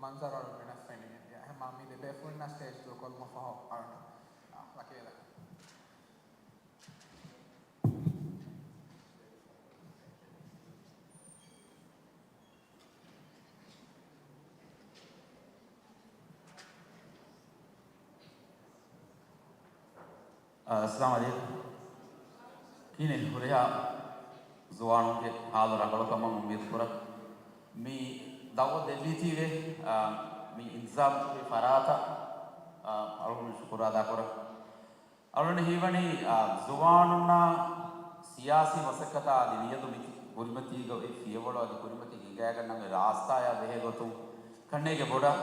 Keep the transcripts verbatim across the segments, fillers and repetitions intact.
މަންޒަރު އަޅު ވެނަސް ފެނިގެން ދިޔަ. އެހެންމާ މި ދެ ބޭފުޅުންނާ ސްޓޭޖް ދޫކޮށްލުމަށް ފަހު އަޅުން ވަކިވެލަ. އައްސަލާމު ޢަލައިކުމް. ކިހިނެއް ހުރިހާ ޒުވާނުންގެ ހާލު ރަނގަޅުކަމަށް އުއްމީދު ކުރަން. މި ދަޢުވަތު ދެއްވީތީވެ، އާ، މި އިންތިޒާމް ކުރި ފަރާތަށް، އާ، އަޅުގަނޑު ޝުކުރު އަދާ ކުރަން. އަޅުގަނޑު ހީވަނީ، އާ، ޒުވާނުންނާ ސިޔާސީ މަސައްކަތާ އަދި މިއަދު މި ކުރިމަތީގަ އޮތް ފިޔަވަޅު އަދި ކުރިމަތީގަ ހިނގައިގަންނަން އޮތް ރާސްތާޔާ ބެހޭ ގޮތުން ކަންނޭގެ ބޮޑަށް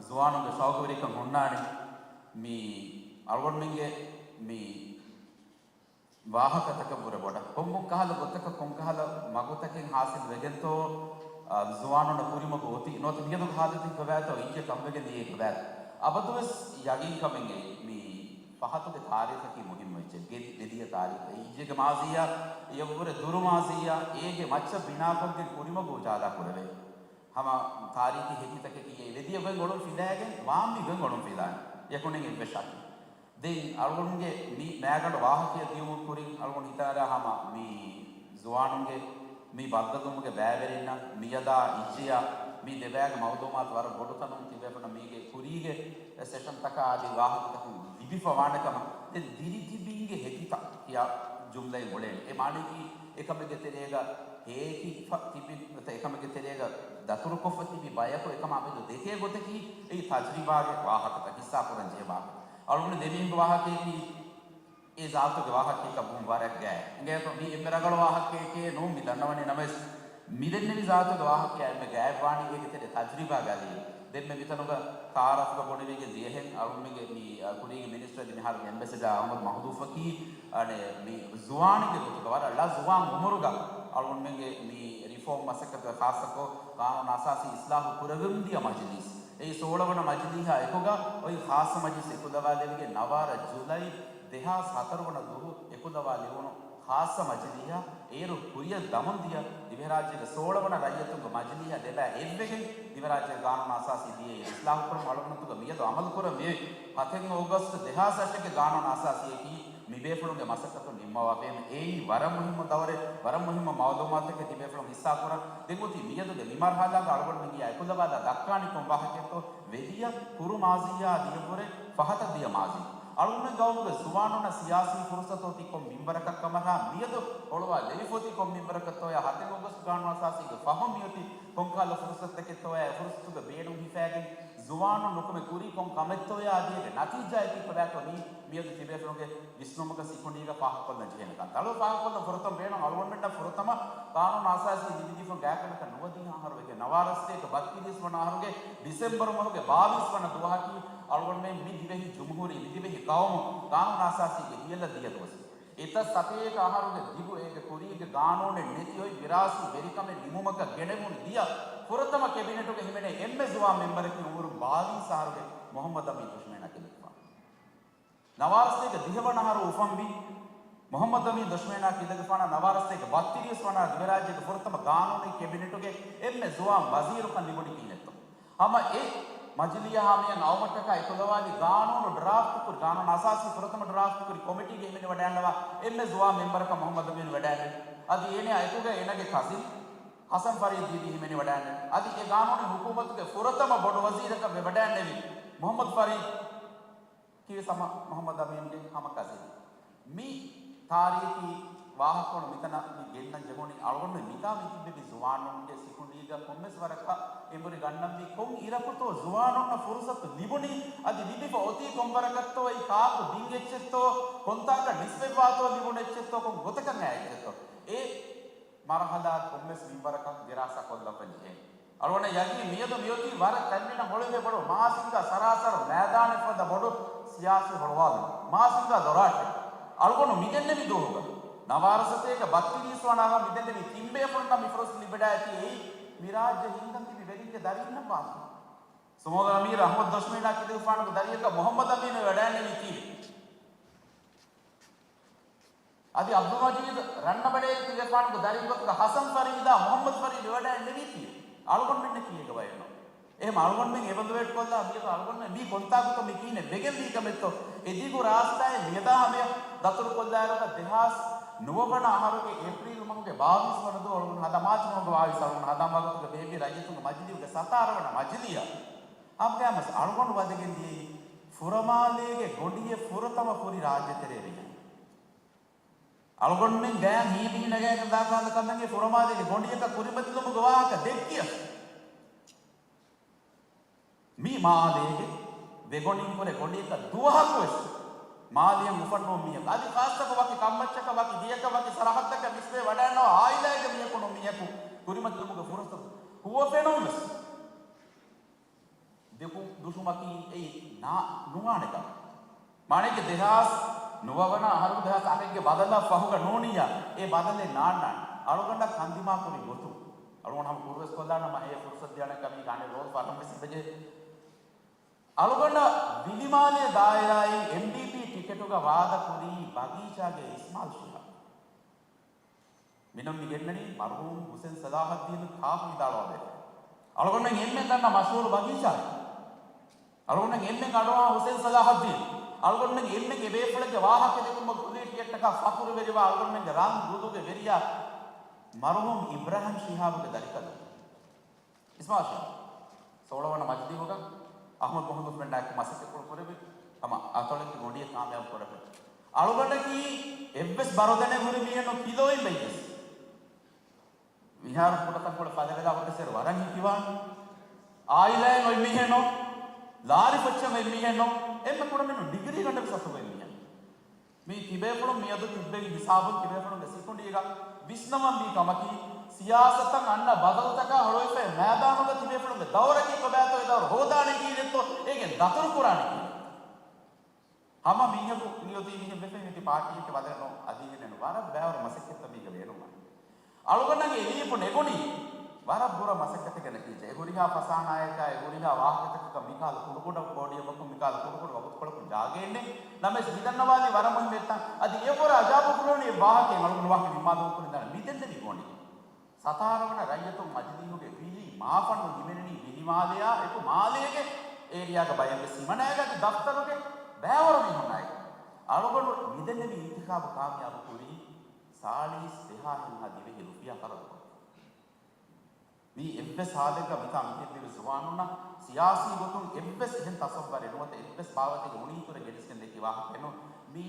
ޒުވާނުންގެ ޝައުގުވެރިކަން ހުންނާނެ. މި އަޅުގަނޑުމެންގެ މި ވާހަކަތަކަށް ވުރެ ބޮޑަށް ކޮން ކޮން ކަހަލަ ގޮތަކަށް ކޮން ކަހަލަ މަގުތަކެއް ހާސިލް ވެގެންތޯ، އާ، ޒުވާނުންނަށް ކުރިމަގު އޮތީ. ނުވަތަ މިއަދުގެ ހާލަތުން ކޮބާތޯ އިއްޔެ ކަންވެގެން ދިޔައީ ކޮބާތޯ. އަބަދުވެސް ޔަގީންކަމެއް އެއީ މި ފަހަތުގެ ތާރީޚަކީ މުހިންމު އެއްޗެއް. ގެ-، ވެދިޔަ ތާރީޚެއް. އިއްޔެގެ މާޒީއާ، އެޔަށްވުރެ ދުރު މާޒީއާ، އޭގެ މައްޗަށް ބިނާކޮށްގެން ކުރިމަގު އުޖާލާ ކުރެވޭ. ހަމަ ތާރީޚީ ހެކިތަކަކީ އެ ވެދިޔަ ގޮތް އޮޅުން ފިލާގެން ވާންވީ ގޮތް އޮޅުން ފިލާނެ. އެކުނިން އެއްވެސް ޝައްކެއް. ދެން އަޅުގަނޑުގެ މި މައިގަނޑު ވާހަކައެއް ލިޔުމުން ކުރިން އަޅުގަނޑު ހިތާރާ ހަމަ މި ޒުވާނުންގެ މި ބައްދަލުވުމުގެ ބައިވެރިންނަށް މިއަދާ އިއްޔެއާ މި ދެބައިގެ މައުލޫމާތު ވަރަށް ބޮޑު ތަނުން ތިބޭފުޅުންނަށް މީގެ ކުރީގެ ސެޝަންތަކާ އަދި ވާހަކަތަކުން ލިބިފަ ވާނެ ކަމަށް. ދެން ދިރިތިބީންގެ ހެކިތައް ކިޔާ ޖުމްލައެއް އުޅޭނެ. އެ މާނައަކީ އެކަމެއްގެ ތެރޭގަ ހޭކިފަ ތިބި، ނުވަތަ އެކަމެއްގެ ތެރޭގަ ދަތުރުކޮށްފަ ތިބި ބަޔަކު އެކަމާ މެދު ދެކޭ ގޮތަކީ އެއީ ތަޖްރިބާގެ ވާހަކަތައް ހިއްސާކުރަން ޖެހޭ ވާހަކަ. އަޅުގަނޑު ދެމީހުންގެ ވާހަކަޔަކީ އެ ޒާތުގެ ވާހަކަޔަކަށް ވުން ވަރަށް ގާތް. އިނގޭތޯ މީ އެންމެ ރަނގަޅު ވާހަކައެކޭ ނޫން މި ދަންނަވަނީ. ނަމަވެސް މިދެންނެވި ޒާތުގެ ވާހަކަޔާ އެންމެ ގާތްވާނީ އޭގެ ތެރޭ ތަޖްރިބާގަ އަދި ދެންމެ މިތަނުގަ ތަޢާރަފްގަ ބުނެވިގެން ދިޔަހެން އަޅުގަނޑުމެންގެ މި، އަ، ކުރީގެ މިނިސްޓަރ އަދި މިހާރުގެ އެމްބެސެޑާ އަޙްމަދު މަހުލޫފަކީ އަނެއް މި ޒުވާނެއްގެ ގޮތުގަ ވަރަށް ލަ ޒުވާން އުމުރުގަ އަޅުގަނޑުމެންގެ މި ރިފޯމް މަސައްކަތުގަ ޚާއްޞަކޮށް ޤާނޫނު އަސާސީ އިޞްލާޙު ކުރެވެމުން ދިޔަ މަޖިލީސް. އެއީ ސޯޅަ ވަނަ މަޖިލީހާ އެކުގަ އޮތް ޚާއްޞަ މަޖިލީސް އެކުލަވާލެވިގެން ނަވާރަ ޖުލައި ދެހާސް ހަތަރު ވަނަ ދުވަހު އެކުލަވާ ލެވުނު ޚާއްޞަ މަޖިލީހަށް އޭރު ކުރިއަށް ދަމުން ދިޔަ ދިވެހިރާއްޖޭގެ ސޯޅަ ވަނަ ރައްޔިތުންގެ މަޖިލީހަށް ދެބައި އެއްވެގެން ދިވެހިރާއްޖޭގެ ޤާނޫނު އަސާސީ ދިޔައީ އިޞްލާޙު ކުރަމުން. އަޅުގަނޑުމެން މިއަދު އަމަލު ކުރަން މިއޮތް ހަތެއް އޯގަސްޓް ދެހާސް އަށެއްގެ ޤާނޫނު އަސާސީއަކީ މިބޭފުޅުންގެ މަސައްކަތުން ނިންމަވާފައި އެއީ ވަރަށް މުހިއްމު ދައުރެއް، ވަރަށް މުހިއްމު މަޢުލޫމާތުތަކެއް ތިބޭފުޅުން ހިއްސާކުރަން. ދެން އޮތީ މިއަދުގެ މި މަރުޙަލާގަ އަޅުގަނޑުމެން އެކުލަވާލާ ދައްކާނީ ކޮން ވާހަކައެއްތޯ؟ ވެދިޔަ ކުރު މާޒީއާ ދިޔަ ވުރެ ފަހަތަށް ދިޔަ މާޒީ. އަޅުގަނޑުމެން ގައުމުގެ ޒުވާނުންނަށް ސިޔާސީ ފުރުޞަތު އޮތީ ކޮން މިންވަރަކަށް ކަމަށާ، މިއަދު ހޮޅުވާލެވިފަ އޮތީ ކޮން މިންވަރަކަށްތޯޔާ، ހަތެއް އޯގަސްޓް ޤާނޫނު އަސާސީގެ ފަހުން މިއޮތީ ކޮންކަހަލަ ފުރުޞަތުތަކެއްތޯޔާ، އެ ފުރުޞަތުގެ ބޭނުން ހިފައިގެން ޒުވާނުން ނުކުމެ ކުރީ ކޮން ކަމެއްތޯޔާ އަދި އޭގެ ނަތީޖާއަކީ ކޮބާތޯ މީ މިއަދު ތިބޭފުޅުންގެ ވިސްނުމުގަ ސިކުނޑީގަ ފާހަގަކޮށްލަން ޖެހޭނެ ކަންތައް. އަޅު ފާހަގަކޮށްލަން ފުރަތަމަ ބޭނުން އަޅުގަނޑުމެންނަށް ފުރަތަމަ ޤާނޫނު އަސާސީ ލިބިދީފަ ގާތްގަނޑަކަށް ނުވަދިހަ އަހަރު ވެގެން ނަވާރަ ސަތޭކަ ބައްތިރީސް ވަނަ އަހަރުގެ ޑިސެމްބަރު މަހުގެ ބާވީސް ވަނަ ދުވަހަކީ އަޅުގަނޑުމެން މި ދިވެހި ޖުމްހޫރީ، މި ދިވެހި ޤައުމު ޤާނޫނު އަސާސީގެ ހިޔަލަށް ދިޔަ ދުވަސް. އެތައް ސަތޭކަ އަހަރުގެ ދިގު އޭގެ ކުރީގެ ގާނޫނެއް ނެތި އޮތް ވިރާސީ ވެރިކަމެއް ނިމުމަކަށް ގެނެވުނު ދިޔަ ފުރަތަމަ ކެބިނެޓުގަ ހިމެނޭ އެންމެ ޒުވާން މެންބަރަކީ އުމުރުން ބާވީސް އަހަރުގެ މުޙައްމަދު އަމީން ދުޝްމޭނާ ކިލެގެފާނު. ނަވާރަ ސަތޭކަ ދިހަ ވަނަ އަހަރު އުފަންވި މުޙައްމަދު އަމީން ދުޝްމޭނާ ކިލެގެފާނަށް ނަވާރަ ސަތޭކަ ބައްތިރީސް ވަނަ ދިވެހިރާއްޖޭގެ ފުރަތަމަ ގާނޫނީ ކެބިނެޓުގެ އެންމެ ޒުވާން ވަޒީރުކަން ލިބުނީ ކިހިނެއްތޯ؟ ހަމަ އެ މަޖިލީހާ މިއަން އައުމަށްޓަކާ އެކުލަވާލި ގާނޫނު ޑްރާފްޓް ކުރި، ގާނޫނު އަސާސީ ފުރަތަމަ ޑްރާފްޓް ކުރި ކޮމިޓީގެ ހިމެނިވަޑައިގަންނަވާ އެންމެ ޒުވާން މެންބަރަކަށް މުޙައްމަދު އަމީން ވެވަޑައިގެން، އަދި އޭނައާ އެކުގައި އޭނަގެ ކަޒިން ހަސަން ފަރީދު ދީދީ ހިމެނިވަޑައިގެން، އަދި އެ ގާނޫނީ ޙުކޫމަތުގެ ފުރަތަމަ ބޮޑު ވަޒީރަކަށް ވެވަޑައިގެންނެވި މުޙައްމަދު ފަރީދު ކީވެސް ހަމަ މުޙައްމަދު އަމީންގެ ހަމަ ކަޒިން. މި ތާރީޚީ ވާހަކަކޮޅު މިތަނަށް މި ގެންނަން ޖެހުނީ އަޅުގަނޑުމެން މިތާ މިތިއްބެވި ޒުވާނުންގެ ސިކުނޑީގަ ކޮންމެސް ވަރަކަށް އެނބުރި ގަންނަންވީ ކޮން އިރަކުތޯ ޒުވާނުންނަށް ފުރުޞަތު ލިބުނީ، އަދި ލިބިފަ އޮތީ ކޮން ވަރަކަށްތޯ، އެއީ ކާކު ދިން އެއްޗެއްތޯ، ކޮންތާކަށް ނިސްބަތްވާތޯ ލިބުނު އެއްޗެއްތޯ، ކޮން ގޮތަކަށް އައި އެއްޗެއްތޯ. އެ މަރުޙަލާ ކޮންމެސް މިންވަރަކަށް ދިރާސާ ކޮށްލައްވަން ޖެހޭނެ. އަޅުގަނޑަށް ޔަގީން މިއަދު މިއޮތީ ވަރަށް ތަންމެނަށް ހޮޅުވި ބޮޑު މާސިންގާ ސަރާސަރު މައިދާނެއްފަދަ ބޮޑު ސިޔާސީ ހޮޅުވާލުމެއް. މާސިންގާ ދޮރާށޭ. އަޅުގަނޑު މިދެންނެވި ދުވަހުގަ ނަވާރަ ސަތޭކަ ބައްތިރީސް ވަނަ އަހަރު މިދެންނެވި ތިން ބޭފުޅުންނަށް މި ފުރުޞަތު ލިބިވަޑައިގަތީ އެއީ މި ރާއްޖެ ހިންގަން ތިބި ވެރިންގެ ދަރީންނަށް ވާތީ. ސުމޯދަ އަމީރު އަޙްމަދު ދުޝްމޭނާ ކިލެގެފާނުގެ ދަރިއަކަށް މުޙައްމަދު އަމީނު ވެވަޑައިގެންނެވީތީވެ. އަދި އަބްދުލް މަޖީދު ރަންނަބަޑޭރި ކިލެގެފާނުގެ ދަރިން ގޮތުގަ ހަސަން ފަރީދާ މުޙައްމަދު ފަރީދު ވެވަޑައިގެންނެވީތީވެ. އަޅުގަނޑުމެންނަކީ އޭގަ ބައެއް ނޫން. އެހެން އަޅުގަނޑުމެން އެވަލުވެއެޓް ކޮށްލާ މިއަދު އަޅުގަނޑުމެން މީ ކޮންތާކުތޯ މި ކިހިނެއް ވެގެން ވީ ކަމެއްތޯ؟ އެ ދިގު ރާސްތާއެއް މިއަދާ ހަމަޔަށް ދަތުރުކޮށްލާއިރުގަ ދެހާސް ނުވަ ވަނަ އަހަރުގެ އޭޕްރީލް މަހުގެ ބާވީސް ވަނަ ދުވަހު އަޅުގަނޑު ހަދާ، މާޗު މަހުގެ ބާވީސް އަޅުގަނޑު ހަދާ ވަގުތުގަ ބޭއްވި ރައްޔިތުންގެ މަޖިލީހުގެ ސަތާރަ ވަނަ މަޖިލީހަށް ހަމަގައިމުވެސް އަޅުގަނޑު ވަދެގެން ދިޔައީ ފުރަމާލޭގެ ގޮނޑިއެއް ފުރަތަމަ ފުރި ރާއްޖެތެރޭ ވެގެން. އަޅުގަނޑުމެން ގަޔަށް ހީވިހި ނަގައިގެން ދާކަހަލަ ކަމެއް އެ ފުރަމާލޭގެ ގޮނޑިއަކަށް ކުރިމަތިލުމުގެ ވާހަކަ ދެއްކިޔަސް، މި މާލޭގެ ދެގޮނޑިން ކުރެ ގޮނޑިއަކަށް ދުވަހަކުވެސް މާލޭއަށް އުފަންނަ މީހަކު، އަދި ޚާއްޞަކޮށް ވަކި ކަންމައްޗަކަށް، ވަކި ދިޔަކަށް، ވަކި ސަރަހައްދަކަށް ނިސްބަތް ވަޑައިގަންނަވާ އާއިލާއެއްގެ މީހަކު ނޫން މީހަކު ކުރިމަތިލުމުގެ ފުރުސަތު ހުވަފެނުންވެސް ދެކު ދުށުމަކީ އެއީ ނާ ނުވާނެ ކަމެއް. މާނައެކޭ ދެހާސް ނުވަ ވަނަ އަހަރު ދެހާސް އަށެއްގެ ބަދަލަށް ފަހުގަ ނޫނިއްޔާ، އެ ބަދަލެއް ނާންނާނެ. އަޅުގަނޑަށް ކަންދިމާކުރި ގޮތުން އަޅުގަނޑު ހަމަ ކުރުވެސް ކޮށްލާނަމަ، އެ ފުރުސަތު ދިޔާނެ ކަމީގަ އަނެއް ރޯލް ފަރަން ވެސް އިވެޖެ. އަޅުގަނޑަށް ވިލިމާލޭ ދާއިރާއިން އެމްޑީޕީ ޓިކެޓުގަ ވާދަކުރީ ބަގީޗާގެ އިސްމާލް ޝިހާބް. މިނަން މި ގެންނަނީ މަރުހޫމް ހުސެން ސަލާހައްދީނު ކާފަ ވިދާޅުވާ ބޭފުޅެއް. އަޅުގަނޑުމެން އެންމެން ދަންނަ މަޝްހޫރު ބަގީޗާ. އަޅުގަނޑުމެން އެންމެން އަޑުއަހާ ހުސެން ސަލާހައްދީން. އަޅުގަނޑުމެން އެންމެން އެ ބޭފުޅެއްގެ ވާހަކަ ދެކުމަށް ކުލީ ޓިކެޓްއަކާ ފަޚުރުވެރިވާ އަޅުގަނޑުމެންގެ ރަން ގުދުގެ ވެރިޔާ މަރުހޫމް އިބްރާހިމް ޝިހާބުގެ ދަރިކަލުން. އިސްމާއިލް ޝާ، ސޯޅަ ވަނަ މަޖިލީހުގަ އަޙްމަދު މުޙައްމަދު އުސްމަން ނާއިކު މަސައްކަތްކޮޅު ކުރެވި، ހަމަ އަތޮޅެއްގެ ގޮނޑިއެއް ކާމިޔާބު ކުރެވި. އަޅުގަނޑަކީ އެއްވެސް ބަރުދަނެއް ހުރި މީހެއްނު ކިލޯއިން ބައްޔަސް. މިހާރު ކުޑަތަންކޮޅެއް ފަލަވެލާ ހުރި ސޭރު ވަރަށް ހިތިވާން. އާއިލާއިން އޮތް މީހެއްނު، ލާރި ފޮއްޗަށް އޮތް މީހެއްނު، އެންމެ ކުޑަމިނުން ޑިގްރީ ގަނޑެއް ވެސް އަތުގައި މީހެއް. މީ ތިބޭފުޅުން މިއަދު ތިއްބެވި ހިސާބުން ތިބޭފުޅުންގެ ސިކުނޑީގަ ވިސްނަވަންވީ ކަމަކީ، ސިޔާސަތަށް އަންނަ ބަދަލުތަކާ ހަޅުވެފައި މައިދާނުގަ ތިބޭފުޅުންގެ ދައުރަކީ ކޮބާތޯ، އެ ދައުރު ހޯދާނީ ކީއްވެތޯ، އޭގެން ދަތުރު ކުރާނީ ކީއްވެތޯ. ހަމަ މީހަކު މިއޮތީ މީހެއް ވެފައި މިއޮތީ ޕާޓީއެއްގެ ބަދަލެއް ނޫން، އަދި އެހެނެއް ނޫން. ވަރަށް ބައިވަރު މަސައްކަތްތައް މީގަ ބޭނުންވާނެ. އަޅުގަނޑަށް އެ ލީޕު ނެގުނީ ވަރަށް ބުރަ މަސައްކަތެއްގެ ނަތީޖާ. އެ ހުރިހާ ފަސާނާއަކާ، އެ ހުރިހާ ވާހަކަތަކަކަށް މިކަހަލަ ކުޑަކުޑަ ޕޯޑިއަމަކުން، މިކަހަލަ ކުޑަކުޑަ ވަގުތުކޮޅަކުން ޖާގައެއް ނެތް. ނަމަވެސް މިދަންނަވާލީ ވަރަށް މުހިއްމު އެއްތަން. އަދި އެވަރަށް އަޖާބު ކުރެވުނީ އެ ވާހަކައިން. އަޅުގަނޑު ވާހަކަ ނިންމާލުމަށް ކުރިން ދާނެ މިދެންނެވި ގޮނޑި. ސަތާރަ ވަނަ ރައްޔިތުން މަޖިލީހުގެ ވިލި މާފަންނު ހިމެނެނީ ވިލިމާލެއާ އެކު މާލޭގެ އޭރިއާގެ ބައެއްވެސް ހިމަނައިގަ އަދި ދަފްތަރުގެ ބައިވަރު މީހުންނާއި. އަޅުގަނޑު މިދެންނެވި އިންތިޚާބު ކާމިޔާބު ކުރީ ސާޅީސް ދެހާ ހެންހާ ދިވެހި ރުފިޔާ ޚަރަދުކޮށް. މީ އެއްވެސް ހާލެއްގަ މިތާ މިތިބި ޒުވާނުންނަށް ސިޔާސީ ގޮތުން އެއްވެސް އެހެން ތަސައްވަރެއް ނުވަތަ އެއްވެސް ބާވަތެއްގެ އުނިތުރެއް ގެނެސްގެން ދެއްކި ވާހަކައެއް ނޫން. މީ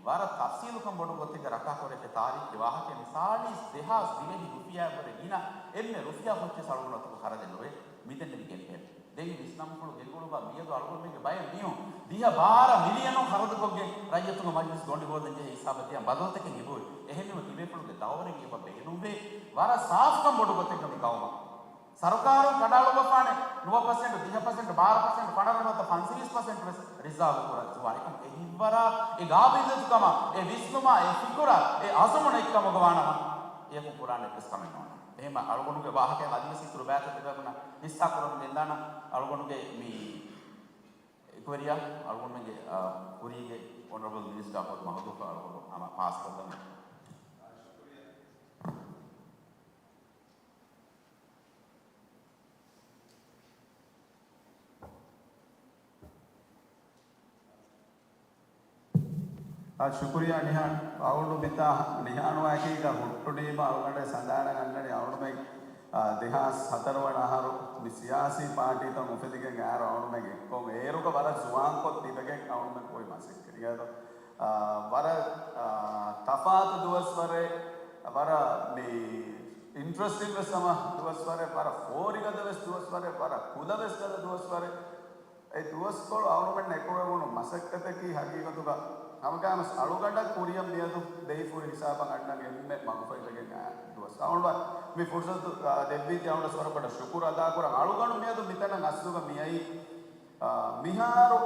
ވަރަށް ތަފްސީލުކަން ބޮޑު ގޮތެއްގަ ރައްކާކުރެވޭ ތާރީޚީ ވާހަކައެއް. މި ސާޅީސް ދެހާސް ދިވެހި ރުފިޔާއަށްވުރެ ގިނަ އެންމެ ރުފިޔާ ފޮއްޗެއް އަޅުގަނޑު އަތުގަ ޚަރަދެއް ނުވޭ. މިދެންނެވި ގެންފެހެން. ދެން ވިސްނަމުންފުޅު ގެންގުޅުއްވާ މިއަދު އަޅުގަނޑުމެންގެ ބައެއް މީހުން ދިހަ ބާރަ މިލިއަނުން ޚަރަދުކޮށްގެން ރައްޔިތުންގެ މަޖިލިސް ގޮނޑި ހޯދަން ޖެހޭ ހިސާބަށް ތިޔަ ބަދަލުތަކެއް އެބައޮތް. އެހެންވީމަ ތިބޭފުޅުންގެ ދައުރެއް އެބަ ބޭނުންވޭ. ވަރަށް ސާފުކަން ބޮޑު ގޮތެއްގަ މި ގައުމަށް ސަރުކާރުން ކަނޑައަޅުއްވަފާނެ ނުވަ ޕަސެންޓް، ދިހަ ޕަސެންޓް، ބާރަ ޕަސެންޓް، ފަނަރަ ނުވަތަ ފަންސަވީސް ޕަސެންޓް ވެސް ރިޒާވް ކުރަން ޒުވާން. އެކަމަކު އެ ހިތްވަރާ، އެ ގާބިލްއެތުކަމާ، އެ ވިސްނުމާ، އެ ފިކުރާ، އެ އަޒުމުން އެއްކަމުގަ ވާނަމަ، އެޔަކުން ކުރާނެ އެއްވެސް ކަމެއް ނޯންނާނެ. އެހެންމަ އަޅުގަނޑުގެ ވާހަކައިން އަދިވެސް އިތުރު ބައިތައް ތިބޭފުޅުންނަށް ހިއްސާ ކުރަމުން ގެންދާނަން. އަޅުގަނޑުގެ މި އެކުވެރިޔާ އަޅުގަނޑުމެންގެ، އާ، ކުރީގެ އޮނަރަބަލް މިނިސްޓަރ އަޙްމަދު މަހްދޫފަށް އަޅުގަނޑު ހަމަ ޕާސް ކޮށްލަން. އާ، ޝުކުރިއްޔާ ނިހާން. އަޅުގަނޑު މިތާ ނިހާން ވާހަކައިގަ ހުއްޓުނީމަ އަޅުގަނޑެއް ސަނދާނަށް ގަންނަނީ އަޅުގަނޑުމެން، އާ، ދެހާސް ހަތަރު ވަނަ އަހަރު މި ސިޔާސީ ޕާޓީތައް އުފެދިގެން އައިރު އަޅުގަނޑުމެން އެއްކޮށް އޭރުގަ ވަރަށް ޒުވާންކޮށް ތިބެގެން އަޅުގަނޑުމެން ކުރި މަސައްކަތް. އާ، ވަރަށް، އާ، ތަފާތު ދުވަސްވަރެއް، ވަރަށް މި އިންޓްރެސްޓިން ވެސް ހަމަ ދުވަސްވަރެއް، ވަރަށް ފޯރިގަދަ ވެސް ދުވަސްވަރެއް، ވަރަށް ކުލަ ވެސް ގަދަ ދުވަސްވަރެއް. އެ ދުވަސްކޮޅު އަޅުގަނޑުމެން އެކުރެވުނު މަސައްކަތަކީ ހަގީގަތުގަ ހަމަގައިމުވެސް އަޅުގަނޑަށް ކުރިއަށް މިއަދު ދެވިފުރި ހިސާބަށް އަންނަން އެންމެ މަގުފަހިވެގެން އައި ދުވަސް. އަޅުގަނޑު މި ފުރުސަތު، އާ، ދެއްވީތީ އަޅުގަނޑަށް ވަރަށް ބޮޑަށް ޝުކުރު އަދާކުރަން. އަޅުގަނޑު މިއަދު މިތަނަށް އަސްލުގަ މިއައީ، އާ، މިހާރު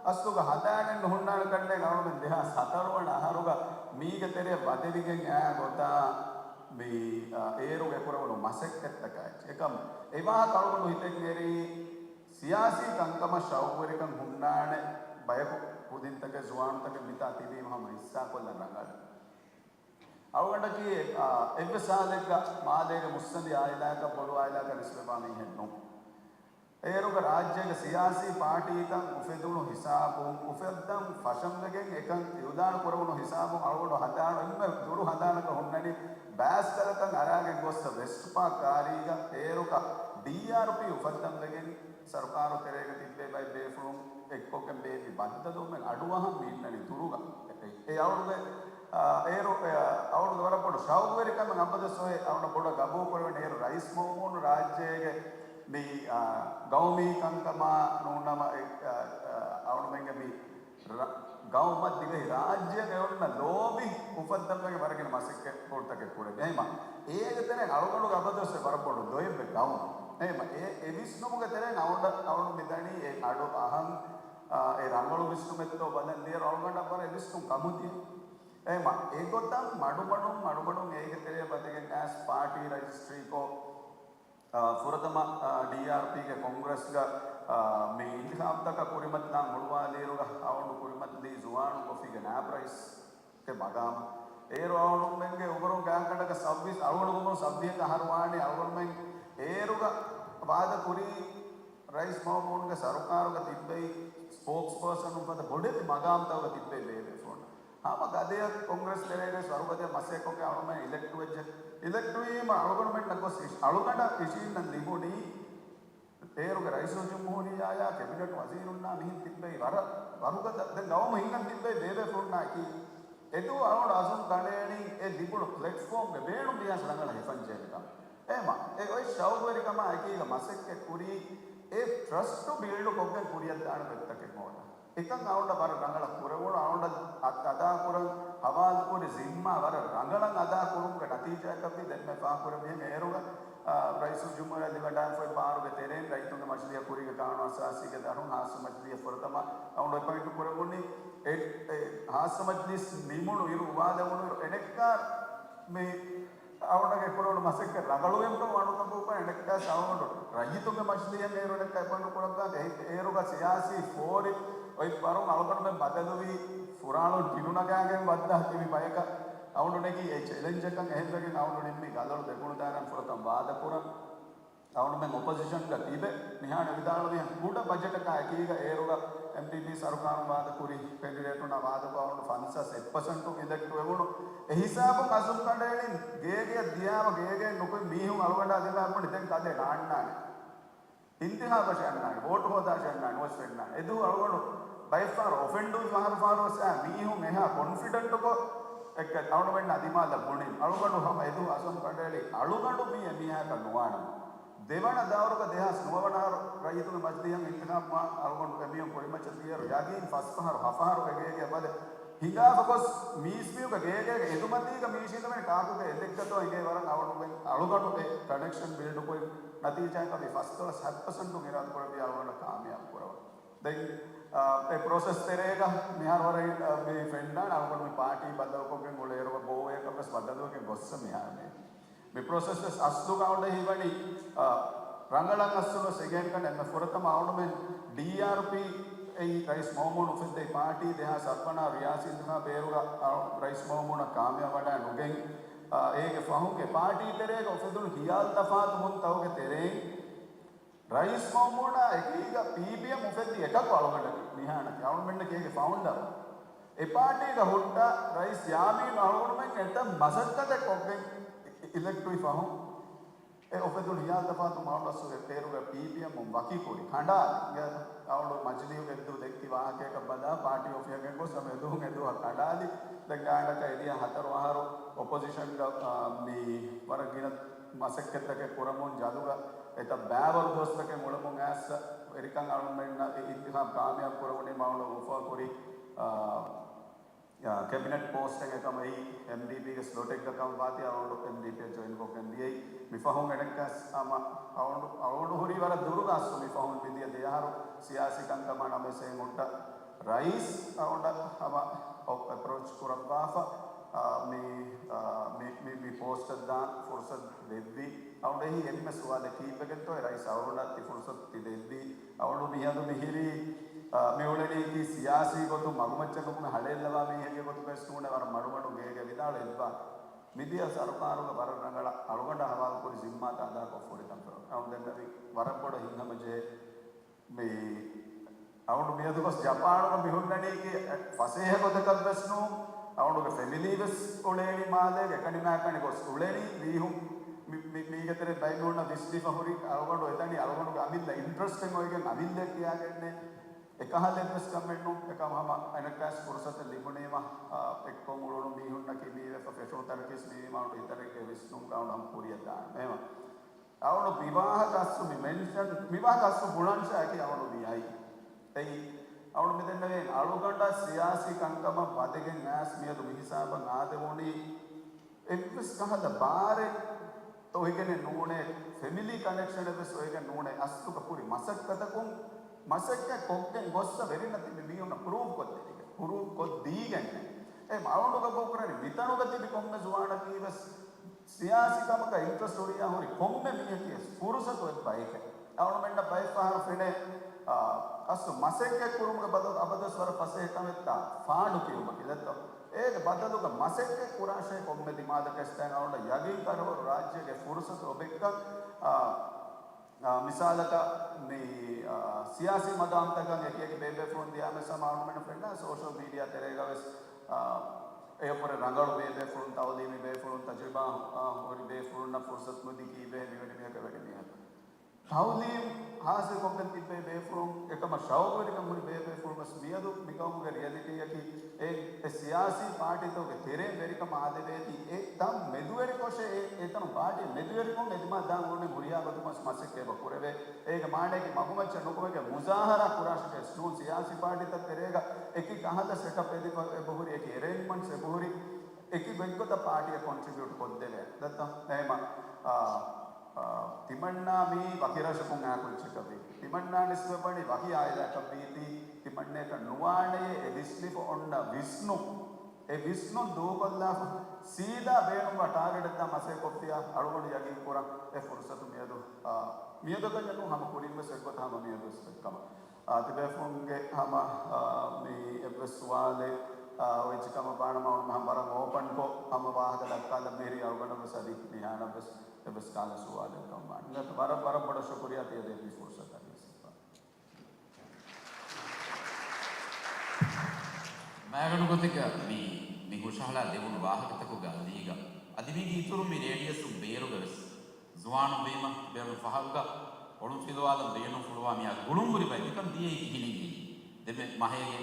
އަސްލުގަ ހަދާގެން ނުހުންނާނެ ކަންނޭނގެ. އަޅުގަނޑުމެން ދެހާސް ހަތަރު ވަނަ އަހަރުގަ މީގެ ތެރެއަށް ވަދެވިގެން އައި ގޮތާ މި، އާ، އޭރުގަ ކުރެވުނު މަސައްކަތްތަކާ އެއްޗެއް. އެކަމް އެ ވާހަކަ އަޅުގަނޑު ހިތެއް އެރީ، ސިޔާސީ ކަންކަމަށް ޝައުގުވެރިކަން ހުންނާނެ ބަޔަކު، ކުދިންތަކެއް، ޒުވާނުތަކެއް މިތާ ތިބީމަ ހަމަ ހިއްސާކޮށްލަން ރަނގަޅު. އަޅުގަނޑަކީ، އާ، އެއްވެސް ހާލެއްގަ މާލޭގެ މުއްސަނދި އާއިލާއަކަށް ބޮޑު އާއިލާއަކަށް ނިސްބަތްވާ މީހެއް ނޫން. އޭރުގަ ރާއްޖޭގެ ސިޔާސީ ޕާޓީތައް އުފެދުނު ހިސާބުން، އުފައްދަން ފަށަންވެގެން އެކަން އިއުލާނު ކުރެވުނު ހިސާބުން އަޅުގަނޑު ހަނދާނު އެންމެ ދުރު ހަނދާނަކަށް ހުންނަނީ ބާސްތަލަކަށް އަރާގެން ގޮއްސަ ވެސްޓް ޕާކް ކާރީގަ އޭރުގަ ޑީއާރްޕީ އުފައްދަންވެގެން ސަރުކާރު ތެރޭގަ ތިއްބޭ ބައެއް ބޭފުޅުން އެއްކޮށްގެން ބޭއްވި ބައްދަލުވުމެއް އަޑުއަހަން މި އިންނަނީ ދުރުގަ. އެ، އެ އަޅުގެ، އާ، އޭރު، އެ، އަޅުގެ ވަރަށް ބޮޑު ޝައުގުވެރިކަމެއް އަބަދުވެސް އޮތް އަޅުގަނޑު ބޮޑަށް ގަބޫލުކުރެވެނީ އޭރު ރައީސް މައުމޫނު ރާއްޖޭގެ މި، އާ، ގައުމީ ކަންކަމާ ނޫންނަމަ، އެ، އާ، އާ، އަޅުމެންގެ މި ރަ-، ގައުމަށް ދިވެހި ރާއްޖެއަށް އެ އޮންނަ ލޯބި އުފައްދަންވެގެން ވަރަށް ގިނަ މަސައްކަތް ކުރުތަކެއް ކުރެވި. އެހެމަ އޭގެ ތެރެއިން އަޅުގަނޑު އަބަދުވެސް ވަރަށް ބޮޑު ލޯތްބެއް ގައުމަށް. އެހެމަ އެ، އެ ވިސްނުމުގެ ތެރެއިން އަޅުގަނޑަށް އަޅުގަނޑު މިދަނީ އެ އަޑު އަހަން، އާ، އެ ރަނގަޅު ވިސްނުމެއްތޯ ބަލަން ދިޔައިރު އަޅުގަނޑަށް ވަރަށް އެ ވިސްނުން ކަމުދިޔަ. އެހެމަ އެގޮތަށް މަޑުމަޑުން، މަޑުމަޑުން އޭގެ ތެރެއަށް ވަދެގެން އައިސް ޕާޓީ ރަޖިސްޓްރީކޮށް، އާ، ފުރަތަމަ، އާ، ޑީއާރްޕީގެ ކޮންގްރެސްގަ، އާ، މި އިންތިޚާބުތަކަށް ކުރިމަތިލާން ހުޅުވާލިއިރުގަ އަޅުގަނޑު ކުރިމަތިލީ ޒުވާނު ކޮފީގެ ނާއިބު ރައީސްގެ މަގާމަށް. އޭރު އަޅުގަނޑުމެންގެ އުމުރުން ގާތްގަނޑަކަށް ސައްބީސް، އަޅުގަނޑު އުމުރުން ސައްބީސް އަހަރު ވާނީ. އަޅުގަނޑުމެން އޭރުގަ ވާދަ ކުރީ ރައީސް މައުމޫނުގެ ސަރުކާރުގަ ތިއްބެވި ސްޕޯކްސް ޕާސަނުން ފަދަ ބޮޑެތި މަގާމްތަކުގަ ތިއްބެވި ބޭފުޅުން. ހަމަ ގަދަޔަށް ކޮންގްރެސް ތެރޭގައި ވަރުގަދަޔަށް މަސައްކަތްކޮށްގެން އަޅުގަނޑުމެން އިލެކްޓް ވެއްޖެ. އިލެކްޓް ވީމަ އަޅުގަނޑުމެންނަށް ގޮސް އިށް-، އަޅުގަނޑަށް އިށީންނަން ލިބުނީ އޭރުގެ ރައީސުލްޖުމްހޫރިއްޔާއާ ކެބިނެޓް ވަޒީރުންނާ މިހެން ތިއްބެވި ވަރަށް ވަރުގަދަ، ދެން ގައުމު ހިންގަން ތިއްބެވި ބޭބޭފުޅުންނާއެކީ. އެދުވަހު އަޅުގަނޑު އަޒުމް ކަނޑައެޅީ އެ ލިބުނު ޕްލެޓްފޯމްގެ ބޭނުން ދިޔަސް ރަނގަޅަށް ހިފަން ޖެހޭކަން. އެހެމަ އެ އޮތް ޝައުގުވެރިކަމާ އެކީގަ މަސައްކަތް ކުރީ އެ ޓްރަސްޓު ބިލްޑު ކޮށްގެން ކުރިއަށްދާނެ ގޮތްތަކެއް ހޯދަން. އެކަން އަޅުގަނޑަށް ވަރަށް ރަނގަޅަށް ކުރެވުނު، އަޅުގަނޑަށް އަ-، އަދާކުރަން ހަވާލުކުރި ޒިންމާ ވަރަށް ރަނގަޅަށް އަދާކުރުމުގެ ނަތީޖާއަކަށްވީ ދެންމެ ފާހަގަކުރެއްވިހެން އޭރުގަ، އާ، ރައީސުލްޖުމްހޫރިއްޔާ ލިބިވަޑައިފައި ބާރުގެ ތެރެއިން ރައްޔިތުންގެ މަޖިލީހަށް ކުރީގެ ކާނޫނު އަސާސީގެ ދަށުން ހާއްސަ މަޖިލީހަށް ފުރަތަމަ އަޅުގަނޑު އެޕޮއިންޓް ކުރެވުނީ. އެ، އެ، ހާއްސަ މަޖިލީސް ނިމުނު އިރު އުވާލެވުނު އިރު އެނެއްކާ މި އަޅުގަނޑުގެ ކުރެވުނު މަސައްކަތް ރަނގަޅުވީމަ އަޅުގަނޑު ކަންކަން އެނެއްކާ ސަވަނު ރައްޔިތުންގެ މަޖިލީހަށް އޭރު އެނެއްކާ އެޕޮއިންޓް ކުރައްވާ އެ-، އޭރުގަ ސިޔާސީ ފޯރި އޮތް ވަރުން އަޅުގަނޑުމެން ބަދަލުވީ ފުރާޅުން ޓިނު ނަގާގެން ވައްދާ ތިބި ބަޔަކަށް. އަޅުގަނޑު ނެގީ އެ ޗެލެންޖަކަށް އެހެންވެގެން އަޅުގަނޑު ނިންމީ ގަލޮޅު ދެކުނުދާނަން ފުރަތަމަ ވާދަކުރަން. އަޅުގަނޑުމެން އޮޕޮޒިޝަންގަ ތިބެ މިހާރު ވިދާޅުވިހެން ކުޑަ ބަޖެޓަކާ އެކީގަ އޭރުގަ އެމްޑީޕީ ސަރުކާރުން ވާދަކުރި ކެންޑިޑޭޓުންނާ ވާދަކޮށް އަޅުގަނޑު ފަންސާސް އެއް ޕަސެންޓު އިލެކްޓް ވެވުނު. އެ ހިސާބުން އަޒުމް ކަނޑައެޅިން ގޭގެއަށް ދިޔާމަ ގޭގެއިން ނުކުތް މީހުން އަޅުގަނޑާ ދިމާ ބުނި ދެން ކަލޭ ނާންނާނެ. އިންތިޚާބަށް އަންނާނެ، ވޯޓު ހޯދާށޭ އަންނާނެ، ނުވެސް ފެންނާނެ. އެދުވަހު އަޅުގަނޑު ބައެއްފަހަރު އޮފެންޑުވި ފަހަރު ފަހަރުވެސް އާ މީހުން އެހާ ކޮންފިޑެންޓުކޮށް އެއްކަ އަޅުގަނޑުމެންނާ ދިމާލަށް ބުނިން. އަޅުގަނޑު ހަމަ އެދުވަހު އަޒުމް ކަނޑައެޅި އަޅުގަނޑު މީ އެމީހާކަށް ނުވާނަމަ. ދެވަނަ ދައުރުގަ ދެހާސް ނުވަވަނަ އަހަރު ރައްޔިތުންގެ މަޖިލީހަށް އިންތިޚާބު އަޅުގަނޑު އެމީހުން ކުރިމައްޗަށް ދިޔައިރު ޔަގީން ފަސް ފަހަރު ހަ ފަހަރު އެގޭގެ ބަލެ ހިނގާފަ ގޮސް މީސްމީހުގެ ގޭގޭގެ އެދުމަތީގަ މީށީނދަމެން ކާކުގެ އެލެއްކަތޯ އެނގޭ ވަރަށް އަޅުގަނޑު އެ ކަނެކްޝަން ބިލްޑު ކުރި ނަތީޖާއަކަށް ވީ ފަސްދޮޅަސް ހަތް ޕަސެންޓު އިރާދަކުރެއްވި އަޅުގަނޑަށް ކާމިޔާބު ކުރަވަން. ދެން، އާ، އެ ޕްރޮސެސް ތެރޭގަ މިހާރު ވަރަށް، އާ، މި ފެންނާނެ އަޅުގަނޑު މި ޕާޓީ ބަދަލުކޮށްގެން އުޅޭއިރު ބޯވެއަކަށް ވެސް ބަދަލުވެގެން ގޮއްސަ މިހާރު މި މި ޕްރޮސެސް ވެސް އަސްލުގަ އޮންނަ ހީވަނީ، އާ، ރަނގަޅަށް އަސްލު ވެސް އެގޭންކަން އެންމެ ފުރަތަމަ އަޅުމެން ޑީއާރްޕީ އެއީ ރައީސް މައުމޫނު އުފެއްދެވި ޕާޓީ ދެހާސް ސައްބަނާ ރިޔާސީ އިންތިޚާބު ބޭރުގަ އަޅު ރައީސް މައުމޫނަށް ކާމިޔާބު ވަޑައި ނުގެން، އާ، އޭގެ ފަހުގެ ޕާޓީ ތެރޭގަ އުފެދުނު ހިޔާލު ތަފާތުވުންތަކުގެ ތެރެއިން ރައީސް މައުމޫނާ އެކީގަ ޕީޕީއެމް އުފެއްދި އެކަކު އަޅުގަނޑަކީ ނިހާނަކީ އަޅުމެންނަކީ އޭގެ ފައުންޑަރ. އެ ޕާޓީގަ ހުއްޓާ ރައީސް ޔާމީން އަޅުގަނޑުމެން އެތައް މަސައްކަތެއް ކޮށްގެން އި-، އި-، އިލެކްޓްވި ފަހުން އެ އުފެދުނު ހިޔާލު ތަފާތު މައުނަސް އެ ބޭރުގަ ޕީޕީއެމް ވަކިކުރި ކަނޑާލި. އަޅުގަނޑު މަޖިލީހުގެ އެއްދުވަ ދެއްކި ވާހަކަޔަކަށް ބަލާ ޕާޓީ އޮފީހަކަށް ގޮސް ހަމަ އެދުވަހު އެދުވަހަށް ކަނޑާލި. ދެން ގާތްގަނޑަކަށް އެދިޔަ ހަތަރު އަހަރު އޮޕޮޒިޝަންގަ، އާ، މި ވަރަށް ގިނަ މަސައްކަތްތަކެއް ކުރަމުން ޖަލުގަ އެތައް ބައިވަރު ދުވަސްތަކެއް އުޅެމުން އައިސް ވެރިކަން އަޅުމެންނަށް އެ އިންތިޚާބު ކާމިޔާބު ކުރެވުނީ މައުނަ އުފާކުރި، އާ، އާ، ކެބިނެޓް ޕޯސްޓެއް އެކަމަށް އެމްޑީޕީގެ ސްލޮޓެއްގަ ކަމަށް ވާތީ އަޅުގަނޑު އެމްޑީޕީއަށް ޖޮއިން ކޮށްގެން ދިޔައީ. މި ފަހުން އެނެއްކާސް ހަމަ އަޅުގަނޑު، އަޅުގަނޑު ހުރީ ވަރަށް ދުރުގަ އަސްލު މި ފަހުން މިދިޔަ ދެ އަހަރު ސިޔާސީ ކަންކަމާ ނަމަވެސް އެ ހުއްޓަ ރައީސް އަޅުގަނޑަށް ހަމަ އެޕްރޯޗް ކުރައްވާފަ، އާ، މި، އާ، މި، މި، މި ޕޯސްޓަށް ދާން ފުރުސަތު ދެއްވީ. އަޅުގަނޑަށް އެހީ އެންމެ ސުވާލެއް ކީއްވެގެންތޯ އެ ރައީސް އަޅުގަނޑަށް ތި ފުރުސަތު ތި ދެއްވީ. އަޅުގަނޑު މިއަދު މިހިރީ، އާ، މި އުޅެނީކީ ސިޔާސީ ގޮތުން މަގުމައްޗަށް ނުކުމެ ހަޅޭއްލަވާ މީހެއްގެ ގޮތުގައި ސްނޫނެ ވަރަށް މަޑުމަޑުން ގޭގެ ވިދާޅު އެއްބާ. މިދިޔަ ސަރުކާރުގަ ވަރަށް ރަނގަޅަށް އަޅުގަނޑަށް ހަވާލުކުރި ޒިންމާތައް އަދާކޮށް ފުރިކަން ފެށުން. އަޅުގަނޑު ދެންނެވި ވަރަށް ބޮޑަށް ހިތްހަމަޖެހޭ މި އަޅުގަނޑު މިއަދު ގޮސް ޖަޕާނުގަ މި ހުންނަނީކީ ފަސޭހަ ގޮތަކަށް ވެސް ނޫން. އަޅުގަނޑުގެ ފެމިލީ ވެސް އުޅޭނީ މާލޭގެ ކަނިމާކަނި ގޮސް އުޅެނީ މީހުން މި، މި، މީގެ ތެރެ ބައިމީހުންނަށް ވިސްނިފަ ހުރި އަޅުގަނޑު އެދަނީ އަޅުގަނޑުގެ އަމިއްލަ އިންޓްރެސްޓެއް އޮތްގެން އަމިއްލައެއް ކިޔާގެންނޭ. އެކަހަލަ އެއްވެސް ކަމެއް ނޫން. އެކަމަ ހަމަ އަނެއްކާސް ފުރުސަތެއް ލިބުނީމަ، އާ، އެއްކޮށް އުޅުނު މީހުންނަކީ މީވެފަ ފެށުނު ތަނަކީސް މީވީމަ އަޅުގަނޑު އިތަރެއްގެ ވިސްނުން ގައުނަ ހަމަ ކުރިއަށް ދާން. އެހެމަ އަޅުގަނޑު މިވާހަކަ އަސްލު މި މެންޝަން، މިވާހަކަ އަސްލު ބުނަން ޝާކި އަޅުގަނޑު މި އައީ. އެއީ، އަޅުގަނޑު މިދެންނެވި އަޅުގަނޑަށް ސިޔާސީ ކަންކަމަށް ވަދެގެން އައިސް މިއަދު މިހިސާބަށް އާދެވުނީ އެއްވެސް ކަހަލަ ބާރެއް އޮތްގެނެއް ނޫނޭ، ފެމިލީ ކަނެކްޝަނެއް ވެސް އޮތްގެން ނޫނޭ، އަސްލުގަ ކުރި މަސައްކަތަކުން، މަސައްކަތް ކޮށްގެން ގޮއްސަ ވެރިންނަށް ތިބި މީހުންނަށް ޕްރޫވް ކޮށްދެވިގެން، ޕްރޫވް ކޮށްދީގެން. އެ އަޅުގަނޑު ގަބޫލުކުރަނީ މިތަނުގަ ތިބި ކޮންމެ ޒުވާނަކީ ވެސް ސިޔާސީ ކަމަކަށް އިންޓްރެސްޓް ހުރިޔާ ހުރި ކޮންމެ މީހަކީ ފުރުސަތު އޮތް ބައެކޭ. އަޅުގަނޑުމެންނަށް ބައެއް ފަހަރު ފެނޭ، އާ، އަސްލު މަސައްކަތް ކުރުމުގެ ބަދަލު އަބަދުވެސް ވަރަށް ފަސޭހަ ކަމެއްތާ ފާޑު ކިޔުމަކީ. ދެއްތޯ؟ އޭގެ ބަދަލުގަ މަސައްކަތް ކުރާށޭ ކޮންމެ ދިމާލަކަށް އިސްތައިން އަޅުގަނޑަށް ޔަގީން ކަރަވަރު ރާއްޖޭގެ ފުރުސަތު އޮބެއްކަން، އާ، އާ، މިސާލަކަށް މި، އާ، ސިޔާސީ މަގާމްތަކަށް އެކިއެކި ބޭބޭފުޅުން ދިޔާމެސް ހަމަ އަޅުގަނޑުމެންނަށް ފެންނަ ސޯޝަލް މީޑިއާ ތެރޭގަ ވެސް، އާ، އެއަށްވުރެ ރަނގަޅު ބޭބޭފުޅުން، ތައުލީމީ ބޭފުޅުން، ތަޖުރިބާ، އާ، ހުރި ބޭފުޅުންނަށް ފުރުސަތު ނުދީ ކީއްވެހޭ މިވެނި މީހަކަށް ވެނި މީހަކަށް. ތައުލީމް ހާސިލްކޮށްގެން ތިއްބެވި ބޭފުޅުން، އެކަމަށް ޝައުގުވެރިކަން ހުރި ބޭބޭފުޅުން ވެސް މިއަދު މިގައުމުގެ ރިއަލިޓީއަކީ އެ، އެ ސިޔާސީ ޕާޓީތަކުގެ ތެރޭން ވެރިކަމަށް އާދެވޭތީ، އެ ތަން މެދުވެރިކޮށޭ، އެ، އެތަނުން ޕާޓީ މެދުވެރިކޮށް އެ ދިމާ ދާން އުޅުނީ ހުރިހާ ގޮތަކުން ވެސް މަސައްކަތް އެބަ ކުރެވޭ. އޭގެ މާނައަކީ މަގުމައްޗަށް ނުކުމެގެން މުޒާހަރާ ކުރާށޭ ވެސް ނޫން. ސިޔާސީ ޕާޓީތައް ތެރޭގަ އެކި ކަހަލަ ސެޓަޕް އެދިފަ އެބަހުރި، އެކި އެރޭންޖްމަންޓްސް އެބަހުރި، އެކި ގޮތްގޮތަށް ޕާޓީއަށް ކޮންޓްރިބިއުޓް ކޮށްދެވޭ. ދައްތަ؟ އެހެމަ، އާ، އާ، ތިމަންނާ މީ ވަކި ރަށަކުން އާ ކުއްޖަކަށްވީ. ތިމަންނާ ނިސްބަތްވަނީ ވަކި އާއިލާއަކަށްވީތީ، ތިމަންނައަކަށް ނުވާނެޔޭ އެ ވިސްނިފަ އޮންނަ ވިސްނުން. އެ ވިސްނުން ދޫކޮށްލާފަ، ސީދާ ބޭނުންވާ ޓާގެޓެއް ދާ މަސައްކަތް ކޮށްފިއްޔާ، އަޅުގަނޑު ޔަގީން ކުރަން އެ ފުރުސަތު މިއަދު، އާ، މިއަދު ކަންޏެއް ނޫން ހަމަ ކުރިން ވެސް އެއްގޮތަށް ހަމަ މިއަދު ވެސް އޮތްކަމަށް. އާ، ތިބޭފުޅުންގެ ހަމަ، އާ، މި އެއްވެސް ސުވާލެއް، އާ، އޮތްކަމަށް ވާނަމަ އަޅުގަނޑު ހަމަ ވަރަށް އޯޕަންކޮށް ހަމަ ވާހަކަ ދައްކާލަން މިހިރީ އަޅުގަނޑަށް ވެސް އަދި މިހާރަށް ވެސް އެއްވެސް ކަހަލަ ސުވާލެއް ކަމަށް ވާނެ. ވަރަށް، ވަރަށް ބޮޑަށް ޝުކުރިއްޔާ ތިޔަ ދޭތީ ފުރުސަތަށް ވެސް. މައިގަނޑު ގޮތެއްގަ މި، މި ހުށަހަޅާ ދެވުނު ވާހަކަތަކުގަ އަލީގަ އަދި މީގެ އިތުރުން މި ރޭޑިއަސުން ބޭރުގަ ވެސް ޒުވާނުން ވީމަ، ބޭރުން ފަހަރުގަ އޮޅުންފިލުވާލަން ބޭނުންފުޅުވާ މިއާ ގުޅުންހުރި ބައެއް މިކަން ދިޔައީ ކިހިނެއް އެއީ؟ ދެންމެ މަހޭގެ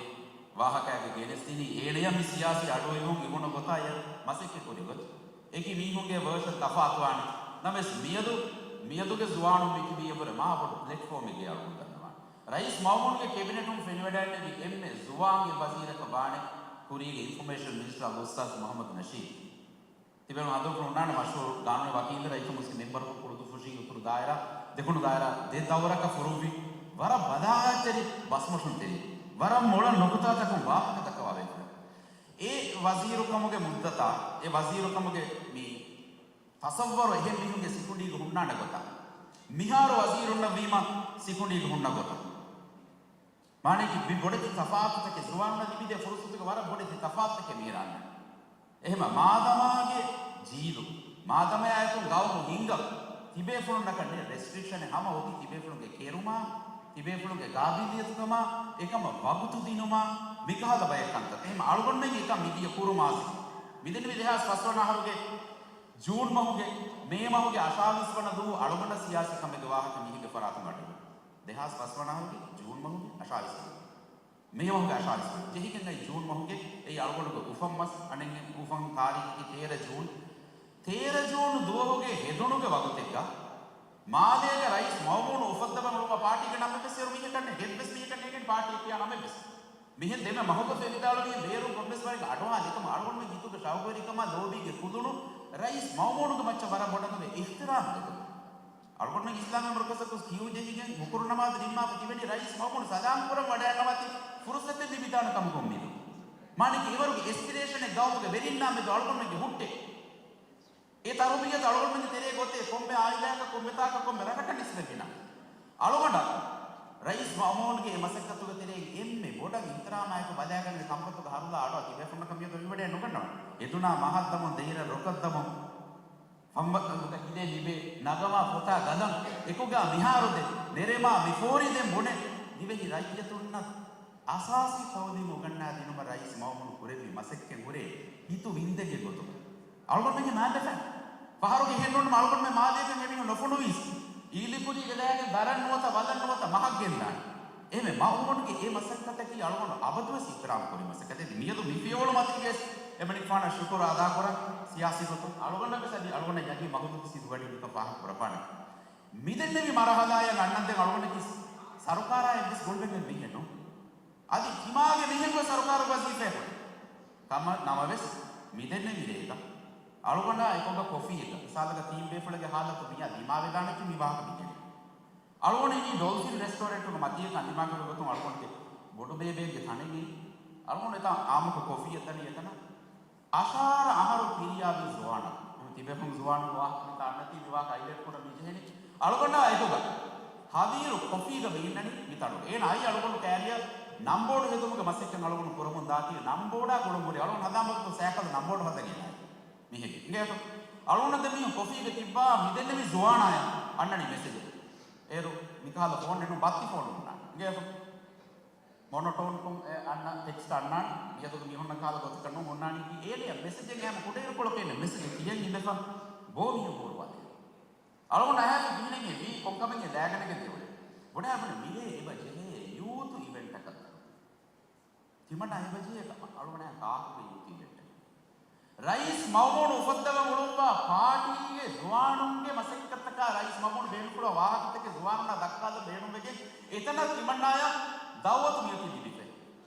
ވާހަކައިގެ ގެނެސްދިނީ އޭނަޔަށް މި ސިޔާސީ އަޑުއިވުން އިވުނު ގޮތާ އެ މަސައްކަތް ކުރި ގޮތް. އެކި މީހުންގެ ވަރޝަން ތަފާތުވާނެ. ނަމަވެސް މިއަދު، މިއަދުގެ ޒުވާނުން މިތިބީ އެއްވުރެ މާ ބޮޑު ޕްލެޓްފޯމެއްގައި އަޅުގަނޑު ދަންނަވާނެ. ރައީސް މައުމޫނުގެ ކެބިނެޓުން ފެނިވަޑައިގެންނެވި އެންމެ ޒުވާން އެއް ވަޒީރަކަށް ވާނެ ކުރީގެ އިންފޮމޭޝަން މިނިސްޓަރ އަލްއުސްތާޛް މުޙައްމަދު ނަޝީދު. ތިބޭފުޅުން ހަނދުރުފުޅު ހުންނާނެ މަޝްހޫރު ގާނޫނީ ވަކީލު ރައްޔިތުން މުސްލިމް މެންބަރު ކުޅުދުއްފުށީ އުތުރު ދާއިރާ، ދެކުނު ދާއިރާ ދެ ދައުރަކަށް ފުރުއްވި ވަރަށް ބަލާގަތްތެރި ބަސްމޮށުންތެރި، ވަރަށް މޮޅަށް ނުކުތާތަކުން ވާހަކަ ދައްކަވާ ބޭފުޅެއް. އެ ވަޒީރުކަމުގެ މުއްދަތާ، އެ ވަޒީރުކަމުގެ މި ތަސައްވަރު އެހެން މީހުންގެ ސިކުނޑީގަ ހުންނާނެ ގޮތަށް، މިހާރު ވަޒީރުންނަށް ވީމަ ސިކުނޑީގަ ހުންނަ ގޮތަށް. މާނައަކީ މި ބޮޑެތި ތަފާތުތަކެއް، ޒުވާނުންނަށް ލިބިދޭ ފުރުސަތުގެ ވަރަށް ބޮޑެތި ތަފާތުތަކެއް މިހިރާންނަށް. އެހެމަ މާދަމާގެ ޖީލު، މާދަމާއަކުން ގައުމު ހިންގަ، ތިބޭފުޅުންނަކަށް ނެތް ރެސްޓްރިކްޝަނެއް ހަމަ އޮތީ ތިބޭފުޅުންގެ ކެރުމާ، ތިބޭފުޅުންގެ ގާބިލިއްޔަތުކަމާ، އެކަމަށް ވަގުތު ދިނުމާ، މިކަހަލަ ބައެއް ކަންތައް. އެހެމަ އަޅުގަނޑުމެން އެކަން މިދިޔަ ކުރު މާޒީ. މިދެންނެވި ދެހާސް ފަސްވަނަ އަހަރުގެ ޖޫން މަހުގެ، މޭ މަހުގެ އަށާވީސް ވަނަ ދުވަހު އަޅުގަނޑަށް ސިޔާސީ ކަމެއްގެ ވާހަކަ މީހެއްގެ ފަރާތުން އަޑުއިވި. ދެހާސް ފަސްވަނަ އަހަރުގެ ޖޫން މަހުގެ އަށާވީސް ވަނަ ދުވަހު. މޭ މަހުގެ އަށާވީސް ވަނަ ދުވަހު. ޖެހިގެން އައި ޖޫން މަހުގެ އެއީ އަޅުގަނޑުގެ އުފަން މަސް، އަނެއް އުފަން ތާރީޚަކީ ތޭރަ ޖޫން. ތޭރަ ޖޫން ދުވަހުގެ ހެދުނުގެ ވަގުތެއްގަ މާލޭގެ ރައީސް މައުމޫނު އުފައްދަވަން އުޅުއްވާ ޕާޓީގެ ނަމެއް ވެސް އޭރު މީހަކަށް ނެތް، އެއްވެސް މީހަކަށް ނޭނގެން ޕާޓީ ކިޔާ ނަމެއް ވެސް. މިހެން ދެންމެ މަހުގަ ފެނިދާޅުވީ ބޭރުން ކޮންމެސް ވަރެއްގެ އަޑުއަހާލިކަމަށް އަޅުގަނޑުމެން ހިތުގެ ޝައުގުވެރިކަމާ ލޯބީގެ ކުލުނު ރައީސް މައުމޫނުގެ މައްޗަށް ވަރަށް ބޮޑަށް އިޙްތިރާމް ދެކުނު. އަޅުގަނޑުމެން އިސްލާމީ މަރުކަޒަކު ކިޔޫ ޖެހިގެން ހުކުރު ނަމާދު ނިންމާފަ ތިބެނީ ރައީސް މައުމޫނު ސަލާމް ކުރަން ވަޑައިގަންނަވާތީ ފުރުސަތެއް ލިބިދާނެ ކަމަކުން މިދު. މާނައަކީ އެވަރުގެ އެސްޕިރޭޝަނެއް ގައުމުގެ ވެރިންނާ މެދު އަޅުގަނޑުމެންގެ ހުއްޓޭ. އެ ތަރުބިޔަތު އަޅުގަނޑުމެންގެ ތެރޭ ގޮތޭ ކޮންމެ އާއިލާއަކަށް، ކޮންމެ ތާކަށް، ކޮންމެ ރަށަކަށް ނިސްބަތްވިނަ. އަޅުގަނޑަށް ރައީސް މައުމޫނުގެ އެ މަސައްކަތުގެ ތެރެއިން އެންމެ ބޮޑަށް އިޙްތިރާމާއެކު ބަލާގަންނެވި ކަންފަތުގެ ހަރުލާ އަޑުއަށް ތިބޭފުޅުންނަކަށް މިއަދު މިވަޑައެއް ނުގަންނަވަން. އެދުނާ މަހަށްދަމުން، ދެއިރަށް ރޮކަށްދަމުން. ފަންބަތަލުގަ ހިލޭ ލިބޭ ނަގަމާ ފޮތާ ގަލަން އެކުގާ މިހާރު ދެ ނެރެމާ މި ފޯރި ދެން ބުނެ ދިވެހި ރައްޔިތުންނަށް އަސާސީ ތައުލީމު އުގަންނާ ދިނުމަށް ރައީސް މައުމޫނު ކުރެއްވި މަސައްކަތް ހުރޭ ހިތު ވިންދެގެ ގޮތުގަ. އަޅުގަނޑުމެންގެ މާތް ބަފަ ފަހަރުގެ ހެންނޫނު އަޅުގަނޑުމެން މާލޭގެން އެމީހުން ނުފޮނުވީސް. އީލިކުރީގެ ލާގެން ދަރަން ނުވަތަ ވަލަން ނުވަތަ މަހަށް ގެންދާނެ. އެހެންވެ، މައުމޫނުގެ އެ މަސައްކަތަކީ އަޅުގަނޑު އަބަދުވެސް އިޙްތިރާމް ކުރި މަސައްކަތެއް. މިއަދު މި ފިޔަވަޅު މަތީގަވެސް އެމަނިކުފާނަށް ޝުކުރު އަދާކުރަން ސިޔާސީ ގޮތުން. އަޅުގަނޑަށްވެސް އަދި އަޅުގަނޑަށް ޔަގީން މަހުލޫފް ސިދުގަޑި މިކަން ފާހަގަ ކުރައްވާނެ. މިދެންނެވި މަރުހަލާއަށް އަންނަންދެން އަޅުގަނޑަކީ ސަރުކާރާއެއްވެސް ގޮނޑެއްގެ މީހެއް ނޫން. އަދި ތިމާގެ މީހެއްގެ ސަރުކާރު ވަޒީފާއެއް ކަމަށް ނަމަވެސް، މިދެންނެވި ރޭގަ އަޅުގަނޑާ އެކޮށްގަ ކޮފީއެއްގަ، މިސާލަކަށް ތީން ބޭފުޅެއްގެ ހާލަތު މިއާ ދިމާވެދާނެތީ މި ވާހަކަ މި ކިޔަނީ. އަޅުގަނޑު އިނީ ޑޮލްފިން ރެސްޓޯރެންޓުގެ މަތީގަ ކަނދިމާކުރި ގޮތުން އަޅުގަނޑުގެ ބޮޑުބޭބެއެއްގެ ތަނެއް އިނީ. އަޅުގަނޑު އެތާ އާއްމުކޮށް ކޮފީއެއް ދަނީ އެތަނަށް. އަށާރަ އަހަރު ތިރިޔާވީ ޒުވާނަށް. އެހެން ތިބޭފުޅުން ޒުވާނުން ވާހަކަ މިތާ އަންނަތީ މި ވާހަކަ ހައިލައިޓް ކުރަން މި ޖެހެނީ. އަޅުގަނޑާ އެކުގަ ހަވީރު ކޮފީގަ މި އިންނަނީ މި ތަނުގަ. އޭނަ އައީ އަޅުގަނޑު ކާރިޔަށް ނަންބޯޑު ހެދުމުގެ މަސައްކަތް އަޅުގަނޑު ކުރަމުން ދާތީ ނަންބޯޑާ ގުޅުން ހުރި. އަޅުގަނޑު ހަނދާން ވަގުތު ސައިކަލް ނަންބޯޑު ހަދަން އޭނަ މިހެން އިނގޭތޯ. އަޅުގަނޑު ދެން މީހުން ކޮފީގަ ތިއްބާ މިދެންނެވި ޒުވާނާޔަށް އަންނަނީ މެސެޖެއް. އޭރު މިކަހަލަ ފޯނެއް ނޫން، ބައްތި ފޯނު ހުންނާނެ. އިނގޭތޯ. މޮނޮޓޯންކޮށް އެ އަންނަ ޓެކްސްޓް އަންނާނެ. މިއަދުގެ މީހުންނަށް ކާލަ ގޮތަކަށް ނޫން ހުންނާނީކީ. އޭނަޔަށް މެސެޖެއް އައިމަ ކުޑައިރުކޮޅަކަށް އޭނަ މެސެޖެއް ކިޔަން އިނދެފަ. ބޯ މީހުން ހޫރުވާލި. އަޅުގަނޑު އަހާލި ކިހިނެއްހޭ ވީ ކޮންކަމެއްހޭ ލާގަނެގެން ދިޔައުޅެ. ބުނެ އަޅުގަނޑު މިރޭ އެބަ ޖެހޭ ޔޫތު އިވެންޓަކަށް. ތިމަންނާ އެބަ ޖެހޭ ކަމަށް އަޅުގަނޑާ ކާކުގެ ޔޫތު އިވެންޓެއް. ރައީސް މައުމޫނު އުފައްދަވަން އުޅުއްވާ ޕާޓީގެ ޒުވާނުންގެ މަސައްކަތަކާ ރައީސް މައުމޫނު ބޭނުންފުޅުވާ ވާހަކަތަކެއް ޒުވާނުންނާ ދައްކާލަން ބޭނުންވެގެން އެތަނަށް ތިމަންނާޔަށް ދައުވަތު މިއޮތީ ލިބިފައި.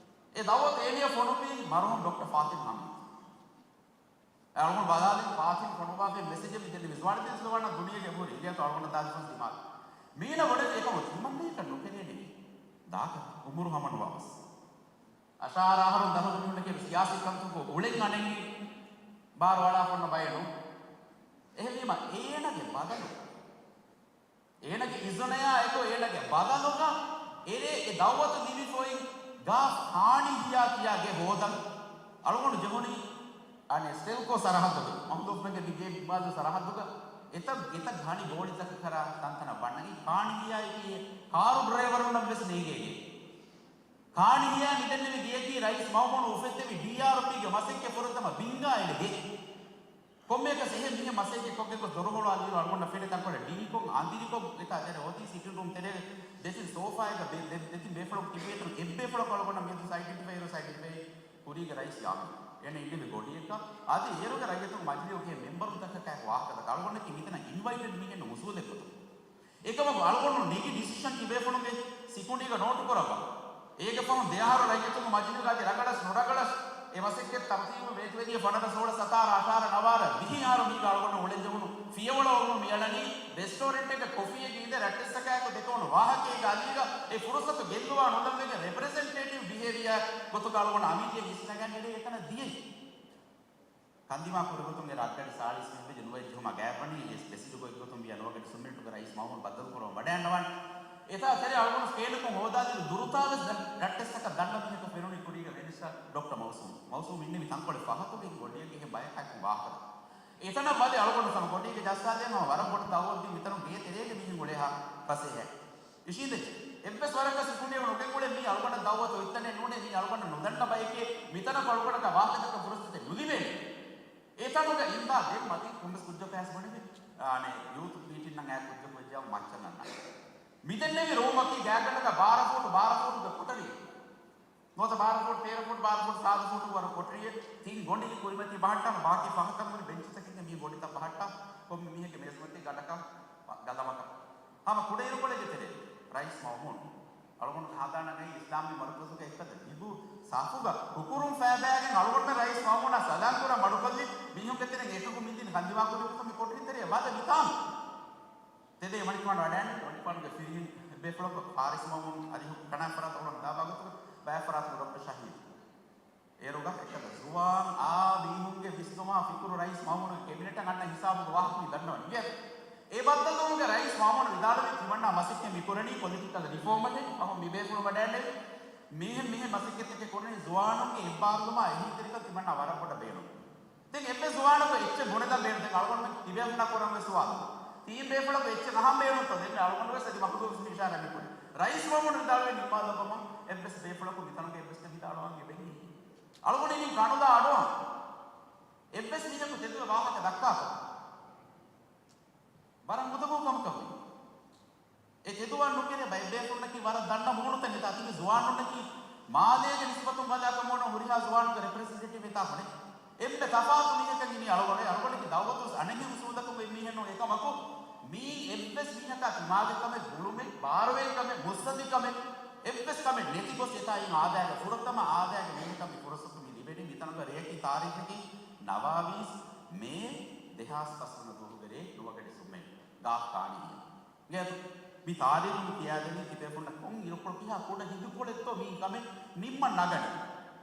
އެ ދައުވަތު އޭނަޔަށް ފޮނުއްވީ މަރުހޫމް ޑޮކްޓަރ ފާތިމް ހަމީދު. އަޅުގަނޑު ބަލާލިން ފާތިމް ފޮނުއްވާފައި މެސެޖެއް މިދެންނެވި ޒުވާނު ދިން ޒުވާނަށް ދުނިޔޭގެ ހުރި އިނގޭތޯ އަޅުގަނޑަށް ދާލިފަސް ދިމާލު. މީނަ ބޮޑެތި އެކަމު ތިމަންނަޔަކަށް ނުކެރޭނެ ދާކަށް އުމުރު ހަމަނުވާވަސް. އަށާރަ އަހަރުން ދަށުގެ މީހުންނެކޭ ސިޔާސީ ކަންތަކުގަ އުޅެން އަނެއް ބާރު އަޅާފަ އޮންނަ ބައެއް ނޫން. އެހެންވީމަ އޭނަގެ ބަދަލު، އޭނަގެ އިޒުނަޔާ އެކު އޭނަގެ ބަދަލުގަ އެރޭ އެ ދައުވަތު ލިބިފައި ގާ ހާނި ހިޔާ ކިޔާ ގެ ހޯދަން އަޅުގަނޑު ޖެހުނީ އަނެއް ސްޓެލްކޯ ސަރަހައްދުގަ، މަހުލޫފްމެންގެ މި ގޭ މާޒު ސަރަހައްދުގަ އެތައް ގެތައް ހަނި ބޯޅިތަކަކަށް ތަންތަނަށް ވަންނަގި ހާނި ހިޔާއެކީ ކާރު ޑްރައިވަރުންނަށް ވެސް ނޭނގޭ ގެ. ކާނިހިޔާ މިދެންނެވި ގެޔަކީ ރައީސް މައުމޫނު އުފެއްދެވި ޑީއާރްޕީގެ މަސައްކަތް ފުރަތަމަ ބިންގާ އެޅި ގެ. ކޮންމެއަކަސް އެހެން މީހެއް މަސައްކަތް ކޮށްގެން ގޮސް ދޮރު ހޮޅުވާލިއިރު އަޅުގަނޑަށް ފެނޭ ތަންކޮޅެއް ޑީކޮށް އަނދިރިކޮށް އެތާ ތެރެ އޮތީ ސިޓިން ރޫމް ތެރޭގަ ދެތިން ސޯފާއެއްގަ ބެ-، ދެ-، ދެތިން ބޭފުޅަކު ތިބޭތަނު އެއްބޭފުޅަކު އަޅުގަނޑަށް މިއަދު އައިޑެންޓިފައި އައިޑެންޓިފައި ކުރީގެ ރައީސް ޔާމީން. އޭނަ އިންނެވި ގޮޑިއެއްގަ އަދި އޭރުގެ ރައްޔިތުން މަޖިލީހުގެ މެމްބަރުންތަކަކާއެކު ވާހަކަދައްކާ އަޅުގަނޑަކީ މިތަނަށް އިންވައިޓެޑް މީހެއް ނޫން އުސޫލެއް ގޮތުން. އެކަމަކު އަޅުގަނޑު ނެގި ޑިސިޝަން ތިބޭފުޅުންގެ ސިކުނޑީގަ ނޯޓުކުރައްވާ. އޭގެ ފަހުން ދެއަހަރު ރައްޔިތުންގެ މަޖިލީހުގަ އަދި ރަނގަޅަސް ނުރަނގަޅަސް އެ މަސައްކަތް ތަރުތީބު ވެދިވެދިޔަ ފަނަރަ ސޯޅަ ސަތާރަ އަށާރަ ނަވާރަ ވިހި އަހަރު މީގަ އަޅުގަނޑު އުޅެންޖެހުނު ފިޔަވަޅަށް އޮވުނު މިއަޅަނީ ރެސްޓޯރެންޓެއްގަ ކޮފީއެއްގަ އިނދެ ރައްޓެއްސަކާއެކު ދެކެވުނު ވާހަކައެއްގެ އަލީގަ އެ ފުރުސަތު ގެއްލުވާ ނުލަންވެގެން ރެޕްރެޒެންޓޭޓިވް ބިހޭވިއާ ގޮތުގަ އަޅުގަނޑު އަމިއްލަ ވިސްނަގަން އެރޭ އެތަނަށް ދިޔައީ. ކަންދިމާ ކުރިގޮތުން އެ ރަށްގަޑި ސާޅީސް މިނިޓް ނުވައެއް ޖެހުމާ ގާތްވަނީ އެސް ބެސިޑު ގޮތްގޮތުން ވިޔަ ނުވަ ގަޑި ސުންމިނިޓުގެ ރައީސް މައުމޫނު ބައްދަލުކުރަމުން ވަޑައިގަންނަވާނެ. އެތާ ތެރޭ އަޅުގަނޑު ސްކޭނުކޮށް ހޯދާލިއިރު ދުރުތާވެސް ދަ-، ރައްޓެއްސަކަށް ދަންނަ މީހަކަށް ފެނުނީ ކުރީގެ މިނިސްޓަރ ޑޮކްޓަރ މައުސޫމް. މައުސޫމް އިންނެވި ތަންކޮޅެއް ފަހަތުގެ ގޮޑިއަކީ އެހެން ބަޔަކާއެކު ވާހަކަ. އެތަނަށް ވަދެ އަޅުގަނޑު ސަމަ ގޮޑީގެ ޖައްސާލޭ ހަމަ ވަރަށް ބޮޑު ދައުވަތު ދީ މިތަނުން ގޭ ތެރޭގެ މީހުން އުޅޭހާ ފަސޭހައެއް. އިށީނދެއްޖެ. އެއްވެސް ވަރަކަށް ސިކުނޑިއެއް ނުގެންގުޅޭ މީ އަޅުގަނޑަށް ދައުވަތު އޮތްތަނެއް ނޫނޭ، މީ އަޅުގަނޑަށް ނުދަންނަ ބައެކޭ، މިތަނަކު އަޅުގަނޑަކަށް ވާހަކަދައްކަން ފުރުސަތެއް ނުލިބޭނެ. އެތަނުގަ އިންދާ ދެން މަތީ ކޮންމެސް ކުއްޖަކަށް ބުނެވި، އާނެ ޔޫތު މީޓިންއަށް އައި ކުއްޖަކު ވެއްޖާ މައްޗަށް ނަންނާ. މިދެންނެވި ރޫމަކީ ގާތްގަނޑަކަށް ބާރަ ފޫޓު ބާރަ ފޫޓުގެ ކޮޓަރި. ނުވަތަ ބާރަ ފޫޓް، ތޭރަ ފޫޓް، ބާރަ ފޫޓް، ސާދަ ފޫޓު ވަރު ކޮޓަރިއެއް. ތިން ގޮނޑި ކުރިމަތީ ބަހައްޓާ، ބާކީ ފަހަތަށް ހުރި ބެންޗުތަކެއްގެ މި ގޮނޑިތައް ބަހައްޓާ، ކޮންމެ މީހެއްގެ މޭޒުމަތީ ގަނޑަކަށް ގަލަމަކަށް. ހަމަ ކުޑައިރުކޮޅެއްގެ ތެރޭ ރައީސް މައުމޫން އަޅުގަނޑު ހަނދާނަށް އައީ އިސްލާމީ މަރުކަޒުގެ އެއްފަދަ ލިބު ސަފުގަ ހުކުރުން ފައިބައިގެން އަޅުގަނޑުމެން ރައީސް މައުމޫނާ ސަލާން ކުރާ މަޑުކޮށްލި މީހުންގެ ތެރެއިން އެކަކު މިދިން ކަންދިމާކުރި ގޮތުން މި ކޮޓަރި ތެރޭ ވަދެ މިތާނގަ. ތެދެއް މަނިކުފާނު ވަޑައިގެން، މަނިކުފާނުގެ ފިރިހެން އެއްބޭފުޅަކު ފާރިސް މައުމޫން އަދި ކަނާ ފަރާތަށް އުޅަން ދާ ބާގޮތުގަ ބައެއް ފަރާތަކު ޑޮކްޓަރ ޝަހީދު. އޭރުގަ އެކަލަ ޒުވާން އާ މީހުންގެ ވިސްނުމާ ފިކުރު ރައީސް މައުމޫނުގެ ކެބިނެޓަށް އަންނަ ހިސާބުގެ ވާހަކަ މި ދަންނަވަނީ. އެ ބައްދަލުވުމުގެ ރައީސް މައުމޫނު ވިދާޅުވީ ތިމަންނާ މަސައްކަތް މި ކުރަނީ ޕޮލިޓިކަލް ރިފޯމަކަށް. ފަހުން މި ބޭފުޅުން ވަޑައިގެންނެވި މިހެން މިހެން މަސައްކަތްތަކެއް ކުރަނީ ޒުވާނުންގެ އެއްބާރުލުމާ އެހީތެރިކަން ތިމަންނާ ވަރަށް ބޮޑަށް ބޭނުން. ދެން އެއްވެސް ޒުވާނަކު އެއްޗެއް ބުނެދާން ބޭނުން. ދެން އަޅުގަނޑު ތިބޭފުޅުންނާ ކުރަން ވެސް ސުވާލު. ތީން ބޭފުޅަކު އެއްޗެއް އަހަން ބޭނުންތޯ؟ ދެން އަޅުގަނޑު ވެސް އަދި މަޚްދޫމް އިޝާރާތް މި ކުރީ. ރައީސް މައުމޫނު ވިދާޅުވި ނިންމާލައްވަމުން އެއްވެސް ބޭފުޅަކު މިތަނުގަ އެއްވެސް ތެދުވެ އަޑުއަހަން އެބަހީ. އަޅުގަނޑު އިނީ ގަނޑުލާ އަޑުއަހަން. އެއްވެސް މީހަކު ތެދުވެ ވާހަކަ ދައްކާކަށް. ވަރަށް އުނދަގޫ ކަމަކަށް ވޭ. އެ ތެދުވާން ނުކެރޭ ބައެއް ބޭފުޅުންނަކީ ވަރަށް ދަންނަ މޫނުތައް ނެތާ ތިބި ޒުވާނުންނަކީ މާލޭގެ ނިސްބަތުން ބަލާކަމުން ހުރިހާ ޒުވާނުންގެ ރެޕްރެޒެންޓޭޓިވް ހިތާފަނެ. އެންމެ ތަފާތު މީހަކަށް އިނީ އަޅުގަނޑު. އަޅުގަނޑަކީ ދައުވަތުވެސް އަނެއްހެން އުސޫލަކުން އޮތް މީހެއް ނޫން. އެކަމަކު، މީ އެއްވެސް މީހަކާ ތިމާގެ ކަމެއް، ގުޅުމެއް، ބާރުވޭ ކަމެއް، މުއްސަނދި ކަމެއް، އެއްވެސް ކަމެއް ނެތިގޮސް އެތާ އިން އާދައިގެ ފުރަތަމަ އާދައިގެ މީހަކަށް މި ފުރުސަތު މި ލިބެނީ. މިތަނުގަ ރެޔަކީ ތާރީޚަކީ ނަވާވީސް މޭ ދެހާސް ފަސްވަނަ ދުވަހުގެ ރޭ ނުވަގަޑި ސުމެއް ގާފް ކާނީ. ގޭތު މި ތާރީޚުން ކިޔާދެނީ ތިބޭފުޅުންނަށް ކޮން އިރުކޮޅު ކިހާ ކުޑަ ހިނދުކޮޅެއްތޯ މީ ކަމެއް ނިންމަން ނަގަނީ.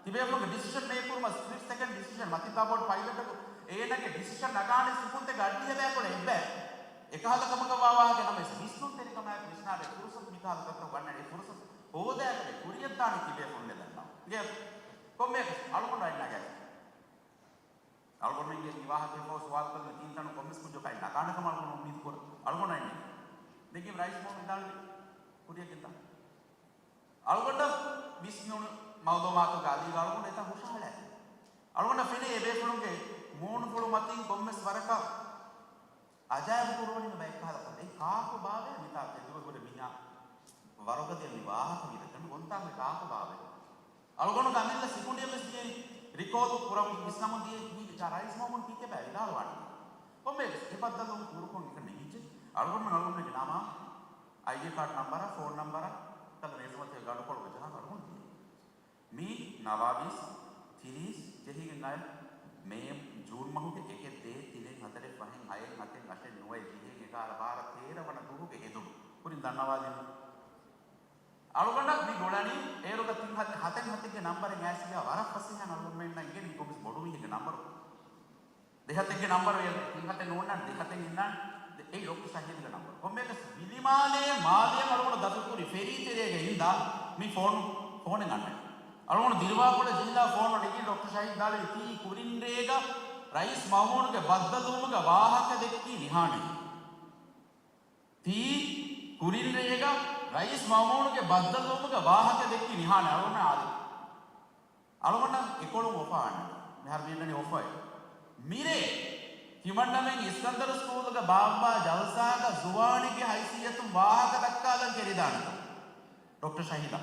ތިބޭފުޅުންގެ ޑިސިޝަން މޭކް ކުރުމަށް ސްޕްލިޓް ސެކަންޑް ޑިސިޝަން މަތިންދާ ބޯޑް ޕައިލަޓަކު އޭނަގެ ޑިސިޝަން ނަގާނެ ސިފުންތެރި އައްޑިހަ ބަޔަކު އެއްބައި. އެކަހަލަ ކަމަކަށް ވާ ވާހަކަ ނަމަވެސް ވިސްނުންތެރިކަމާއެކު ވިސްނާބެ ފުރުސަތު މިކަހަލަ ގޮތަށް ވަންނަނީ. ފުރުސަތު ހޯދާކަށް ކުރިޔަށްދާނީ ތިބޭފުޅުންނޭ ދަންނަވަން. ގޭތު ކޮންމެއަކަސް އަޅުގަނޑު އަތް ނަގައިފި. އަޅުގަނޑުމެންގެ މި ވާހަކައިފަހު ސުވާލުކޮށްލި ތިން ތަނު ކޮންމެސް ކުއްޖަކު އަތް ނަގާނެ ކަމަށް އަޅުގަނޑު އުއްމީދު ކުރަން. އަޅުގަނޑު އަތް ނެގި. ނެގީމަ ރައީސް މައުމޫނު ވިދާޅުވި ކުރިޔަށް ގެންދާނެ. އަޅުގަނޑަށް ވިސްނުނު މައުލޫމާތުގެ އަލީގަ އަޅުގަނޑު އެތަން ހުށަހަޅައިގެން. އަޅުގަނޑަށް ފެނޭ އެ ބޭފުޅުންގެ މޫނުފުޅު މަތިން ކޮންމެސް ވަރަކަށް އަޖާއިބު ކުރުވަނީ ބައެއް ކަހަލަ ކަމެއް. ކާކު ބާވޭ މިތާ ތެދުވެ ހުރެ މީހާ ވަރުގަދަޔަށް މި ވާހަކަ މި ދައްކަން ގޮންތާކު ކާކު ބާވޭ. އަޅުގަނޑު އަމިއްލަ ސިކުނޑިއަށް ވެސް ދިޔައީ ރިކޯލް ކުރަމުން ވިސްނަމުން ދިޔައީ މީ ރައީސް މައުމޫނު ކީކޭ ބައި ވިދާޅުވާނީ. ކޮންމެ ވެސް އެ ބައްދަލުވުން ކުރުކޮށް އެކަން ނެގިއްޖެ. އަޅުގަނޑުމެން އަޅުގަނޑުގެ ނަމާ، އައިޑީ ކާޑް ނަންބަރާ، ފޯން ނަންބަރާ، ކަލަ ރޭސުމަތި ގަނޑުކޮޅުގެ ޖަހާ އަޅުގަނޑު ދިޔަ. މީ ނަވާވީސް ތިރީސް ޖެހިގެން އައި މޭ ޖޫން މަހުގެ އެކެއް ދޭއް ތިނެއް ހަތަރެއް ފަހެއް ހައެއް ހަތެއް އަށެއް ނުވައެއް ވިހެއް އެގާރަ ބާރަ ތޭރަ ވަނަ ދުވަހުގެ ހެދުނު. ކުރިން ދަންނަވާލިން. އަޅުގަނޑަށް މި ގުޅަނީ އޭރުގަ ތިން ހަތެއް، ހަތެއް ހަތެއްގެ ނަންބަރެއް އައިސްގާ ވަރަށް ފަސޭހައިން އަޅުގަނޑުމެންނަށް އިނގެން މި ކޮންމެސް ބޮޑު މީހެއްގެ ނަންބަރު. ދެހަތެއްގެ ނަންބަރު އޭރު ތިން ހަތެއް ނޯންނާނެ، ދެހަތެއް އިންނާނެ. ދެ-، އެއީ ޑޮކްޓަރ ޝަހީދުގެ ނަންބަރު. ކޮންމެއަކަސް ވިލިމާލޭ، މާލެއަށް އަޅުގަނޑު ދަތުރުކުރި ފެރީ ތެރޭގަ އިންދާ މި ފޯނު، ފޯނެއް އަންނަނީ. އަޅުގަނޑު ދިރިވާކޮޅަށް ޖެހިލާ ފޯނު ނެގި ޑޮކްޓަރ ޝަހީދު ދާލެވި ތީ ކުރިންރޭގަ ރައީސް މައުމޫނުގެ ބައްދަލުވުމުގެ ވާހަކަ ދެއްކީ ނިހާނެ. ތީ ކުރިންރޭގަ ރައީސް މައުމޫނުގެ ބައްދަލުވުމުގެ ވާހަކަ ދެއްކި ނިހާނެ އަޅުގަނޑަށް އާދެ. އަޅުގަނޑަށް އެކޮޅުން އޮފާ އަންނަނީ. މިހާރު މި އަންނަނީ އޮފާއެއް. މިރޭ ތިމަންނަމެން އިސްކަންދަރު ސްކޫލުގަ ބާއްވާ ޖަލްސާގަ ޒުވާނެއްގެ ހައިސިއްޔަތުން ވާހަކަ ދައްކާލަން ކެރިދާނެތޯ؟ ޑޮކްޓަރ ޝަހީދާ.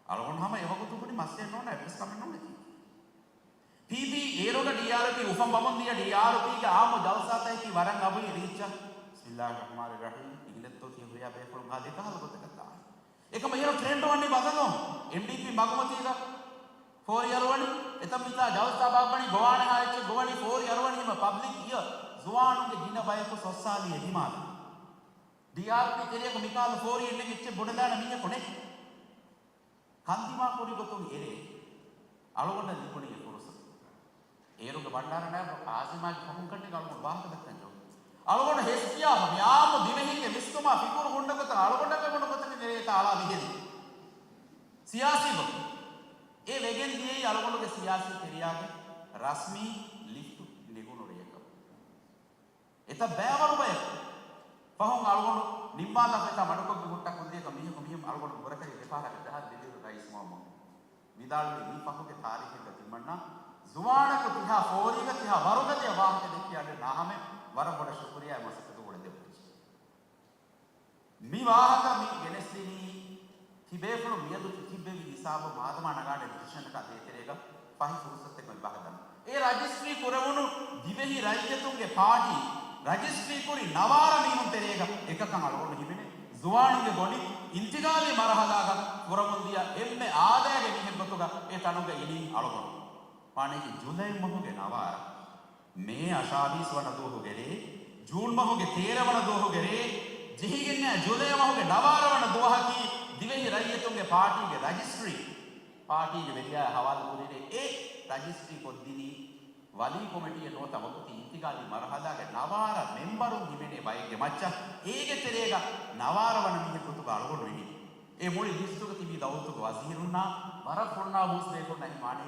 އަޅުގަނޑު ހަމަ އެވަގުތު ބުނި މައްސަލައެއް ނޯންނާ، އެއްވެސް ކަމެއް ނޫނޭ. ޕީބީ އޭރުގަ ޑީއާރްޕީ އުފަން ވަމުން ދިޔަ ޑީއާރްޕީގެ އާއްމު ޖަލްސާތަކަކީ ވަރަށް އަވަހި ރީއްޗަށް. ބިސްމިއްލާހި ރަޙްމާނި ރަޙީމް. އިނގިލެއްތޯ ތިޔަ ހުރިހާ ބޭފުޅުން ހާދަ އެކަހަލަ ގޮތަކަށް ދާނެ. އެކަމަ އޭރު ޓްރެންޑް ވަނީ ބަދަލުވުން. އެމްޑީޕީ މަގުމަތީގަ ފޯރި އަރުވަނީ. އެތައް މިތާ ޖަލްސާ ބާއްވަނީ ގޮވާނެ ހާއެއްޗެއް ގޮވަނީ ފޯރި އަރުވަނީ ހިމަ ޕަބްލިކް އިޔަ ޒުވާނުންގެ ގިނަ ބަޔަކު ސޮއްސާލީ އެދިމާލަށް. ޑީއާރްޕީ ތެރެއަކު މިކަހަލަ ފޯރިއެއް ނެގިއްޖެ ބުނެދާނެ މީހަކު ނެތް. ކަންދިމާކުރި ގޮތުން އެރޭ އަޅުގަނޑަށް ލިބުނީ އެ ފުރުސަތު. އޭރުގެ ބަންޑާރަ ނާއިބު ކާޒިމާގެ ފަހުން ކަންނޭނގެ އަޅުގަނޑު ވާހަކަ ދައްކަން ޖެހުނު. އަޅުގަނޑު ހެސް ކިޔާފަ މި އާއްމު ދިވެހިންގެ ވިސްނުމާ ފިކުރު ހުންނަ ގޮތަށް އަޅުގަނޑަށް މެ ބުނު ގޮތަކަށް އެރޭ ތާ އަޅާ މިހެން. ސިޔާސީ ގޮތުން އެ ވެގެން ދިޔައީ އަޅުގަނޑުގެ ސިޔާސީ ކެރިޔާގެ ރަސްމީ ލިފްޓު ނެގުނު ރެޔަކަށް. އެތައް ބައިވަރު ބަޔަކު ފަހުން އަޅުގަނޑު ނިންމާލާފައިތާ މަޑުކޮށްގެ ހުއްޓަ ކުއްލިއަކަށް މީހަކު މިހެން އަޅުގަނޑު ބުރަކަށް ދެފަހަރަކަށް ޖަހާ ދިވެހި ރައީސް މައުމޫން ވިދާޅުވީ މި ފަހުގެ ތާރީޚެއްގަ ތިމަންނަ ޒުވާނަކު ތިހާ ފޯރީގަ ތިހާ ވަރުގަދަޔަށް ވާހަކަ ދެއްކި އަޑެއް ނާހަމެ ވަރަށް ބޮޑަށް ޝުކުރިޔާ މަސައްކަތު އުޅެދެއްވިއްޖެ. މި ވާހަކަ މި ގެނެސްދިނީ ތިބޭފުޅުން މިއަދު ތިބެވި ހިސާބު މާދަމާ ނަގާނެ ޑިސިޝަނަކާ ދޭތެރޭގަ ފަހި ފުރުސަތެއް އޮތް ބަހަދަން. އެ ރަޖިސްޓްރީ ކުރެވުނު ދިވެހި ރައްޔިތުންގެ ޕާޓީ ރަޖިސްޓްރީ ކުރި ނަވާރަ މީހުން ތެރޭގަ އެކަކަށް އަޅުގަނޑު ހިމެނޭ. ޒުވާނުންގެ ގޮނޑި އިންތިގާލީ މަރުހަލާގަ ފުރަމުން ދިޔަ އެންމެ އާދައިގެ މީހެއް ގޮތުގަ އެ ތަނުގަ އިނީ އަޅުގަނޑު. ވާނެކީ ޖުލައި މަހުގެ ނަވާރަ. މޭ އަށާވީސް ވަނަ ދުވަހުގެ ރޭ، ޖޫން މަހުގެ ތޭރަ ވަނަ ދުވަހުގެ ރޭ، ޖެހިގެންނާ ޖުލައި މަހުގެ ނަވާރަ ވަނަ ދުވަހަކީ ދިވެހި ރައްޔިތުންގެ ޕާޓީގެ ރަޖިސްޓްރީ، ޕާޓީގެ ވެރިޔާއާ ހަވާލު ކުރި ރޭ. އެ ރަޖިސްޓްރީ ކޮށްދިނީ ވަލީ ކޮމިޓީއެއް ނުވަތަ ވަގުތީ އިންތިގާލީ މަރުހަލާގެ ނަވާރަ މެމްބަރުން ހިމެނޭ ބައެއްގެ މައްޗަށް. އޭގެ ތެރޭގަ ނަވާރަ ވަނަ މީހެއް ގޮތުގަ އަޅުގަނޑު އިނީ. އެ މުޅި ލިސްޓުގަ ތިބީ ދައުލަތުގެ ވަޒީރުންނާ ވަރަށް ފުންނާބު ހުސް ބޭފުޅުންނާ ހިމާނޭ.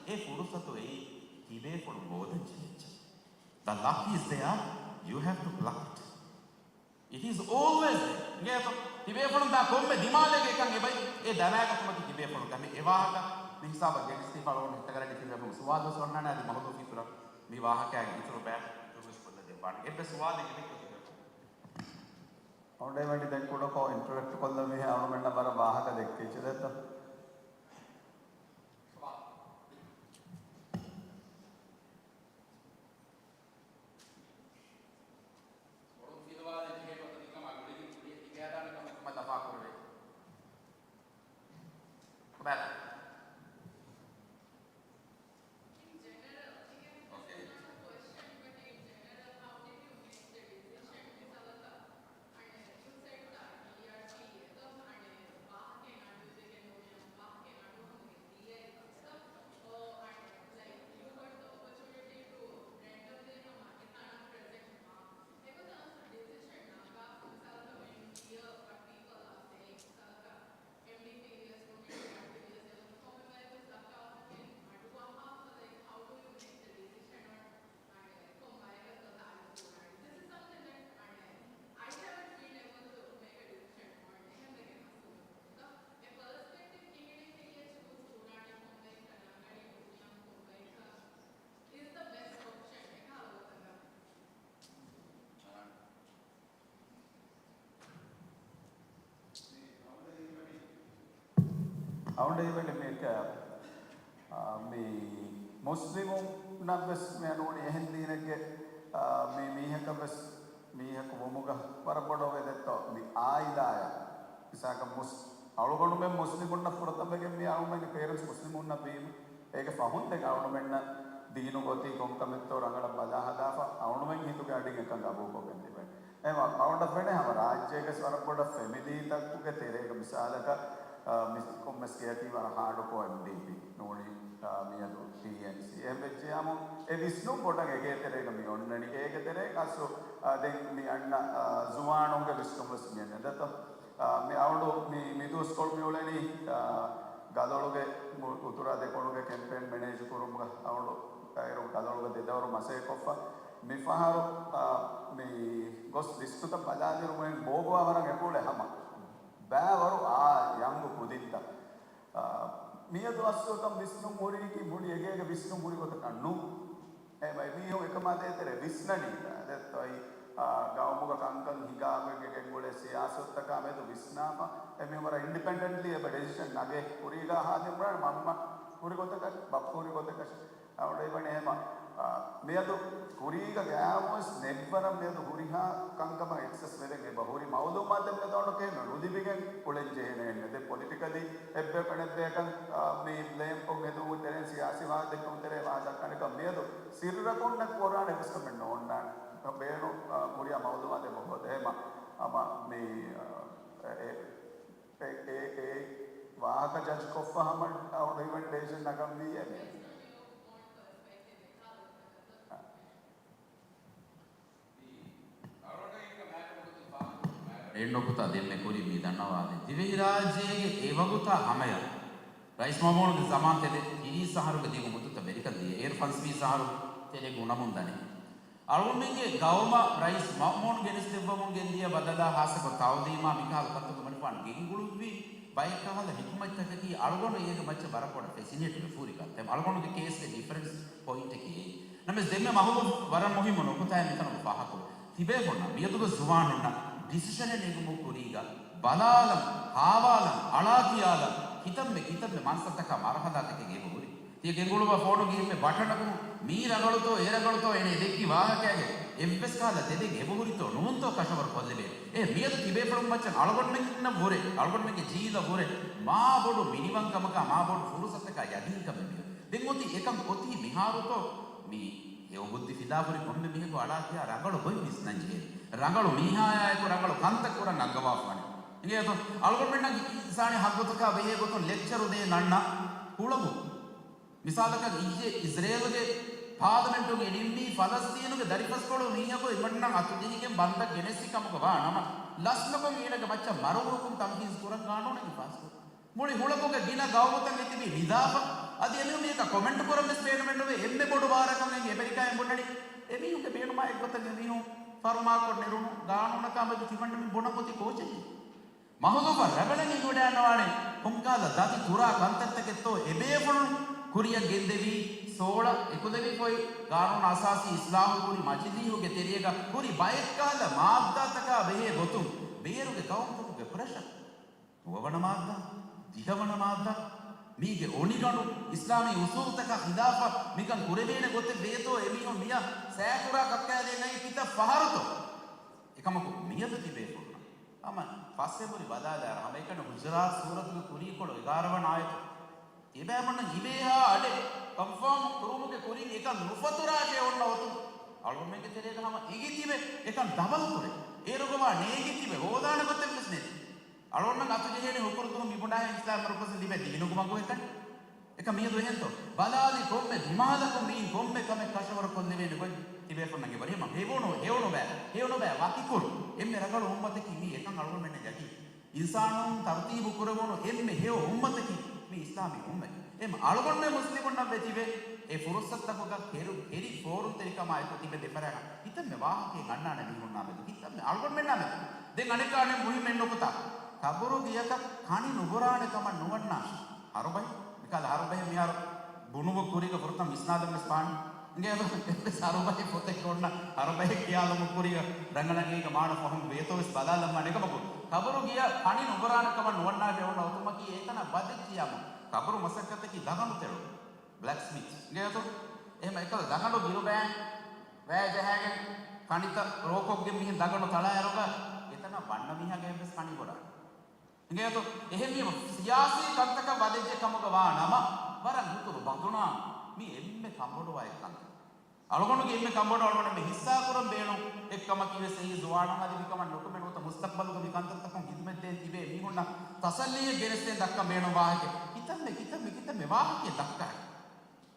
އެ ފުރުސަތު އެއީ ތިބޭފުޅުން ހޯދަން ޖެހިއްޖެ. The luck is there, you have to pluck it. It is always there. އިނގޭތޯ؟ ތިބޭފުޅުން ދާ ކޮންމެ ދިމާލެއްގެ އެކަން އެބައި އެ ދަނާގަތުމަކީ ތިބޭފުޅުން ކަމެއް. އެ ވާހަކަ މި ހިސާބަށް ގެނެސްދީފަ އަޅުގަނޑު ހިތަށް އަރަނީ ތިބޭފުޅުން ސުވާލުވެސް އޮންނާނެ އަދި މަހުލޫފި އިތުރަށް މި ވާހަކައިގެ އިތުރު ބަޔަކު އިތުރުވެސް ކޮށްލަދެއްވާނެ. އެއްވެސް ސުވާލެއް އެބައި ތިބޭފުޅުން. އަޅުގަނޑު ވަނީ ދެން ކުޑަކޮށް އިންޓަރެކްޓް ކޮށްލަން މީހެއް އަޅުގަނޑަށް ވަރަށް ވާހަކަ ދެއްކިއްޖެ ދެއްތޯ. ބޮޑު ފިލުވާލެއް ޖެހޭ ގޮތަށް މިކަމާ ގުޅިގެން ކުރިއަށް ހިނގާދާނެ ކަމަށް ލަފާ ކުރެވޭ. ބައި. In general, މިގެން އޯކޭ. ކޮށްލާނެ ކޮއެސްޗަން އެއްގަ in general, how did you make the decision? މިސާލަކަށް، އަނެއް، you said that އީއާރްޕީ އެތައް އަނެއް ވާހަކައެއް އަޑުއިވިގެން ނޫނީ އަނެއް ވާހަކައެއް އަޑުއަހަން ދިޔައިރު އަސްލަ، އޯ، އަނެއް، like, you got the opportunity to randomly ހަމަ އެތަނަށް present ވާ. އެގޮތަށް އަސްލު decision ނަގާފަ މިސާލަކަށް when you hear what people are saying މިސާލަކަށް އެމްޑީޕީ ވިޔަސް ނޫނީ އަދި ވިޔަސް އެވަގުތު ކޮންމެ ބަޔަކު ދައްކާ ވާހަކައިން އަޑުއަހާފަ، like, how do you make the decision on ކޮން ބަޔަކަށް ކަލާ އަޑު ކުރާނީ؟ This is something that އަނެއް I haven't been able to make a decision on. އެހެންވެގެން އަސްލު އެ ޕަރސްޕެކްޓިވް ކިހިނެއް ހެއްޔޭ ޗޫސް ކުރާނީ ކޮން ބަޔަކަށް ނަގަނީ ނޫނީ ކޮން ބަޔަކަށް is the best option އެކަހަލަ ގޮތަކަށް. އަޅުގަނޑު ހީވަނީ މިއަކަށް، އާ، މި މުސްލިމުންނަށްވެސް މި ނޫނީ އެހެން ދީނެއްގެ، އާ، މި މީހަކަށްވެސް މީހަކު ވުމުގަ ވަރަށް ބޮޑަށް އޮވޭ ދެއްތޯ މި އާއިލާއަށް. މިސާލަކަށް މުސް-، އަޅުގަނޑުމެން މުސްލިމުންނަށް ފުރަތަމަވެގެން މި އަޅުގަނޑުމެންގެ ޕޭރެންޓްސް މުސްލިމުންނަށް ވީމަ، އޭގެ ފަހުން ދެން އަޅުގަނޑުމެންނަށް ދީނުގެ އޮތީ ކޮންކަމެއްތޯ ރަނގަޅަށް ބަލާހަލާފަ، އަޅުގަނޑުމެން ހިތުގެ އަޑިން އެކަން ގަބޫލުކޮށްގެން ތިބެން. އެ މަ-، އަޅުގަނޑަށް ފެނޭ ހަމަ ރާއްޖޭގެ ވަރަށް ބޮޑަށް ފެމިލީތަކުގެ ތެރޭގަ މިސާލަކަށް، އާ، މި ކޮންމެސް ގެޔަކީ ވަރަށް ހާޑުކޮށް އެމްޑީޕީ ނޫނީ، އާ، މިއަދު ޓީއެމްސީ. އެހެން ވެއްޖެޔާމު އެ ވިސްނުން ބޮޑަށް އެގޭ ތެރޭގަ މި އޮންނަނީ. އޭގެ ތެރޭގަ އަސްލު، އާ، ދެން މި އަންނަ، އާ، ޒުވާނުންގެ ވިސްނުން ވެސް މި އަންނަ ދެއްތޯ. އާ، މި އަޅުގަނޑު މި، މި ދުވަސްކޮޅު މި އުޅެނީ، އާ، ގަލޮޅުގެ މު-، އުތުރާ ދެކުނުގެ ކެމްޕޭން މެނޭޖު ކުރުމުގަ އަޅުގަނޑު އޭރު ގަލޮޅުގަ ދެދަވަރު މަސައްކަތްކޮށްފަ. މިފަހަރު، އާ، މި ގޮސް ލިސްޓުތައް ބަލާލިއިރު މުއިން ބޯގޮވާ ވަރަށް އެބައުޅޭ ހަމަ. ބައިވަރު އާ ޔަންގު ކުދިންތައް. އާ، މިއަދު އަސްލު ކަން ވިސްނުން ހުރީކީ މުޅި އެގޭގެ ވިސްނުން ހުރި ގޮތަކަށް ނޫން. އެ މީހުން އެކަމާ ދޭތެރޭ ވިސްނަނީ ދެއްތޯ އައި، އާ، ގައުމުގަ ކަންކަން ހިނގާގޮތްގެ ގެންގުޅޭ ސިޔާސަތުތަކާ މެދު ވިސްނާފަ، އެ މީހުން ވަރަށް އިންޑިޕެންޑެންޓްލީ އެބަ ޑެސިޝަން ނަގޭ. ކުރީގަ ހާދަ މުޅާން މަންމަ ހުރި ގޮތަކަށް، ބައްޕަ ހުރި ގޮތަކަށް. އަޅުގަނޑު އެހެމަ، އާ، މިއަދު ކުރީގަ ގައިމުވެސް ނެއްވަރަށް މިއަދު ހުރިހާ ކަންކަމަށް އެކްސެސް ވެދެން އެބަ ހުރި މައުލޫމާތެއް މެދު އަޑުކެހެމެ ނުލިބިގެން އުޅެން ޖެހޭނެ އެންމެ ދެ ޕޮލިޓިކަލީ އެއްބަޔަކު އަނެއްބަޔަކަށް، އާ، މި ބްލޭމްކޮށް ހެދުމުގެ ތެރެއިން ސިޔާސީ ވާހަކަ ދެއްކުމުގެ ތެރޭ ވާހަކަ ދައްކާނެކަން މިއަދު ސިއްރަކުންނެއް ކުރާނެ އެއްވެސް ކަމެއް ނޯންނާނެ. ބޭނު، އާ، ކުރިއަށް މައުލޫމާތެއް އެބަ ހޯދޭ. ހެމަ، ހަމަ މި، އާ، އެ، އެ، އެ، އެ، އެ ވާހަކަ ޖަޖްކޮށްފަ ހަމަ އަޅުގަނޑު ރިކަމެންޑޭޝަން ނަގަންވީއޭ މި. އެއް ނުކުތާ ދެންމެ ކުރިން މި ދަންނަވާލި. ދިވެހިރާއްޖޭގެ އެވަގުތާ ހަމަޔަށް ރައީސް މައުމޫނުގެ ޒަމާން ތެދެއް ތިރީސް އަހަރުގެ ދިގު މުއްދަތަށް ވެރިކަން ދިޔަ. އޭރު ފަންސަވީސް އަހަރު ތެދެއް އުނަމުން ދަނީ. އަޅުގަނޑުމެންގެ ގައުމަށް ރައީސް މައުމޫން ގެނެސްދެއްވަމުން ގެންދިޔަ ބަދަލާ ހާއްސަކޮށް ތައުލީމާ މިކަހަލަ ކަންތަކުން މަނިފާން ގެންގުޅުއްވި ބައެއްކަހަލަ ހިކުމަތްތަކަކީ އަޅުގަނޑު އޭގެ މައްޗަށް ވަރަށް ބޮޑަށް ފެސިނޭޓްވެ ފޫރި ކަންތައް. އަޅުގަނޑުގެ ކޭސްގެ ޑިފަރެންސް ޕޮއިންޓަކީ އެއީ. ނަމަވެސް ދެންމެ މަހުލޫ ވަރަށް މުހިއްމު ނުކުތާއެއް މިތަނުގަ ފާހަގަކުރުން. ތިބޭފުޅުންނަށް މިއަދުގެ ޒުވާނުންނަށް ޑިސިޝަނެއް ނެގުމުގެ ކުރީގަ ބަލާލަން، ހާވާލަން، އަޅާކިޔާލަން، ކިތަންމެ ކިތަންމެ މަންސަތަކާ މަރުހަލާތަކެއް އެބަހުރި. ތިޔަ ގެންގުޅުއްވާ ފޯނުގެ އެންމެ ބަޓަނަކުން މީ ރަނގަޅުތޯ އެ ރަނގަޅުތޯ އޭނަ ދެއްކި ވާހަކައިގެ އެއްވެސް ކަހަލަ ތެދެއް އެބަހުރިތޯ ނޫންތޯ ކަށަވަރު ކޮށްލެވޭ. އެ މިއަދު ތިބޭފުޅުން މައްޗަށް އަޅުގަނޑުމެންނަށް ވުރެ، އަޅުގަނޑުމެންގެ ޖީލަށް ވުރެ މާ ބޮޑު މިނިވަންކަމަކާ މާ ބޮޑު ފުރުސަތަކާ ޔަގީންކަމެއް މިއޮތް. ދެން އޮތީ އެކަން އޮތީ މިހާރުތޯ މީ ހެޔޮ ބުއްދި ފިލާފުރި ކޮންމެ މީހަކު އަޅާކިޔާ ރަނގަޅު ގޮތް ވިސްނަން ޖެހޭ. ރަނގަޅު މީހާޔާއެކު ރަނގަޅު ކަންތައް ކުރަން އަންގަވާފާނެ. އިނގޭތޯ؟ އަޅުގަނޑުމެންނަށް އިންސާނީ ހައްގުތަކާ ބެހޭ ގޮތުން ލެކްޗަރު ދޭ ނަންނަ ހުޅަނގު. މިސާލަކަށް އިއްޔެ އިޒްރޭލުގެ ޕާލަމެންޓުން އެ ނިންމީ ފަލަސްތީނުގެ ދަރިފަސްކޮޅު މީހަކު އެމަންނަށް އަތުޖެހިގެން ބަންދަށް ގެނެއްސި ކަމުގަ ވާ ނަމަ، ލަސްނުކޮށް އޭނަގެ މައްޗަށް މަރުވުރުކުން ތަންފީޒު ކުރަން ގާނޫނެއް ހިފާޒުކުރުން. މުޅި ހުޅަކުގެ ގިނަ ގައުމުތައް އެތިބީ ނިދާފަ. އަދި އެމީހުން މީހަކަށް ކޮމެންޓު ކުރަން ވެސް ބޭނުމެއްނުވޭ. އެންމެ ބޮޑު ބާރަކަށް އެނގި އެމެރިކާއިން ބުނަނީ، އެމީހުންގެ ބޭނުމާ އެއްގޮތަށް އެމީހުން ފަރުމާކޮށް ނެރުނު ގާނޫނަކާ މެދު ތިމަންނަމެން ބުނަން އޮތީ ކޯޗެއް؟ މަހުލޫފަށް ރަނގަޅަށް އެނގިވަޑައިގަންނަވާނެ ކޮންކަހަލަ ދަތި ތުރާ ކަންތައްތަކެއްތޯ އެބޭފުޅުން ކުރިއަށް ގެންދެވީ. ސޯޅަ އެކުލެވިފައި ގާނޫނު އަސާސީ އިސްލާހު ކުރި މަޖިލީހުގެ ތެރޭގަ ހުރި ބައެއްކަހަލަ މާއްދާތަކާ ބެހޭ ގޮތުން ބޭރުގެ ގައުމުތަކުގެ ޕްރެޝަރ، ނުވަވަނަ މާއްދާ، ދިހަވަނަ މާއްދާ، މީގެ އޮނިގަނޑު، އިސްލާމީ އުސޫލުތަކާ ޚިލާފަށް މިކަން ކުރެވޭނެ ގޮތެއް ވޭތޯ އެމީހުން މިއަށް ސައިކުރާ ކައްކާދޭން އައީ ކިތައް ފަހަރުތޯ؟ އެކަމަކު މިއަދު ތިބޭފުޅުންނަށް ހަމަ ފަސް އެނބުރި ބަލާލާއިރު ހަމައެކަނި ހުޖުރާތު ސޫރަތުގެ ކުރީކޮޅު އެގާރަ ވަނަ އާޔަތު ތިބޭފުޅުންނަށް އިވޭހާ އަޑެއް ކޮންފާމް ކުރުމުގެ ކުރިން އެކަން ނުފަތުރާށޭ އޮންނަ އޮތުން އަޅުގަނޑުމެންގެ ތެރޭގަ ހަމަ އެނގިތިބެ އެކަން ދަބަލުކުރޭ. އޭރުގަވާ ނޭނގިތިބެ ހޯދާނެ ގޮތެއް ވެސް ނެތި. އަޅުގަނޑަށް އަތުޖެހޭނެ ހުކުރު ދުވަހު މި ބުނާހެން އިސްލާމް ރުކުން ލިބޭ ދީނުގެ މަގު އެކަނި. އެކަމް މިއަދު އެހެންތޯ؟ ބަލާލި ކޮންމެ ދިމާލަކުން މިއިން ކޮންމެ ކަމެއް ކަށަވަރު ކޮށްލެވޭނެ ގޮތް ތިބޭފުންނަށް އެބަރި ހެމަ ހެވުނު، ހެވުނު ބައި، ހެވުނު ބައި ވަކިކުރު. އެންމެ ރަނގަޅު އުއްމަތަކީ މީ އެކަން އަޅުގަނޑުމެންނަށް ޔަގީން. އިންސާނުން ތަރުތީބު ކުރެވުނު އެންމެ ހެޔޮ އުއްމަތަކީ މި އިސްލާމީ އުއްމަތް. އެމް އަޅުގަނޑުމެން މުސްލިމުންނަށް ވެ ތިބެ އެ ފުރުސަތުތަކުގަ ކެރު، ކެރި ފޯރުންތެރިކަމާއެކު ތިބެ ދެފަރާގަ ކިތަންމެ ވާހަކައެއް އަންނާނެ މީހުންނާ މެދު، ކިތަންމެ އަޅުގަނޑުމެންނާ މެދު. ދެން އަނެއްކާ އަނެއް މުހިއްމެއް ނުކުތާ، ޤަބުރު ގިޔަކަށް ކަނި ނުބުރާނެ ކަމަށް ނުވަންނާށި. ހަރުބަހި، މިކަހަލަ ހަރުބަހެއް މިހާރު ބުނުމުގެ ކުރީގަ ފުރަތަމަ ވިސްނާލަން ވެސް ވާނެ. އިނގޭތޯ؟ އެއްވެސް ހަރުބަހެއް ފޮތެއްގަ އޮންނަ ހަރުބަހެއް ކިޔާލުމުގެ ކުރީގަ ރަނގަޅަށް އޭގެ މާނަ ފަހުން ވޭތޯ ވެސް ބަލާލަން ވާނެ. އެކަމަކު، ޤަބުރު ގިޔަ ކަނި ނުބުރާނެ ކަމަށް ނުވަންނާށޭ އޮންނަ އޮތުމަކީ އެތަނަށް ވަދެއްޖިޔާމު، ޤަބުރު މަސައްކަތަކީ ދަގަނޑު ތެޅުން. ބްލެކްސްމިތް. އިނގޭތޯ؟ އެހެން އެކަލަ ދަގަނޑު ބިރުބައިން ވައި ޖަހައިގެން ކަނިތައް ރޯކޮށްގެން މިހެން ދަގަނޑު ތަޅާއިރުގަ އެތަނަށް ވަންނަ މީހާގެ އެއްވެސް ކަނި ބުރާނެ. އިނގޭތޯ؟ އެހެންވީމަ ސިޔާސީ ކަންތަކަށް ވަދެއްޖެ ކަމުގަ ވާ ނަމަ، ވަރަށް ހުތުރު ބަނދުނާ މި އެންމެ ކަންބޮޑުވާ އެއްކަން. އަޅުގަނޑުގެ އެންމެ ކަންބޮޑު އަޅުގަނޑު މި ހިއްސާކުރަން ބޭނުން އެއްކަމަކީ ވެސް އެއީ ޒުވާނުން އަދި މިކަމަށް ނުކުމެ ނުވަތަ މުސްތަޤްބަލުގަ މި ކަންތައްތަކުން ހިދުމަތްދޭން ތިބޭ މީހުންނަށް ތަސައްލީއެއް ގެނެސްދޭން ދައްކަން ބޭނުން ވާހަކަ. ކިތަންމެ، ކިތަންމެ، ކިތަންމެ ވާހަކައެއް ދައްކާ.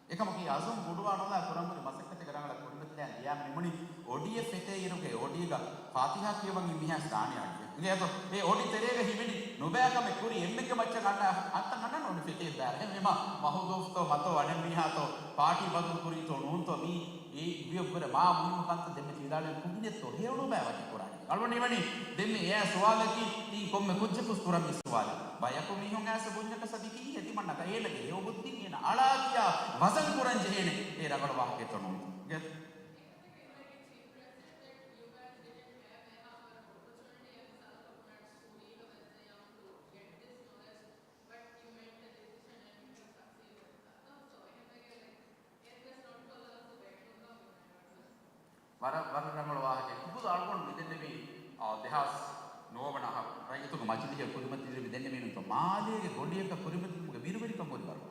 އެކަމަކީ އަޒުމް ބޮޑުވާނުލާ ކުރަން ހުރި މަސައްކަތެއް ރަނގަޅަށް ކުރިމަތިލާން ދިޔާ މި މިނިވަނީ އޮޑިއެއް ފެތޭ އިރުގެ އޮޑީގަ ފާތިހާ ކިޔަވަން އިން މީހާ ދާނީ އަޑިއަށް. އިނގޭތޯ؟ އެ އޮޑި ތެރޭގަ ހިމެނި ނުބައި ކަމެއް ކުރި އެންމެގެ މައްޗަށް އަންނަ އަންތަން އަންނަން އޮޑި ފެތޭ ދާ. އެހެންވީމަ މަހުދޫފްތޯ މަތޯ އަނެއް މީހާތޯ ޕާޓީ ބަދަލު ކުރީތޯ ނޫންތޯ މީ އެ ވިޔަ ވަރަށް މާ މުހިންމު ކަންތައް ދެންމެ ތިވިދާޅުވެ ކުނިނެއްތޯ ހެޔޮނުބައި ވަކި ކުރާނީ. އަޅުގަނޑު މިވަނީ ދެންމެ އެއާ ސުވާލަކީ ތީ ކޮންމެ ކުއްޖަކުސް ކުރަން މި ސުވާލެއް. ބަޔަކު މީހުން އައިސް ބުންޏަކަސް އަދި ކީއްހޭ ތިމަންނަކަށް އޭނަގެ ހެޔޮ ބުއްދިން އޭނަ އަޅާ ކިޔާ ވަޒަން ކުރަން ޖެހޭނެ އެ ރަނގަޅު ވާހަކައެއްތޯ ނޫންތޯ؟ ގެ- ވަރަށް، ވަރަށް ރަނގަޅު ވާހަކައެއް. ކުބުދު އަޅުގަނޑު މިދެންނެވީ، އާ، ދެހާސް ނުވަވަނަ އަހަރު ރައްޔިތުންގެ މަޖިލީހަށް ކުރިމަތިލެވި ދެންނެވީނުތޯ މާލޭގެ ގޮނޑިއަކަށް ކުރިމަތިލުމުގެ ބިރުވެރިކަން ހުރި ވަރު.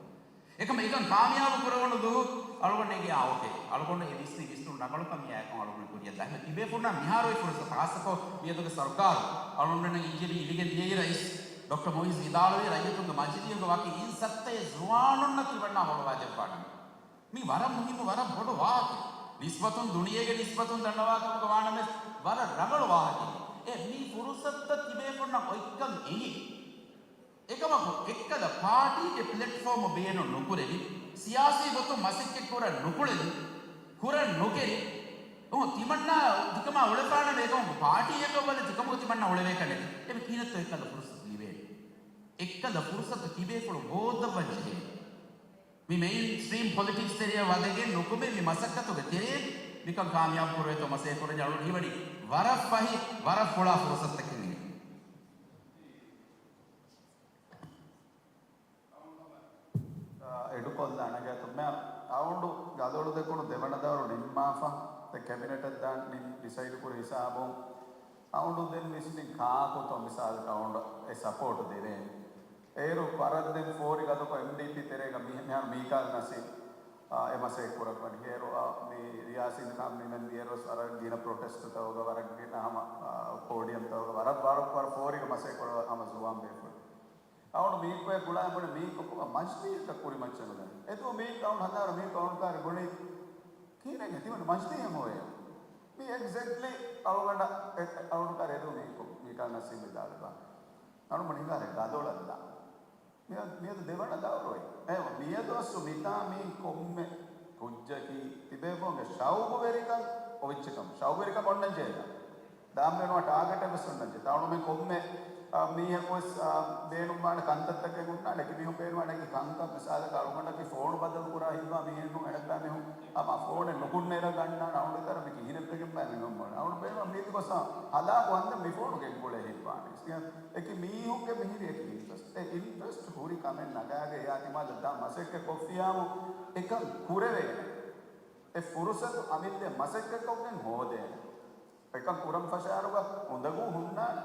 އެކަމަ އެކަން ކާމިޔާބު ކުރެވުނު ދުވަހު އަޅުގަނޑު އެނގޭ އާ އޯކޭ. އަޅުގަނޑު އެ ވިސްނި ވިސްނުން ރަނގަޅުކަން މިއާއެކު އަޅުގަނޑު ކުރިއަށް ދާ. އެހެން ތިބޭފުންނަށް މިހާރު އޮތް ފުރުސަތު ޚާއްޞަކޮށް މިއަދުގެ ސަރުކާރު އަޅުގަނޑުމެންނަށް އިންޖެލި އިވިގެން ދިޔައިރަށް އިސް ޑޮކްޓަރ މުއިއްޒު ވިދާޅުވީ ރައްޔިތުންގެ މަޖިލީހުގަ ވަކި އިން ސައްތައެއް ޒުވާނުންނަށް ތިމަންނާ ހޮޅުވާ ދެއްވާނަން. މީ ވަރަށް މުހިއްމު، ވަރަށް ބޮޑު ވާހަކަ. ނިސްބަތުން ދުނިޔޭގެ ނިސްބަތުން ދަންނަވާ ކަމުގަ ވާނަމަވެސް، ވަރަށް ރަނގަޅު ވާހަކަ. އެ މީ ފުރުސަތުތައް ތިބޭފުންނަށް އޮތްކަން އެނގި. އެކަމަކު، އެއްކަލަ ޕާޓީގެ ޕްލެޓްފޯމު ބޭނުން ނުކުރެވި، ސިޔާސީ ގޮތުން މަސައްކަތްކުރަން ނުކުޅެވި، ކުރަން ނުކެރި، އު، ތިމަންނާ ތިކަމާ އުޅެފާނަމަ އެކަމަކު ޕާޓީއަކަށް ވަލެ ތިކަމުގަ ތިމަންނާ އުޅެވޭކަށް ނެތި. އެމެ ކިހިނެއްތޯ އެއްކަލަ ފުރުސަތު ލިބޭނެ؟ އެއްކަލަ ފުރުސަތު ތިބޭފުޅުން ހޯއްދަވަން ޖެހޭނެ. މި މެއިން ސްޓްރީމް ޕޮލިޓިކްސް ތެރެއަށް ވަދެގެން ނުކުމެ މި މަސައްކަތުގެ ތެރޭ މިކަން ކާމިޔާބު ކުރެވޭތޯ މަސައްކަތް ކުރަން އަޅުގަނޑު ހީވަނީ ވަރަށް ފަހި، ވަރަށް ފުޅާ ފުރުސަތަކެއް އިނގޭ. އާ، އެޑުކޮށްލާނެ ގޭތު މެ އައުނޑު ގަދޮޅު ދެކުނު ދެވަނަ ދައުރު ނިންމާފަ، އެ ކެބިނެޓަށް ދާން ނިން ޑިސައިޑް ކުރި ހިސާބުން އައުނޑު ދެން ވިސްނިން ކާކުތޯ މިސާލަކަށް އައުނޑު އެ ސަޕޯޓް ދެވޭނެ. އޭރު ވަރަށް ދެން ފޯރި ގަދަކޮށް އެމްޑީޕީ ތެރޭގަ މި-، މިހާރު މީކާލް ނަސީމް، އާ، އެ މަސައްކަތް ކުރައްވަނީ. އޭރު، އާ، މި ރިޔާސީން ކާމް މިމެން ދިޔައިރު ވަރަށް ގިނަ ޕްރޮޓެސްޓްތަކުގަ ވަރަށް ގިނަ ހަމަ، އާ، ޕޯޑިއަމްތަކުގަ ވަރަށް، ވަރަށް، ވަރަށް ފޯރިގަ މަސައްކަތް ކުރައްވާ ހަމަ ޒުވާން ބޭފުޅުން. އައުނޑު މީކޮއެ ގުޅާ ބުނި މީކޮ ކޮބާ މަޖިލީހަކަށް ކުރިމައްޗަށް ނުދާނެ. އެދުވަހު މީކް އައުނޑު ހަދާރު މީކް އައުނޑު ކާރި ބުނި ކީރެން ތިމަން މަޖިލީހަށް ހޯއޭ. މީ އެގްޒެކްޓްލީ އަޅުގަނޑަށް އެ، އެ، އަޅުގަނޑު ކާރި އެދުވަހު މީކޮ މީކާ ނަސީމް ވިދާޅުވާ. އަޅު ބުނި ހިނގާރެ ގަދޮޅަށްލާ. މިއަދު، މިއަދު ދެވަނަ ދައުރުއެއް. އެ، މިއަދު އަސްލު މިތާ މީ ކޮންމެ ކުއްޖަކީ ތިބޭފުޅުންގެ ޝައުގުވެރިކަން އޮވިއްޗިކަން، ޝައުގުވެރިކަން އޮންނަން ޖެހޭ. ދާން ބޭނުންވާ ޓާގެޓެއް ވެސް އޮންނަން ޖެހޭ. ތައުނުމެން ކޮންމެ، އާ، މީހަކު ވެސް، އާ، ބޭނުންވާނެ ކަންތައްތަކެއް ހުންނާނެ. އެކި މީހުން ބޭނުންވާނެ އެކި ކަންކަން. މިސާލަކަށް އަޅުގަނޑަކީ ފޯނު ބަދަލު ކުރާ ހިތްވާ މީހެއް ނޫން. އަނެއްބައި މީހުން ހަމަ ފޯނެއް ނުކުންނައިރަށް ގަންނާނެ. އަޅުގަނޑު ތަރަ މި ކިހިނެއްވެގެން ބައި މި މަންމަ. އަޅުގަނޑު ބޭނުން މީތި ގޮސް ހަލާކު ހަނދެއް މި ފޯނުގެ އެނގުޅޭ ހިތްވާނެ. އެކި މީހުންގެ މިހިރި އެކި އިންޓްރެސްޓް. އެ އިންޓްރެސްޓް ހުރި ކަމެއް ނަގާގެ އެ އިހްތިމާލަށް ދާ މަސައްކަތް ކޮށްފިއްޔާމު އެކަން ކުރެވޭނެ. އެ ފުރުސަތު އަމިއްލަ މަސައްކަތްކޮށްގެން ހޯދޭނެ. އެކަން ކުރަން ފަށާރުގަ އުނދަގޫ ހުންނާނެ.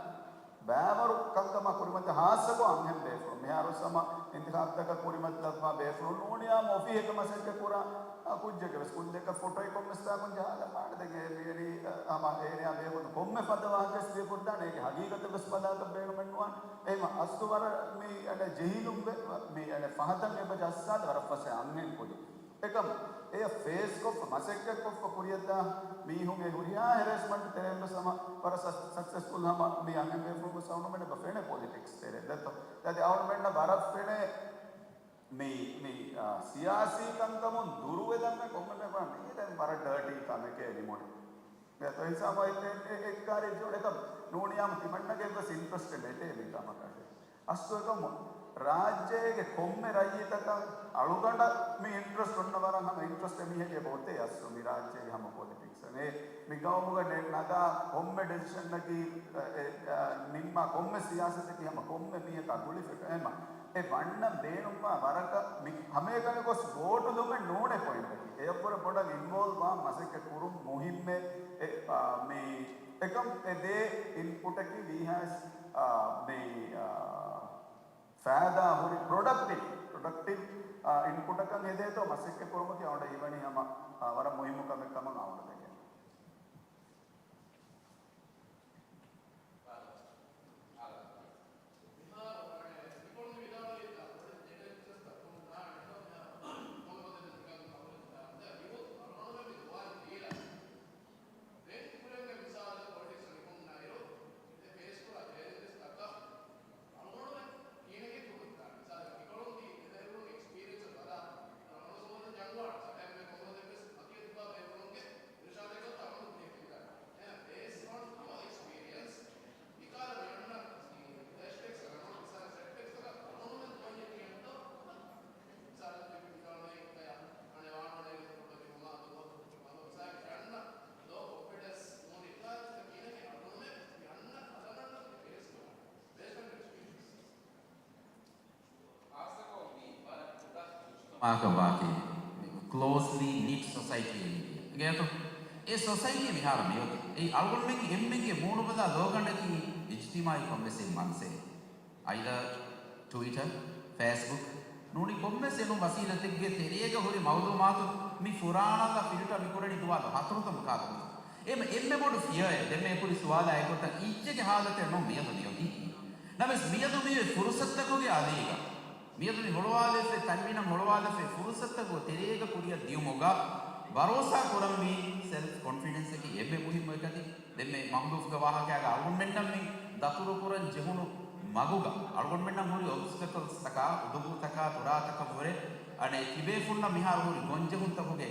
ބައިވަރު ކަންކަމާ ކުރިމަތި ހާއްސަކޮށް އަންހެން ބޭފުޅުން. މިހާރު ސަމަ އިންތިޚާބުތަކަށް ކުރިމަތިލައްވާ ބޭފުޅުން ނޫނިއްޔާމު އޮފީހަކަށް މަސައްކަތް ކުރާ، އާ، ކުއްޖެއްގެ ވެސް ކުއްޖަކަށް ފޮޓޯއެއް ކޮންމެސް ތާކުން ޖަހާލަ ފާޑު ދެން އެ މިވެނީ، އަ، ހަމަ އޭނަޔާ ބޭފުޅުން ކޮންމެ ފަދަ ވާހަކަވެސް ދިޔަކޮށްދާނެ. އޭގެ ހަގީގަތެއް ވެސް ބަލާކަށް ބޭނުމެއް ނުވާނެ. އެހެން އަސްލު ވަރަށް މި އަނެއް ޖެހިލުންވެ، މި އަނެއް ފަހަތަށް އެބަ ޖައްސާލަ ވަރަށް ފަސޭހަ އަންހެން ކުދި. އެކަމް އެޔަށް ފޭސްކޮށްފަ، މަސައްކަތްކޮށްފަ ކުރިޔަށްދާ މީހުން އެ ހުރިހާ ހެރޭސްމަންޓް ތެރެއިން ވެސް ހަމަ ވަރަށް ސަ-، ސަކްސެސްފުލް ހަމަ މި އަންހެން ބޭފުޅުން ވެސް އަޅުގަނޑުމެން އެބަ ފެނޭ ޕޮލިޓިކްސް ތެރޭ. ދެއްތޯ؟ ދެ އަޅުގަނޑުމެންނަށް ވަރަށް ފެނޭ މި، މި، އާ، ސިޔާސީ ކަންކަމުން ދުރުވެލަން ކޮންމެ މީހަކު ވަނީ ދެން ވަރަށް ޑާޓީ ކަމެކޭ ނިމުނީ. ދެއްތޯ؟ ހިސާބަށް އެ، އެ، އެ، އެއްކާރި ޖޯޑެކަށް ނޫނިއްޔާމު ތިމަންނަގެ އެއްވެސް އިންޓްރެސްޓެއް ނެތޭ މި ކަމަކަށެއް. އަސްލު އެކަމު ރާއްޖޭގެ ކޮންމެ ރައްޔިތަކަށް އަޅުގަނޑަށް މި އިންޓްރެސްޓް އޮންނަ ވަރަށް ހަމަ އިންޓްރެސްޓެއް މީހެއްގެ އޮތޭ އަސްލު މި ރާއްޖޭގެ ހަމަ ޕޮލިޓިކްސް. އެ މި ގައުމުގަ ނެ-، ނަގާ ކޮންމެ ޑިސިޝަންއަކީ، އެ، އެ، ނިންމާ ކޮންމެ ސިޔާސަތަކީ ހަމަ ކޮންމެ މީހަކާ ގުޅިފި. އެހެންމަ އެ ވަންނަން ބޭނުންވާ ވަރަކަށް މި ހަމައެކަނި ގޮސް ވޯޓުލުމެއް ނޫނޭ ޕޮއިންޓަކީ. އެއަށްވުރެ ބޮޑަށް އިންވޯލްވް ވާން މަސައްކަތް ކުރުން މުހިއްމޭ. އެ، އާ، މި އެކަމް އެ ދޭ އިންޕުޓަކީ ވީހާވެސް، އާ، މި، އާ، ފައިދާ ހުރި ޕްރޮޑަކްޓިވް، ޕްރޮޑަކްޓިވް، އާ، އިންޕުޓަކަށް ހެދޭތޯ މަސައްކަތް ކުރުމަކީ އަޅުގަނޑަށް ހީވަނީ ހަމަ، އާ، ވަރަށް މުހިއްމު ކަމެއް ކަމަށް އަޅުގަނޑު ދެކެން. ދެން ކުރެންގެ މިސާލެއް ޕޮލިޓިކްސް ނިކުންނައިރު، އެ ފޭސްކުރާ ޗެލެންޖަސް ތަކަށް އަޅުގަނޑުމެން ކިހިނެއް ކުރުން ދާން؟ މިސާލަކަށް މިކޮޅުން ތި ދެބޭފުޅުންގެ އެކްސްޕީރިއެންސް ބަލާ، އަޅުގަނޑު ސުވާލު ޖަންގުވާން ސަކައިން މެ ކޮންމެ ދެންވެސް އަކީ ތިބާ ބޭފުޅުންގެ އިރުޝާދެއްގަ ތަމަން ދެކެންދާނެ. އެ ބޭސްޑް އޮން ޔޫ އެކްސްޕީރިއެންސް މިކަހަލަ މި އަންނަ ސެޓްބޭކްސް އަންނަ މިސާލަކަށް ސެޓްބޭކްސް ތަކަށް އަޅުގަނޑުމެން ދޯންޏެއް ކިޔަންތޯ؟ މިސާލަކަށް މިކަހަލަ އަނެއް ވާނުނެ މަދު މިސާލަކަށް އަންނަ ލޯ ކޮންފިޑެންސް މޫނިޓާ ކިޔަން އަޅުގަނޑުމެން މި އަންނަ ހަލަމަންނަ ބޭސް ކޮށް ބޭސް އޮން އެކްސްޕީރިއެންސް. ހާއްސަކޮށް މި ވަރަށް ކުޑަ މުޖުތަމަޢަކަށް ވާތީ، ކްލޯސްލީ ނިޓް ސޮސައިޓީއެއް އިނގޭތޯ. އެ ސޮސައިޓީ މިހާރު މިއޮތީ. އެއީ އަޅުގަނޑުމެންގެ އެންމެންގެ މޫނުބަލާ ލޯގަނޑަކީ އިޖްތިމާޢީ ކޮންމެސް މަންސައެއް. އައިދަ ޓުވިޓަރ، ފޭސްބުކް، ނޫނީ ކޮންމެސް އެނޫން ވަސީލަތެއްގެ ތެރޭގަ ހުރި މައުލޫމާތު މި ފުރާނަލަށް ފިލްޓަރ މިކުރަނީ ދުވާލު ހަތަރު ތަން ކާދަމު. އެމަ އެންމެ ބޮޑު ފިޔައެއް ދެންމެ ކުރި ސުވާލާ އެގޮތަށް އިއްޗެގެ ހާލަތެއް ނޫން މިއަދު މިއޮތީކީ. ނަމަވެސް މިއަދު މިއޮތް ފުރުސަތުތަކުގެ އަލީގަ، މިއަދު މި ހޮޅުވާލެފައި، ތަންވީނަށް ހޮޅުވާލެފައި ފުރުސަތުތަކުގެ ތެރޭގަ ކުރިއަށް ދިޔުމުގަ ބަރޯސާ ކުރަންވީ ސެލްފް ކޮންފިޑެންސްއަކީ އެންމެ މުހިއްމު އެކަތި. ދެންމެ މަހުލޫފްގެ ވާހަކައިގަ އަޅުގަނޑުމެންނަށް މި ދަތުރުކުރަން ޖެހުނު މަގުގަ އަޅުގަނޑުމެންނަށް ހުރި އޮބްސްޓަކަލްސްތަކާ، އުދުގުތަކާ، ތުރާތަކަށްވުރެ، އަނެއް ތިބޭފުންނަށް މިހާރު ހުރި ގޮންޖެހުންތަކުގެ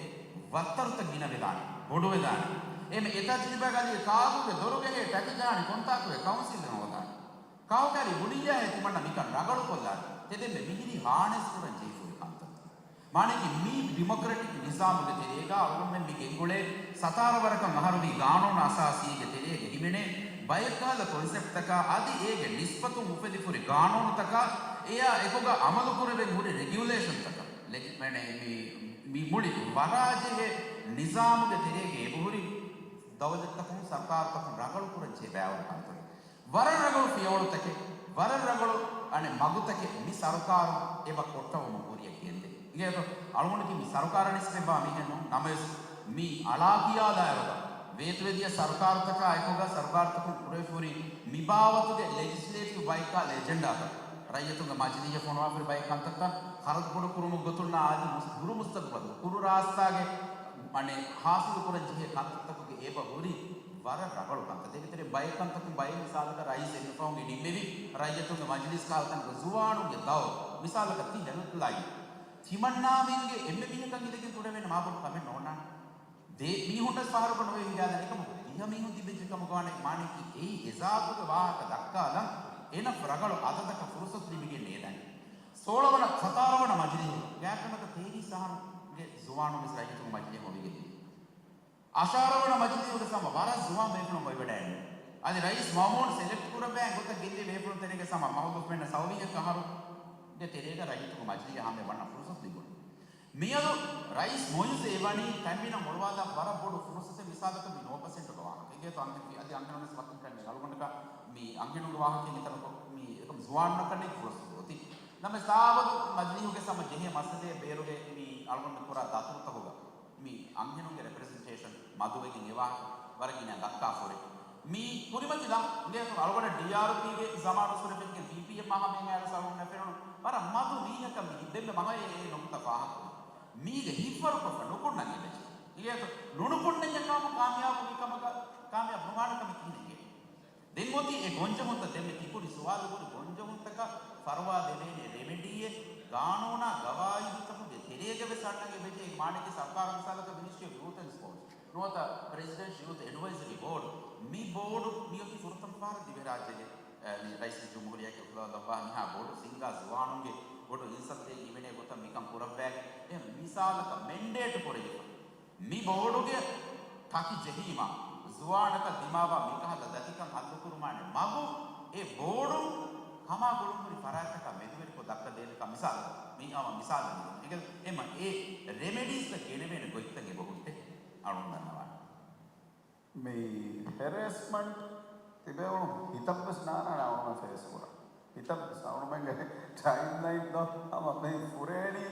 ވައްތަރުތައް ގިނަވެދާނެ، ބޮޑުވެދާނެ. އެމެ އެ ތަޖްރިބާގަލީ ކާކުގެ ދޮރުގެ ހޭ ޓަކި ޖަހާނެ ކޮންތާކުގެ ކައުންސިލް ނޯދާނެ. ކާކު ކަލީ ބުނިއްޔާ ހޭ ތިމަންނަ މިކަން ރަގަޅުކޮށްލާނެ. ތެދެންމެ މިހިރީ ހާނެސް ކުރަން ޖެހިފުރި ކަންތައް. މާނައަކީ މި ޑިމޮކްރެޓިކް ނިޒާމުގެ ތެރޭގަ އަޅުގަނޑުމެން މި ގެންގުޅޭ ސަތާރަ ވަރަކަށް އަހަރުވީ ގާނޫނު އަސާސީގެ ތެރޭގަ ހިމެނޭ ބައެއްކަހަލަ ކޮންސެޕްޓްތަކާ އަދި އޭގެ ނިސްބަތުން އުފެދިފުރި ގާނޫނުތަކާ އެއާ އެކުގަ އަމަލުކުރެވެން ހުރި ރެގިއުލޭޝަންތަކަށް ލެގި-، މި، މި، މި މުޅި ވަރާޖެހޭ ނިޒާމުގެ ތެރޭގަ އެބަހުރި ދައުލަތްތަކުން ސަރުކާރުތަކުން ރަނގަޅުކުރަން ޖެހޭ ބައިވަރު ކަންތައް. ވަރަށް ރަނގަޅު ފިޔަވަޅުތަކެއް، ވަރަށް ރަނގަޅު އަނެއް މަގުތަކެއް މި ސަރުކާރުން އެބަ ކޮށްޓަވަމުން ކުރިއަށް ގެންދޭ. އިނގޭތޯ، އަޅުގަނޑަކީ މި ސަރުކާރަށް ނިސްބަތްވާ މީހެއް ނޫން. ނަމަވެސް، މި އަޅާ ކިޔާ ދާއިރުގަ ވޭތުވެދިޔަ ސަރުކާރުތަކާ އެކުގަ ސަރުކާރުތަކުން ކުރެވިފަހުރި މި ބާވަތުގެ ލެޖިސްލޭޓިވް ބައެއްކާ އެޖެންޑާތައް، ރައްޔިތުންގެ މަޖިލީހަށް ފޮނުވާފަހުރި ބައެއް ކަންތައްތައް، ޚަރަދު ބޮޑު ކުރުމުގެ ގޮތުންނާ އަދި މުސް-، ދުރު މުސްތަގުބަލު ކުރު ރާސްތާގެ އަނެއް ހާސިލު ކުރަން ޖެހޭ ކަންތައްތަކުގެ އެބަ ހުރި ވަރަށް ރަނގަޅު ކަންތައް. ދެން ތެރެ ބައެއް ކަންތަކުން ބައެއް މިސާލަކަށް ރައީސް އެންމެ ފަހުން ނިންމެވި ރައްޔިތުންގެ މަޖިލީސް ކަހަލަ ތަނަކު ޒުވާނުންގެ ދައުރު. މިސާލަކަށް ތި ހެލްޕްލައިން ތިމަންނާމެންގެ އެންމެ މީހަކަށް އިނދެގެން ކުރެވޭނެ މާބޮޑު ކަމެއް ނޯންނާނެ. ދެ މީހުންނަސް ފަހަރަކު ނުވެ ހިނގާދާނެ އެކަމަކު ދިހަ މީހުން ތިބެއްޖެ ކަމުގަ ވާނެ. މާނައަކީ އެއީ އެޒާތުގެ ވާހަކަ ދައްކާލަން އެނަފް ރަނގަޅު އަދަދަކަށް ފުރުސަތު ލިބިގެން ނޭދާނެ. ސޯޅަ ވަނަ، ސަތާރަ ވަނަ މަޖިލީހު ގާތްގަނޑަކަށް ތޭވީސް އަހަރުގެ ޒުވާނުން ވެސް ރައްޔިތުންގެ މަޖިލީހަށް ހޮވިގެން ދިޔަ. އަށާރަ ވަނަ މަޖިލީހުގެ ސަމަ ވަރަށް ޒުވާން ބޭފުޅުން ހޮވިވަޑައިގެން. އަދި ރައީސް މައުމޫން ސެލެކްޓް ކުރައްވާ ގޮތަށް ގެންދިޔަ ބޭފުޅުން ތެރޭގެ ސަމަ މަހުލޫފް މެންނަ ސައުވީހަކަށް އަހަރުގެ ތެރޭގަ ރައްޔިތުންގެ މަޖިލީހަށް ހަމަޔަށް ވަންނަ ފުރުސަތު ލިބުނު. މިއަދު ރައީސް މުއިއްޒު އެވަނީ ތަންވީނަށް އޮޅުވާލާ ވަރަށް ބޮޑު ފުރުސަތެއް މިސާލަކަށް މި ނުވަ ޕަސެންޓުގެ ވާހަކަ. އިނގޭތޯ އަންހެން އަދި އަންހެނުންވެސް މަތިން ކަންނޭނގެ އަޅުގަނޑަކަށް މި އަންހެނުންގެ ވާހަކައިން އެތަނަކު މި އެކަމް ޒުވާނުންނަށް ކަންނޭނގެ ފުރުސަތު އޮތީ. ނަމަވެސް ތާވަލު މަޖިލީހުގެ ސަމަ ޖެހޭ މައްސަލައެއް ބޭރުގެ މި އަޅުގަނޑު ކުރާ ދަތުރުތަކުގަ މި އަންހެނުންގެ ރެޕްރެޒެންޓޭޝަން މަދުވެގެން އެ ވާހަކަ ވަރަށް ގިނަ ދައްކާފަ ހުރޭ. މި ކުރިމަތިލާ އިނގޭތޯ އަޅުގަނޑަށް ޑީއާރުޕީގެ ޒަމާނު ސުރެފެންގެ ބީޕީއެމް އާ ހަމައިން އައިރު ސަޅުން ނެފެނުނު ވަރަށް މަދު މީހަކަށް މި ހިތްދެއްމެ މަހައޭ އެ ނުކުތަ ފާހަގަކުރުން. މީގެ ހިތްވަރުކޮށްފަ ނުކުންނަން އެބަޖެ. އިނގޭތޯ ނުނުކުންނަންޏާ ކާމު ކާމިޔާބު މިކަމަކަށް ކާމިޔާބު ނުވާނެ ކަމެއް ކިހިނެއް އިނގޭ؟ ދެން އޮތީ އެ ގޮންޖެހުންތައް. ދެން މި ތިކުރި ސުވާލު ކުރި ގޮންޖެހުންތަކަށް ފަރުވާ ދެވޭނެ ރެމެޑީއެއް ގާނޫނާ ގަވާއިދުތަކުގެ ތެރޭގަ ވެސް އަންނަން އެބަޖެހޭ. މާނައަކީ ސަރުކާރު މިސާލަކަށް މިނިސްޓްރީ އޮފް ޔޫތު އެންޑް ސްޕޯޓްސް ނުވަތަ ޕްރެޒިޑެންޓް ޔޫތު އެޑްވައިޒަރީ ބޯޑް، މި ބޯޑު މިއޮތީ ފުރަތަމަ ފަހަރަށް ދިވެހިރާއްޖޭގެ، އަ، މި ރައީސުލްޖުމްހޫރިއްޔާގެ އިފްތިތާޙް ލައްވާ މިހާ ބޯޑު ސިންގާ ޒުވާނުންގެ ބޮޑު އިންސައްތައެއް ހިމެނޭ ގޮތަށް މިކަން ކުރައްވާގެން އެ މިސާލަކަށް މެންޑޭޓް ކުރެވިފަ. މި ބޯޑުގެ ތަކި ޖެހީމަ، ޒުވާނަކަށް ދިމާވާ މިކަހަލަ ދަތިކަން ހައްލުކުރުމާނެ މަގު، އެ ބޯޑު ކަމާ ގުޅުންހުރި ފަރާތްތަކާ މެދުވެރިކޮށް ދައްކަދޭނެކަން މިސާލަކަށް، މީ ހަމަ މިސާލެއް މިދެނީ. އެކަލަ އެމަ އެ ރެމެޑީސްތައް ގެނެވޭނެ ގޮތްތައް އެބަހުއްޓޭ އަޅުން ދަންނަވާނެ. މި ހެރޭސްމަންޓް ތިބޭފުޅުން ހިތަށްވެސް ނާންނާނެ އަޅުގަނޑު ފޭސް ކުރާ. ހިތަށްވެސް އަޅުގަނޑުމެންގެ ޓައިމްލައިން ދޯ ހަމަ މި ފުރޭނީ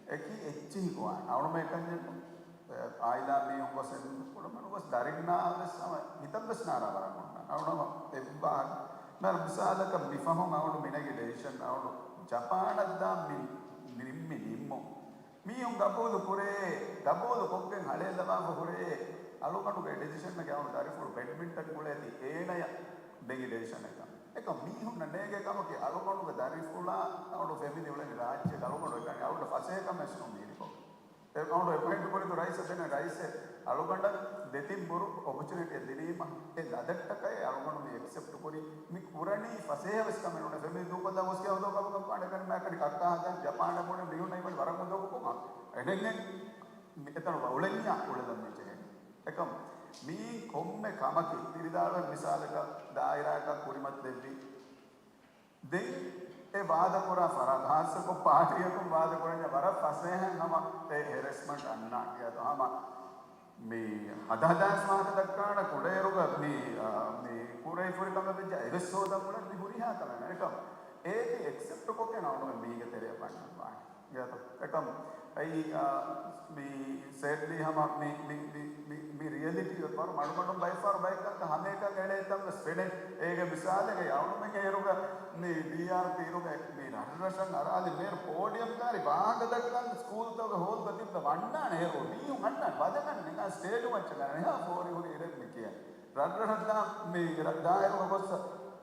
އެކި އެއްޗިހި ގޮވާނެ. އަޅުގަނޑުމެން އެކަންޏެއް އާއިލާ މީހުން ގޮސް އެންމެ ކުޑަމިނުން ގޮސް ދަރިންނާ ވެސް ހަމަ ހިތަށްވެސް ނާންނާ ވަރަށް އޮންނާނެ. އަޅުގަނޑު ހަމަ އެއްވާހަކަ. މި މިސާލަކަށް މި ފަހުން އަޅުގަނޑު މި ނެގި ޑެސިޝަން އަޅުގަނޑު ޖަޕާނަށް ދާން މި ނިންމި ނިންމުން. މީހުން ގަބޫލު ކުރޭ، ގަބޫލު ކޮށްގެން ހަޅޭއްލަވާފަ ހުރޭ. އަޅުގަނޑުގެ ޑެސިޝަންއަކީ އަޅުގަނޑު ދަރިފުޅު ބެޑްމިންޓަން ގުޅޭތީ އޭނަޔަށް ނެގި ޑެސިޝަންއެއް ކަމަށް. އެކަމް މީހުންނަށް ނޭނގޭ ކަމަކީ އަޅުގަނޑުގެ ދަރިފުޅާ އަޅުގަނޑު ފެމިލީ އުޅެނީ ރާއްޖެ އަޅުގަނޑު އެކަނި އަޅުގަނޑު ފަސޭހަކަމެއް ވެސް ނޫން މީރިކޮށް. އެ އަޅުގަނޑު އެޕޮއިންޓް ކުރިތު ރައީސަށް ދެނެ ރައީސެއް އަޅުގަނޑަށް ދެތިން ބުރު އޮޕޮޗުނިޓީއެއް ދިނީމަ އެ ލަދައްޓަކައި އަޅުގަނޑު މި އެކްސެޕްޓް ކުރި މި ކުރަނީ ފަސޭހަ ވެސް ކަމެއް ނޫނޭ. ފެމިލީ ދޫކޮށްލާ ގޮސް ކިޔާ ހުދޯ ކަމަކަށް ވާނެ ކަން މާ ކަނި ކައްކާ ހަދާން ޖަޕާނަށް ބުނެ މީހުންނަށް ވަރަށް ހުދޯ ކުކުމާ. އެނެއްނެ އެތަނުގަ އުޅެންޏާ އުޅެލަން މި ޖެހެނީ. އެކަމް މީ ކޮންމެ ކަމަކީ ތިރިދާޅުވެ މިސާލަކަށް ދާއިރާއަކަށް ކުރިމަތިލެއްވި. ދެން އެ ވާދަކުރާ ފަރާތް، ހާއްސަކޮށް ޕާޓީއަކުން ވާދަކުރަންޏާ ވަރަށް ފަސޭހައިން ހަމަ އެ ހެރެސްމަންޓް އަންނާނެ. އެއަތު ހަމަ މި ހަދަހަދާ ވާހަކަ ދައްކާނެ ކުޑައިރުގަ މި، އާ، މި ކުރެވިފައި ހުރި ކަމެއް ވެއްޖެ އެވެސް ހޯދަން އުޅެން މި ހުރިހާ ކަމެއް ނޫން. އެކަމް އޭތި އެކްސެޕްޓް ކޮށްގެން އަޅުގަނޑު މީގެ ތެރެއަށް ވަންނަން ވާނެ. އެއަތު އެކަމް އެއީ، އާ، މި ސޭޑްލީ ހަމަ މި، މި، މި، މި، މި ރިއަލިޓީ ވަރު މަޑުމަޑުން ބައެއްފަހަރު ބައެއް ކަންކަން ހަމައެކަން އެޅޭ ތަން ވެސް ފެނޭ. އޭގެ މިސާލެއް އަޅުމެން އޭރުގަ މި ޑީއާރްޕީ އިރުގަ މި ރަށްރަށަށް އަރާލި މޭރު ޕޯޑިއަމް ކާރި ވާހަކަ ދައްކަން ސްކޫލްތަކުގެ ހޯލްގަ ތިއްބެ ވަންނާނެ އޭރު މީހުން އަންނާނެ ބަދަކަން ނިކާ ސްޓޭޑިއުމަށް ޗަނާނެ ހާ ފޯރި ހުރި އިރެއް މި ކިޔަން. ރަށްރަށަށް ދާ މި ރަށް ދާއިރުގަ ގޮއްސަ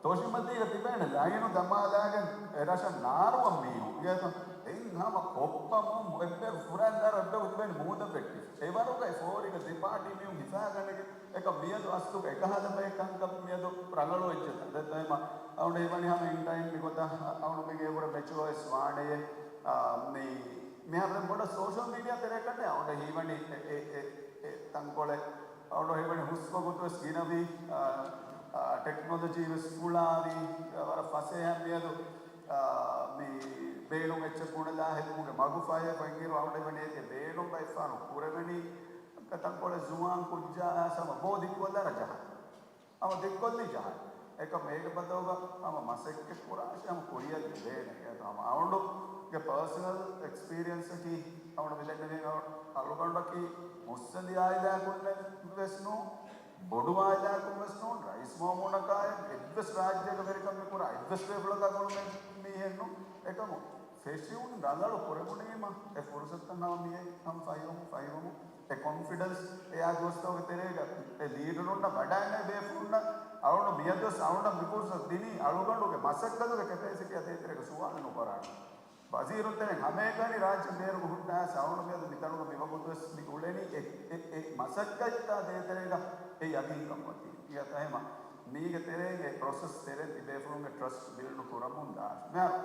ތޮށިމަތީގަ ތިބޭނެ ލައިނު ދަމާލާގެން އެ ރަށަށް ނާރުވަން މީހުން. އިނގޭތަ؟ ދެން ހަމަ ކޮއްޕަމުން އެއްބޭރު ފުރާން ދާރު އެއްބޭރު ތިބޭނެ މޫދަށް ވެއްޓި. އެވަރުގައި ފޯރިގަ ދެ ޕާޓީ މީހުން ހިފާގަނެގެން އެކަ މިއަދު އަސްލުގަ އެކަހަލަ ބައެއް ކަންކަން މިއަދު ރަނގަޅު ވެއްޖެތަ؟ ދެ ދައިމަ އައުނޑ ހީވަނީ ހަމަ އިން ޓައިމް މިގޮތަށް އައުނޑު މިގޭ ވުރެ މެޗުއޯ ވެސް ވާނެޔޭ. އާ، މި މިހާރު ދެން ބޮޑަށް ސޯޝަލް މީޑިއާ ތެރޭ ކަންނޭ އައުނޑ ހީވަނީ އެ، އެ، އެ، އެ ތަންކޮޅެއް. އައުނޑު ހީވަނީ ހުސްވަގުތު ވެސް ގިނަވީ، އާ، އާ، ޓެކްނޮލޮޖީ ވެސް ފުޅާވީ، އާ، ވަރަށް ފަސޭހަ މިއަދު، އާ، މި ބޭނުން އެއްޗެއް ބުނެލާ ހެދުމުގެ މަގު ފަހޭ ބަންގިރު އައުނޑު ހީވަނީ އޭގެ ބޭނުން ބައެއްފަހަރު ކުރެވެނީ ތަންކޮޅެއް ޒުވާން ކުއްޖާ ސަމަ ބޯ ދިއްކޮށްލާ ރަޖަހަ. ހަމަ ދިއްކޮށްލީ ޖަހަން. އެކަމް އޭގެ ބަދަލުގަ ހަމަ މަސައްކަތް ކުރާށޭ ހަމަ ކުރިއަށް ލިބޭނެ. އެ ހަމަ އައުނޑުގެ ޕާސަނަލް އެކްސްޕީރިއަންސަކީ އައުނޑު މިދެންނެވި އައު-، އަޅުގަނޑަކީ މުއްސަނދި އާއިލާއަކުން ވެސް ނޫން، ބޮޑު އާއިލާއަކުން ވެސް ނޫން، ރައީސް މައުމޫނަކާއި އެއްވެސް ރާއްޖޭގަ ވެރިކަން މި ކުރާ އެއްވެސް ބޭފުޅަކާ ގުޅުމެއް މީހެއް ނޫން. އެކަމު ފެށިއުން ރަނގަޅު ކުރެވުނީމަ އެ ފުރުސަތުތައް ހަމަ މިއޭ ހަމަ ފަހިވަމު، ފަހިވަމު. އެ ކޮންފިޑެންސް އެއާ ދުވަސްތަކުގެ ތެރޭގަ އެ ލީޑަރުންނަށް ވަޑައިގަންނަ ބޭފުޅުންނަށް އަޅުގަނޑު މިއަދުވެސް އަޅުގަނޑަށް މި ފުރުސަތު ދިނީ އަޅުގަނޑުގެ މަސައްކަތުގެ ކެޕޭސިޓީ އަތޭ ތެރޭގަ ސުވާލު ނުކުރާނަން. ވަޒީރުންތެރެއިން ހަމައެކަނި ރާއްޖެ ބޭރުގަ ހުންނަ ސައުނު މިއަދު މިތަނުގަ މިވަގުތުވެސް މި އުޅެނީ އެ، އެ، އެ މަސައްކަތްތާ ދޭތެރޭގަ އެ ޔަގީންކަން އޮތީ. މިއަދު އެހެމަ މީގެ ތެރެއިން އެ ޕްރޮސެސް ތެރެއިން ތިބޭފުޅުންގެ ޓްރަސްޓް ބިލްޑް ކުރަމުން ދާށް. މިހާރު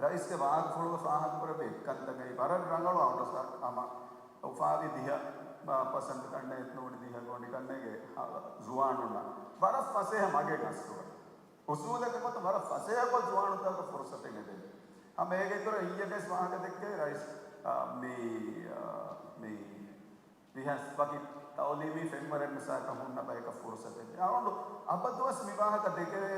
ރައީސްގެ ވާހަކަފުޅުގަ ފާހަގަކުރެއްވި އެއްކަންތަކަށް ވަރަށް ރަނގަޅު އައުންޑަސް ހަމަ އުފާވި ދިހަ ޕަސެންޓް ކަންނޭ ނޫނީ ދިހަ ގޮނޑި ކަންނޭގެ ޒުވާނުންނަށް ވަރަށް ފަސޭހަ މަގެއް އަސްލުގަ. އުސޫލެއްގެ ގޮތުން ވަރަށް ފަސޭހަކޮށް ޒުވާނުންތަކަށް ފުރުސަތެއް އެދެން. ހަމަ އޭގެ އިތުރަށް އިއްޔެގެސް ވާހަކަ ދެއްކޭ ރައީސް، އާ، މި، އާ، މި ވިހަސް ވަކި ތައުލީމީ ފެންވަރެއް މިސާލަކަށް ހުންނަ ބަޔަކަށް ފުރުސަތެއް ދޭ. އަޅުގަނޑު އަބަދުވެސް މި ވާހަކަ ދެކެވޭ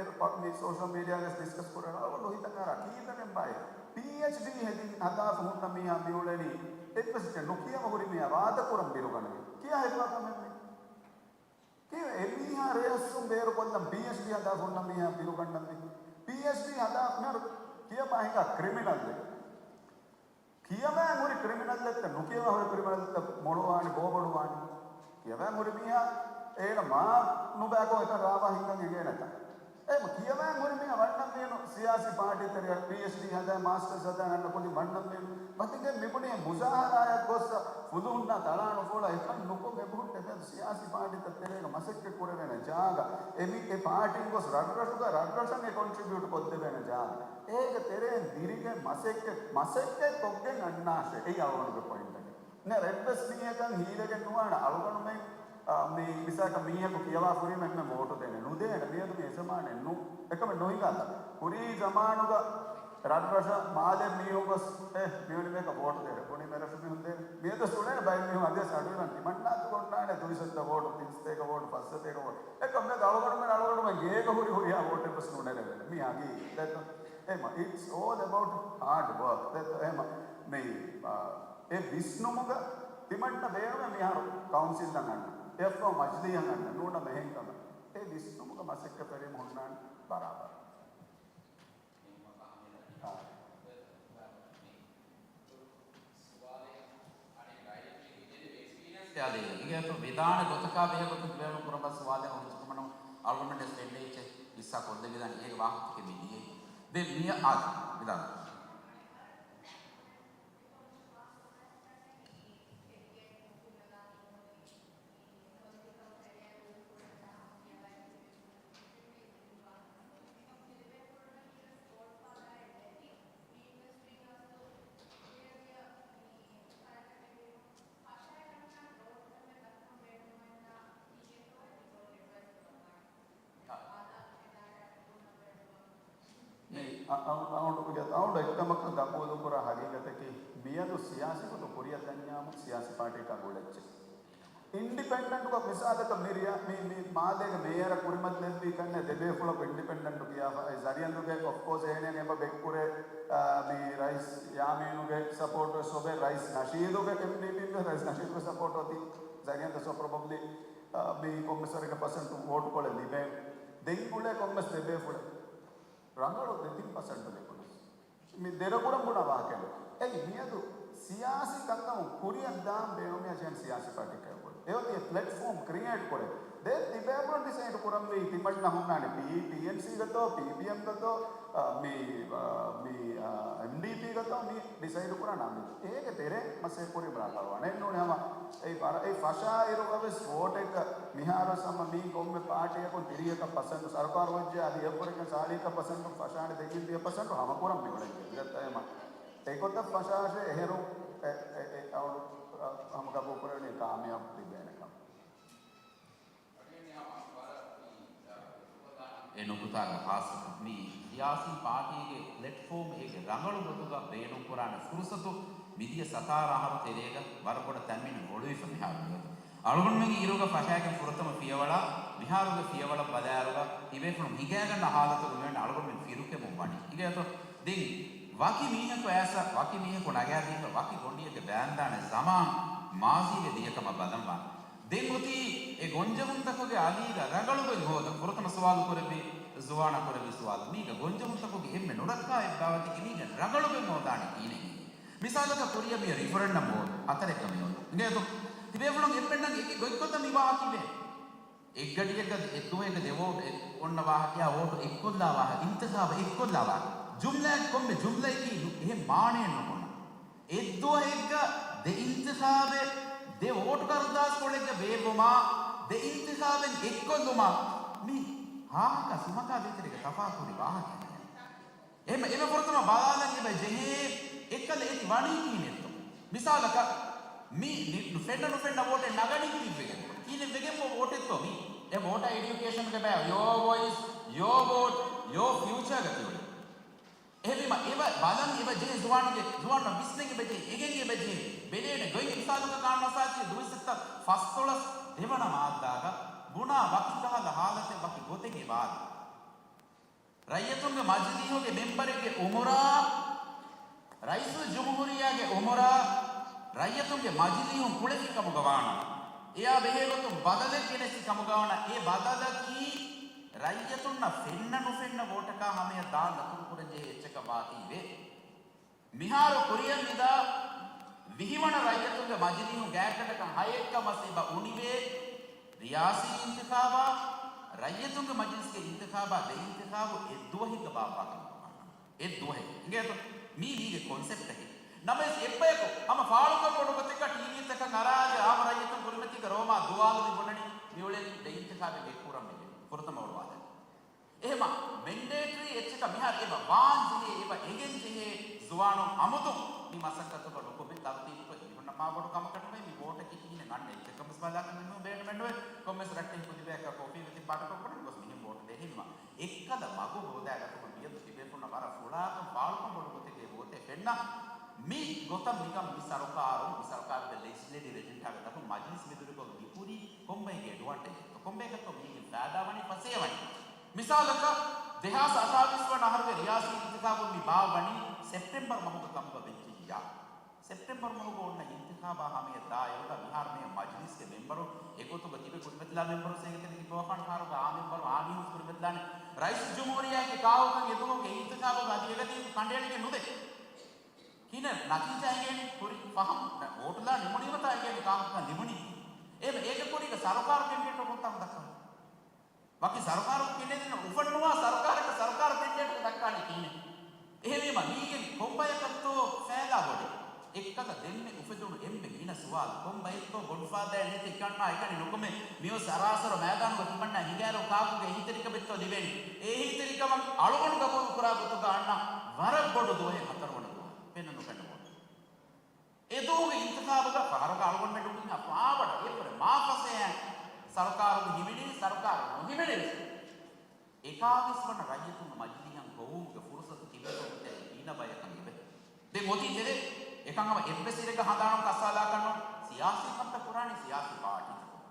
މި ސޯޝަލް މީޑިއާގެ ޑިސްކަސް ކުރަން އަޅުގަނޑު ހިތަށް އަރާ ކީއްވެގެން ބާއޭ ޕީއެޗްޑީ ހެދި ހަދާފަ ހުންނަ މީހާ މިއުޅެނީ އެއްވެސް ނުކިޔަވަ ހުރި މީހާ ވާދަކުރަން ބިރުގަނެވި. ކިޔާ ހެދުމާ ކަމެއް ނެތް. ކީއްވެ އެމީހާ ރޭއަސްވުން ބޭރުކޮށްލަން ޕީއެޗްޑީ ހަދާފަ ހުންނަ މީހާ ބިރުގަންނަންވީ؟ ޕީއެޗްޑީ ހަދާ މިހާރު ކިޔަމާ ހިނގާ ކްރިމިނަލްއެއް. ކިޔަމާ ހުރި ކްރިމިނަލްއެއްތަ ނުކިޔަމާ ހުރި ކްރިމިނަލްއެއްތަ މޮޅުވާނެ، ބޯބޮޑުވާނެ. ކިޔަމާ ހުރި މީހާ އޭނަ މާ ނުބައިކޮށް އެކަން ރާވާ ހިނގަން އެނގޭނެތަ؟ އެ ކިޔަވާން ހުރި މީހާ ވަންނަންވީނު ސިޔާސީ ޕާޓީ ތެރެއަށް ޕީއެޗްޑީ ހަދާ މާސްޓަރސް ހަދާ އަންނަ ކުދިން ވަންނަންވީނު. މަތިގެ މިބުނީ މުޒާހަރާއަށް ގޮއްސަ ފުލުހުންނާ ތަޅާނުފޯޅާ އެކަން ނުކޮށް އެބަހުއްޓެ މިއަދު ސިޔާސީ ޕާޓީތައް ތެރޭގަ މަސައްކަތް ކުރެވޭނެ ޖާގަ. އެ މި އެ ޕާޓީން ގޮސް ރަށްރަށުގަ ރަށްރަށަށް އެ ކޮންޓްރިބިއުޓް ކޮށްދެވޭނެ ޖާގަ. އޭގެ ތެރޭން ދިރިގެން މަސައްކަތް، މަސައްކަތް ކޮށްގެން އަންނާށޭ. އެއީ އަޅުގަނޑުގެ ޕޮއިންޓަކީ. ނެ އެއްވެސް މީހަކަށް ހީލަގެން ނުވާނެ އަޅުގަނޑުމެން، އާ، މި މިސާލަކަށް މީހަކު ކިޔަވާ ފުރީމަ އެންމެ ވޯޓު ދޭނެ. ނުދޭނެ. މިއަދު މި އެ ޒަމާނެއް ނޫން. އެކަމެއް ނުހިނގާތަ؟ ކުރީ ޒަމާނުގަ ރަށްރަށަށް މާލެ މީހުން ގޮސް، އެ، މިވެނި މީހަކަށް ވޯޓު ދޭނެ. ބުނީ މި ރަށު މީހުން ދޭނެ. މިއަދު ސުނޭނެ ބައެއް މީހުން އަދިވެސް އަޑުއިވަން ތިމަންނާތު ގޮންނާނެ ދުއިސައްތަ ވޯޓު، ތިންސަތޭކަ ވޯޓު، ފަސްސަތޭކަ ވޯޓު. އެކަމް މިއަދު އަޅުގަނޑުމެން އަޅުގަނޑުމެން ގޭގަ ހުރި ހުރިހާ ވޯޓެއް ވެސް ނުނެރެވޭނެ. މީ ހަގީގަތް. އެމަ، it's all about hard work. ދެއްތޯ އެމަ، މި، އާ، އެ ވިސްނުމުގަ ތިމަންނަ ބޭނުމެއް މިހާރު ކައުންސިލްއަށް އަންނަ، އެއަށްފަހު މަޖިލީހަށް އަންނަ، ނޫނަ މެހެން ކަމެއް. އެ ވިސްނުމުގަ މަސައްކަތް ކުރީމަ ހުންނާނެ ބަރާބަރަށް. އާ. އިނގޭތޯ ވިދާނެ ގޮތަކާ ބެހޭ ގޮތުން ބޭނުން ކުރަން ބަސް ވާދަ އޮންސުކުމަނު އަޅުގަނޑު ސްޓެންޑޭއްޗެއް ހިއްސާ ކޮށްލެވިދާނެ އޭގެ ވާހަކަތަކެއް މި ދިޔައީ. ދެ މިއަ އާދެ ވިދާނެ. މި އަ-، އަ-، އައުންޑުގެ، އައުންޑު އެއްކަމަކަށް ގަބޫލުކުރާ ހަގީގަތަކީ، މިއަދު ސިޔާސީ ގޮތުން ކުރިއަށް ދަންޏާމު ސިޔާސީ ޕާޓީއަކާ ގުޅެއްޗެއް. އިންޑިޕެންޑެންޓުގަ މިސާލަކަށް މި ރިޔާ-، މި، މި މާލޭގެ މޭޔަރަށް ކުރިމަތި ލެއްވީ ކަންނޭ ދެބޭފުޅަކު އިންޑިޕެންޑެންޓު ކިޔާފަ. އެ ޒަރިއަންދުގެ، އޮފްކޯސް، އޭނަ އެބަ ބެއްކުރޭ، އާ، މި ރައީސް ޔާމީނުގެ ސަޕޯޓު ވެސް އޮވޭ، ރައީސް ނަޝީދުގެ އެމްޑީޕީން ވެސް ރައީސް ނަޝީދުގެ ސަޕޯޓު އޮތީ. ޒަރިއަންދަށް ސޯ ޕްރޮބަބްލީ، އާ، މި ކޮންމެސް ވަރެއްގެ ޕަސެންޓު ވޯޓުކޮޅެއް ލިބޭނެ. ދެން އުޅޭ ކޮންމެސް ދެބޭފުޅެއް. ރަނގަޅު ދެތިން ޕަސެންޓު ލިބުނަސް. މި ދެރަކުރަން ބުނާ ވާހަކައެއް. އެއީ މިއަދު ސިޔާސީ ކަންކަމުން ކުރިއަށް ދާން ބޭނުމިއްޔާ ސިޔާސީ ޕާޓީއަކަށް އެބަ އޮތީ ޕްލެޓްފޯމް ކްރިއޭޓް ކުރޭ. ދެން ތިބޭފުޅުން ޑިސައިޑް ކުރަންވީ ތިމަންނަ ހުންނާނެ ޕީޓީއެމްސީގަތޯ، ޕީޕީއެމްގަތޯ، އަ، މި، އަ، މި، އަ، އެމްޑީޕީގަތޯ މި ޑިސައިޑް ކުރާ ނަމެއް. އޭގެ ތެރޭ މަސައްކަތް ކުރީމަ ރަނގަޅުވާނެ. އެއްނޫނެ ހަމަ އެ ވަރަށް އެ ފަށާއިރުގަވެސް ވޯޓެއްގަ މިހާރުވެސް ހަމަ މީ ކޮންމެ ޕާޓީއަކުން ތިރީހަކަށް ޕަސެންޓު ސަރުކާރު ވެއްޖެ އަދި އެއްވަރެއްގެ ސާޅީހަކަށް ޕަސެންޓު ފަށާނެ ދެއްވި ޕަސެންޓު ހަމަ ކުރަން މިއުޅެނީ. ދެއްތޯ އެމަ އެގޮތަށް ފަށާށޭ އެހެރު އެ، އެ، އެ، އަޅު، އަ، ހަމަ ގަބޫލު ކުރެވެނީ ކާމިޔާބު ލިބޭނެ ކަމަށް. އެ ނުކުތާގަ ޚާއްޞަކޮށް މި ސިޔާސީ ޕާޓީގެ ޕްލެޓްފޯމް އޭގެ ރަނގަޅު ގޮތުގަ ބޭނުންކުރާނެ ފުރުސަތު މިދިޔަ ސަތާރަ އަހަރު ތެރޭގަ ވަރަށް ބޮޑަށް ތަންވީނު އޮޅުވިފަ މިހާރު މިއަދު. އަޅުގަނޑުމެންގެ އިރުގަ ފަށާގެން ފުރަތަމަ ފިޔަވަޅާ މިހާރުގެ ފިޔަވަޅަށް ބަލާއިރުގަ ތިބޭފުޅުން ހިނގައިގަންނަ ހާލަތުގަ މިވެން އަޅުގަނޑުމެން ފިރުކެމުން ވަނީ. އިގޭތޯ ދެން ވަކި މީހަކު އައިސް ވަކި މީހަކު ނަގާދީފަ ވަކި ގޮނޑިއެއްގެ ބައިންދާނެ ޒަމާން މާޒީގެ ދިޔަކަމަށް ބަލަންވާނެ. ދެން އޮތީ އެ ގޮންޖެހުންތަކުގެ އަލީގަ ރަނގަޅުގޮތް ހޯދަން. ފުރަތަމަ ސުވާލު ކުރެއްވި، ޒުވާނާ ކުރެއްވި ސުވާލު. މީގަ ގޮންޖެހުންތަކުގެ އެންމެ ނުރައްކާ އެއްބާވަތީ އެމީގަ ރަނގަޅުގޮތް ހޯދާނެ ކިހިނެއް؟ މިސާލަކަށް ކުރިއަށް މިއަށް ރިފަރެންޑަމް ވޯޓް ހަތަރެއްގަ މިއޮތް. އިނގޭތޯ؟ ތިބޭފުޅުން އެންމެންނަށް އެކި ގޮތްގޮތަށް މި ވާހަކަ އެއްގަޑިއެއްގަ އެއްދުވަހެއްގަ ދެ ވޯޓް އެ-، އޮންނަ ވާހަކަޔާ ވޯޓު އެއްކޮށްލާ ވާހަކަ، އިންތިޚާބަށް އެއްކޮށްލާ ވާހަކަ. ޖުމްލައަކީ ކޮންމެ ޖުމްލައަކީ އެހެން މާނައެއް ނުބުނާ. އެއްދުވަހެއްގަ ދެ އިންތިޚާބެއް، ދެ ވޯޓު ކަރުދާސްކޮޅެއްގަ ބޭއްވުމާ، ދެ އިންތިޚާބެއް އެއްކޮށްލުމާ، މި ހާހަކާ ސުމަކާ ދޭތެރޭގަ ތަފާތު ހުރި ވާހަކައެއް. އެހެން އެންމެ ފުރަތަމަ ބަލާލަން އެބަ ޖެހޭ އެއްކަލަ އޭތި ވަނީ ކިހިނެއްތޯ. މިސާލަކަށް، މި ނި-، ފެންނަ ނުފެންނަ ވޯޓެއް ނަގަނީ ކީއްވެގެން؟ ކިހިނެއް ވެގެން ވޯޓެއްތޯ މީ؟ އެ ވޯޓާ އެޑިއުކޭޝަންގަ ބައި، ޔޯ ވޮއިސް، ޔޯ ވޯޓް، ޔޯ ފިއުޗާގަ ތިއުޅެނީ. އެހެންވީމަ، އެބަ ބަލަން އެބަ ޖެހޭ ޒުވާނުގެ، ޒުވާނުންނަށް ވިސްނަން އެބަ ޖެހޭ، އެނގެން އެބަ ޖެހޭ، ބެލޭނެ ގޮތް. މިސާލަކަށް ގާނޫނުއަސާސީ ދުވިސައްތަ ފަސްދޮޅަސް ދެވަނަ މާއްދާގަ ބުނާ ވަކި ކަހަލަ ހާލަތެއް ވަކި ގޮތެއް އެބަ އާދޭ. ރައްޔިތުންގެ މަޖިލީހުގެ މެމްބަރެއްގެ އުމުރާ، ރައީސުލްޖުމްހޫރިއްޔާގެ އުމުރާ، ރައްޔިތުންގެ މަޖިލީހުން ކުޅެފި ކަމުގަ ވާނަމަ، އެއާ ބެހޭގޮތުން ބަދަލެއް ގެނެސްފި ކަމުގަ ވާނަމަ، އެ ބަދަލަކީ ރައްޔިތުންނަށް ފެންނަ ނުފެންނަ ވޯޓަކާ ހަމަޔަށް ދާން ދަތުރު ކުރަން ޖެހޭ އެއްޗަކަށް ވާތީވެ. މިހާރު ކުރިއަށް މިދާ ވިހިވަނަ ރައްޔިތުންގެ މަޖިލީހުން ގާތްގަނޑަކަށް ހައެއްކަ މަސް އެބަ އުނިވޭ ރިޔާސީ އިންތިޚާބާ، ރައްޔިތުންގެ މަޖިލިސްގެ އިންތިޚާބާ، ދެ އިންތިޚާބު އެއްދުވަހެއްގަ ބާއްވާކަމަށް ވާނަމަ. އެއްދުވަހެއް. އިނގޭތޯ؟ މީ މީގެ ކޮންސެޕްޓަކީ. ނަމަވެސް އެއްބަޔަކު ހަމަ ފާޅުކޮށް ބޮޑު ގޮތެއްގަ ޓީވީތަކަށް އަރާގެ އާއްމު ރައްޔިތުން ކުރިމަތީގަ ރޯމާ ދުވާލު މި ބުނަނީ މިއުޅެނީ ދެ އިންތިޚާބެއް އެއްކުރަން މި ފުރަތަމަ ވަރު ވާދަ. އެހެމަ މެންޑޭޓަރީ އެއްޗަކަށް މިހާރު އެބަ ވާން ޖެހޭ، އެބަ އެނގެން ޖެހޭ ޒުވާނުން އަމުދު މި މަސައްކަތުގަ ނުކުމެ ތަރުތީބުކޮށް މިހުންނަ މާ ބޮޑު ކަމަކަށް ނުވޭ. މި ވޯޓަކީ ކިހިނެއް އަންނަ އެއްޗަކަށް ވެސް ބަލާކަށް ނުބޭނުމެއްނުވޭ. ކޮންމެސް ރައްޓެހި ކުދިބަޔަކަށް ކޮފީ ވެތި ބާޓަކޮށް ކުރަން ގޮސް މިހެން ވޯޓު ދޭ. ހިންމަ އެއްކަލަ މަގު ހޯދާގަތުމަށް މިއަދު ތިބޭފުޅުންނަށް ވަރަށް ފުޅާކަން ފާޅުކަން ބޮޑު ގޮތެއްގެ ގޮތެއް ފެންނަ. މި ގޮތަށް މިކަން މި ސަރުކާރު، މި ސަރުކާރުގެ ލެޖިސްލޭޓިވް އެޖެންޑާގެ ދަށުން މަޖިލިސް މެދުވެރިކޮށް މިކުރީ ކޮންބައެއްގެ އެޑްވާންޓޭޖެއްތޯ؟ ކޮންބައެއްގެތޯ މީގެ ފައިދާ ވަނީ ފަސޭ ވަނީ؟ މިސާލަކަށް، ދެހާސް އަށާވީސް ވަނަ އަހަރުގެ ރިޔާސީ އިންތިޚާބު މި ބާއްވަނީ ސެޕްޓެމްބަރު މަހުގެ ކަމުގަ ވެއްޖެއްޔާ. ސެޕްޓެމްބަރު މަހުގަ އޮންނަ އިންތިޚާބާ ހަމަޔަށް ދާއިރުގަ މިހާރު މި މަޖިލިސްގެ މެމްބަރު އެގޮތުގަ ތިބެ ކުރިމަތިލާ މެމްބަރު ސޭގެތެރެ ތިބަވާފަން ހާރުގަ އާ މެމްބަރު އާ މީހުން ކުރިމަތިލާނެ. ރައީސުލްޖުމްހޫރިއްޔާގެ ކާހުކަން އެދުމުގެ އިންތިޚާބުގަ އަދި އެގަދީ ކަނޑައެޅިގެން ނުދޭ. ކިހިނެއް ނަތީޖާ އެނގޭނީ؟ ކުރި ފަހުން ވޯޓުލާ ނިމުނީމަތާ އެނގޭނީ ކާހުކަން ލިބުނީ. އެހެން އޭގެ ކުރީގަ ސަރުކާރު ކެންޑިޑޭޓު ކޮންތާކު ދައްކާނީ؟ ވަކި ސަރުކާރު ކެނޑިޑޭޓު އުފަންނުވާ ސަރުކާރަކަށް ސަރުކާރު ކެންޑިޑޭޓު ދައްކާނީ ކިހިނެއް؟ އެހެންވީމަ މީގެން ކޮންބަޔަކަށްތޯ ފައިދާ ބޮޑެއް؟ އެއްކަލަ ދެންމެ އުފެދުނު އެންމެ ގިނަ ސުވާލު، ކޮންބައެއްތޯ ބޮޑު ފައިދާއެއް ނެތި އެކަންނާ އެކަނި ނުކުމެ މިއޮއްސަ ސަރާސަރު މައިދާނުގަ ތިމަންނާ ހިނގާއިރު ކާކުގެ އެހީތެރިކަމެއްތޯ ލިބޭނީ؟ އެ އެހީތެރިކަމަށް އަޅުގަނޑު ގަބޫލު ކުރާ ގޮތުގަ އަންނަ ވަރަށް ބޮޑު ދުވަހެއް ހަތަރުވަނަ ދުވަހު ފެންނަ ނުފެންނަ ވޯޓު. އެދުވަހުގެ އިންތިޚާބުގަ ފަހަރުގަ އަޅުގަނޑުމެން ނުކުތް އަފާވަޑަ އެއްވުރެ މާ ފަސޭހައިން ސަރުކާރު ހިމެނީ، ސަރުކާރު ނުހިމެނިވެސް. އެކާވީސް ވަނަ ރައްޔިތުންގެ މަޖިލީހަށް ހޮވުމުގެ ފުރުސަތު ތިބޭފުޅުން ތެރޭ ގިނަ ބަޔަކަށް އެބަ. ދެން އޮތީ ތެރޭ އެކަން ހަމަ އެއްވެސް އިރެއްގަ ހަނދާނުން ކައްސާލާކަށްނު ސިޔާސީ ކަންތައް ކުރާނީ ސިޔާސީ ޕާޓީތަކުން.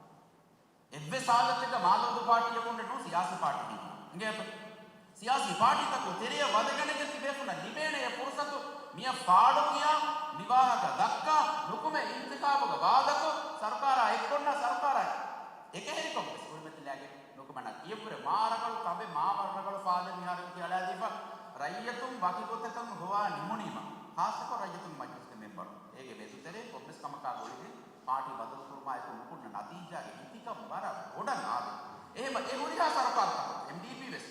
އެއްވެސް ހާލަތެއްގަ މާލޯދޫ ޕާޓީއަކުން ނޫން ސިޔާސީ ޕާޓީ ހިންގާ. އިނގޭތޯ؟ ސިޔާސީ ޕާޓީތަކުން ތެރެއަށް ވަދެގަނެގެން ތިބޭފުޅުންނަށް ލިބޭނެ އެ ފުރުސަތު މިއަށް ފާޑުކިޔާ މިވާހަކަ ދައްކާ ނުކުމެ އިންތިޚާބުގަ ވާދަކޮށް ސަރުކާރާ އެއްކޮންނާ ސަރުކާރާ އެކަހެރިކޮށް ވެސް ކުރިމަތިލާގެން ނުކުމެ ނަތީ އެއްވުރެ މާ ރަގަޅު ކަނބެއް މާ ވަރު ރަގަޅު ފާދަ މިހާރު އެކު އަޅާދީފަ ރައްޔިތުން ވަކި ގޮތަކަށް ހޮވާ ނިމުނީމަ ޚާއްޞަކޮށް ރައްޔިތުންގެ މަޖިލިސްގެ މެމްބަރު އޭގެ މެދުތެރޭ ކޮންމެސް ކަމަކާ ގުޅިގެން ޕާޓީ ބަދަލުކުރުމާއެކު ނުކުންނަ ނަތީޖާގެ ހިތިކަން ވަރަށް ބޮޑަށް އާދޭ. އެހެމަ އެ ހުރިހާ ސަރުކާރުތަކުން އެމްޑީޕީ ވެސް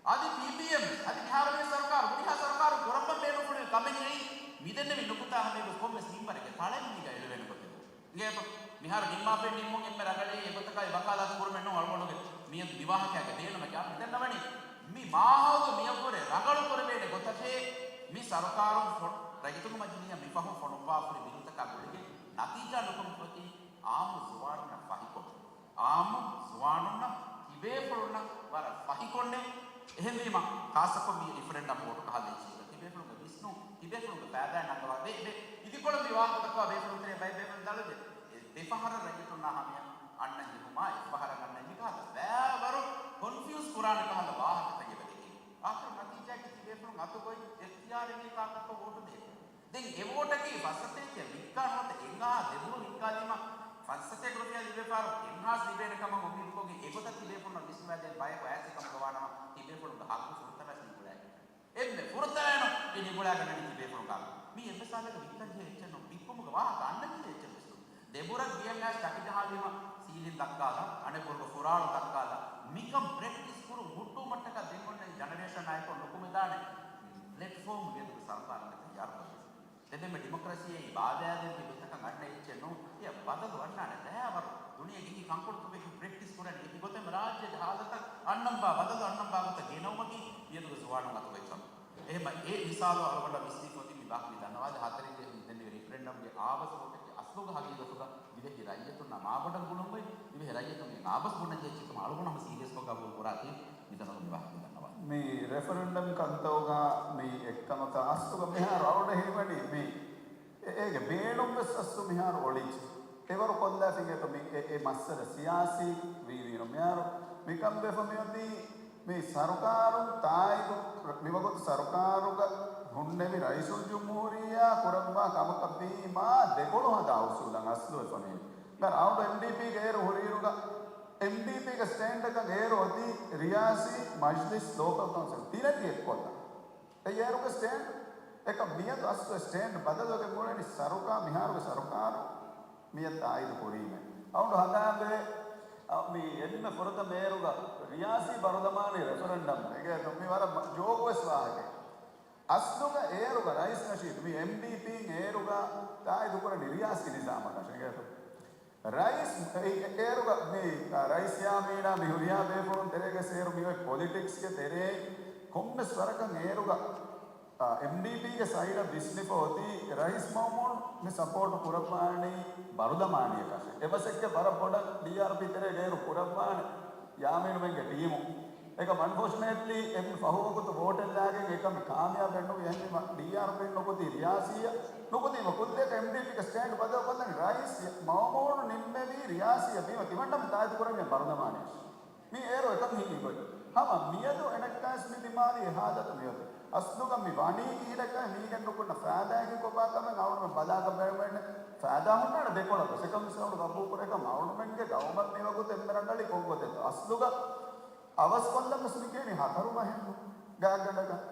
އަދި ޕީޕީއެމް ވެސް އަދި މިހާރު މި ސަރުކާރު ހުރިހާ ސަރުކާރު ކުރައްވަން ބޭނުންފުޅުވި ކަމެއް ނެތް. މިދެންނެވި ނުކުތާ ހަމައެކު ކޮންމެސް މިންވަރެއްގެ ތަޅެއް މީގަ އެޅުވޭނެ ގޮތެއް ނޫން. އިނގޭތޯ؟ މިހާރު ނިންމާފައި ނިންމުން އެންމެ ރަނގަޅީ އެގޮތަކާއި ވަކާލާތު ކުރުމެއް ނޫން އަޅުގަނޑުގެ މިއަދު މިވާހަކައިގެ ބޭނުމަކީ އަ މިދަންނަވަނީ މި މާހައުލު މިއަށްވުރެ ރަނގަޅު ކުރެވޭނެ ގޮތަށޭ މި ސަރުކާރުން ފޮ-، ރައްޔިތުންގެ މަޖިލީހަށް މިފަހުން ފޮނުއްވާފައި ބިލުތަކާ ގުޅިގެން ނަތީޖާ ނުކުމެފައި އާއްމު ޒުވާނުންނަށް ފަހިކޮށް، އާއްމު ޒުވާނުންނަށް ތިބޭފުޅުންނަށް ވަރަށް ފަހިކޮށްނެ. އެހެންވީމަ، ޚާއްޞަކޮށް މި ރިފަރެންޑަމް ވޯޓު ކަހަލަ އެއްޗިހިގަ ތިބޭފުޅުންގެ ވިސްނުން، ތިބޭފުޅުންގެ ފައިދާއަށް ނަންގަވާ ދޭ އެބަ. އިދިކޮޅު މި ވާހަކަ ދައްކަވާ ބޭފުޅުން ތެރޭ ބައެއް ބޭފުޅުން ދަޅުދޭ. އެ ދެފަހަރަށް ރައްޔިތުންނާ ހަމަޔަށް އަންނަން ޖެހުމާ، އެއްފަހަރަށް އަންނަން މިކަހަލަ ބައިވަރު ކޮންފިއުސް ކުރާނެ ކަހަލަ ވާހަކަތައް އެބަ ދެކެވި. އާޚިރު ނަތީޖާއަކީ ތިބޭފުޅުން އަތުގައި އިޚްތިޔާރެއް ނެތް ކާކަށްތޯ ވޯޓު ދޭން. ދެން އެ ވޯޓަކީ ފަންސަތޭކަ ވިއްކާ ނުވަތަ އެއްހާސް ދެބުރު ވިއްކާލީމަ، ފަންސަތޭކަ ރުފިޔާ ލިބޭ ފަހަރު އެއްހާސް ލިބޭނެ ކަމަށް އުއްމީދުކޮށްގެން އެގޮތަށް ތިބޭފުޅުންނަށް ވިސްނުމާ ދޭން ބަޔަކު އައިސް އެކަމުގަ ވާނަމަ، ތިބޭފުޅުންގެ ހައްގު ފުރަތަމަޔަށް ނިގުޅާ. އެންމެ ފުރަތަމަޔަށް މި ނިގުޅާގަންނަނީ ތިބޭފުޅުން ކާކު. މީ އެއްވެސް ހާލެއްގަ ވިއްކަން ޖެހޭ އެއްޗެއް ނޫން. ވިއްކުމުގެ ވާހަކަ އަންނަން ޖެހޭ އެއްޗެއް ވެސް ނޫން. ދެބުރަށް ގެއަށް އައިސް ޓަކި ޖަހާލީމަ ސީލިން ދައްކާލާ، އަނެއް ބުރުގަ ފުރާޅު ދައްކާލާ، މިކަން ޕްރެކްޓިސް ކުރުން ހުއްޓުވުމަށްޓަކާ ދެން އޮންނަ ޖަނަރޭޝަނާއެކު ނުކުމެދާނެ. ޑިމޮކްރަސީއައީ ބާދައިދެއްވި ގޮތަކަށް އަންނަ އެއްޗެއް ނޫން. އެ ބަދަލު އަންނާނެ ރައަވަރު. ދުނިޔޭގެ އެކި ކަންކޮޅުތަކުގެ ޕްރެކްޓިސް ކުރަނީ އެކި ގޮތެއް. ރާއްޖޭގެ ހާލަތަށް އަންނަން ބާ ބަދަލު އަންނަން ބާ ގޮތަށް ގެނައުމަކީ މިއަދުގެ ޒުވާނުން އަތުގައި ކަމެއް. އެހެން އެ މިސާލު އަޅުގަނޑަށް ވިސްނީ ކޮށްދިން މި ބާކީ ދަންނަވާލި ހަތަރެއްގެ ދެންނެވި ރިފްރެންޑަމްގެ އާބަސް ވޯޓެއްގެ އަސްލުގަ ހަގީގަތުގަ ދިވެހި ރައްޔިތުންނާ މާބޮޑަށް ގުޅުން ގޮތް ދިވެހި ރައްޔިތުން އާބަސް ބުނަން ޖެހޭ އެއްޗެއް ކަމަށް އަޅުގަނޑު ހަމަ ސީރިއަސްކޮށް ގަބޫލު ކުރާތީ މިތަނުގަ މި ބާކީ ދަންނަވާލީ. މި ރެފަރެންޑަމް ކަންތައުގަ މި އެއްކަމަކަށް އަސްލުގަ މިހާރު އަޅުގަނޑަށް ހީވަނީ މި އެ-، އޭގެ ބޭނުން ވެސް އަސްލު މިހާރު އޮޅިއްޖެ. އެވަރު ކޮށްލާފަ އިނގޭތޯ މި އެ-، އެ މައްސަލަ ސިޔާސީ ވީވީނު. މިހާރު މިކަން ވެފަ މިއޮތީ މި ސަރުކާރުން ތާއީދު، މިވަގުތު ސަރުކާރުގަ ހުންނެވި ރައީސުލްޖުމްހޫރިއްޔާ ކުރައްވާ ކަމަކަށް ވީމާ ދެކޮޅު ހަދާ އުސޫލަށް އަސްލު ވެފަ މި. ދެން އަޅުގަނޑު އެމްޑީޕީގެ އޭރު ހުރިއިރުގަ އެމްޑީޕީގެ ސްޓޭންޑަކަށް އޭރު އޮތީ ރިޔާސީ، މަޖްލިސް، ލޯކަލް ކައުންސިލް ތިނެތި އެއްކޮށްލަން. އެއީ އޭރުގެ ސްޓޭންޑް. އެކަމް މިއަދު އަސްލު އެ ސްޓޭންޑް ބަދަލުވެގެން އުޅެނީ ސަރުކާ-، މިހާރުގެ ސަރުކާރު މިއަދު ތާއީދު ކުރީމޭ. އަޅުގަނޑު ހަނދާންވޭ، އަ، މި އެންމެ ފުރަތަމަ އޭރުގަ ރިޔާސީ ބަރުލަމާނީ ރެފަރެންޑަމް އެނގޭތޯ. މި ވަރަށް މަ-، ޖޯކުވެސް ވާހަކައެއް. އަސްލުގަ އޭރުގަ ރައީސް ނަޝީދު މި އެމްޑީޕީން އޭރުގަ ތާއީދު ކުރަނީ ރިޔާސީ ނިޒާމަކަށް އެނގޭތޯ. ރައީސް އެ-، އޭރުގަ މި، އަ، ރައީސް ޔާމީނާ މި ހުރިހާ ބޭފުޅުން ތެރޭގަ އޭރު މި އޮތް ޕޮލިޓިކްސްގެ ތެރޭ ކޮންމެސް ވަރަކަށް އޭރުގަ، އަ، އެމްޑީޕީގެ ސައިޑަށް ވިސްނިފަ އޮތީ ރައީސް މައުމޫން މި ސަޕޯޓު ކުރައްވާނީ ބަރުލަމާނީއަކަށެ. އެ މަސައްކަތް ވަރަށް ބޮޑަށް ޑީއާރްޕީ ތެރޭގަ އޭރު ކުރައްވާނެ ޔާމީނުމެންގެ ޓީމު. އެކަމް އަންފޯސްނޭޓްލީ އެންމެ ފަހު ވަގުތު ވޯޓެއް ލާގެން އެކަމެއް ކާމިޔާބެއް ނުވި. އެހެންވީމަ ޑީއާރްޕީން ނުކުތީ ރިޔާސީއަށް، ނުކުތީމަ ކުއްލިއަކަށް އެމްޑީޕީގެ ސްޓޭންޑް ބަދަލުކޮށްލަނީ ރައީސް މައުމޫނު ނިންމެވީ ރިޔާސީއަށް. ވީމަ ތިމަންނަމެން ތާއީދު ކުރަނީ ބަރުލަމާނީއަށް. މީ އޭރު އެކަން ހިނގި ގޮތް. ހަމަ މިއަދު އެނެއްކާވެސް މި ދިމާވީ އެ ހާލަތު މިއޮތީ. އަސްލުގަ މި ވަނީ ކިހިނެއްކަން މީގެން ނުކުންނަ ފައިދާއަކީ ކޮބާ ކަމެއް އަޅުގަނޑުމެން ބަލާކަށް ބޭނުމެއް ނެތް. ފައިދާ ހުންނާނެ ދެކޮޅަށް ވެސް. އެކަން ވެސް އަޅުގަނޑު ގަބޫލު ކުރޭ. އެކަމް އަޅުގަނޑުމެންގެ ގައުމަށް މިވަގުތު އެންމެ ރަނގަޅީ ކޮން ގޮތެއްތޯ؟ އަސްލުގަ އަވަސްކޮށްލަން ވެސް މި ކިޔަނީ ހަތަރު މަހެއް ގާތްގަނޑަކަށް.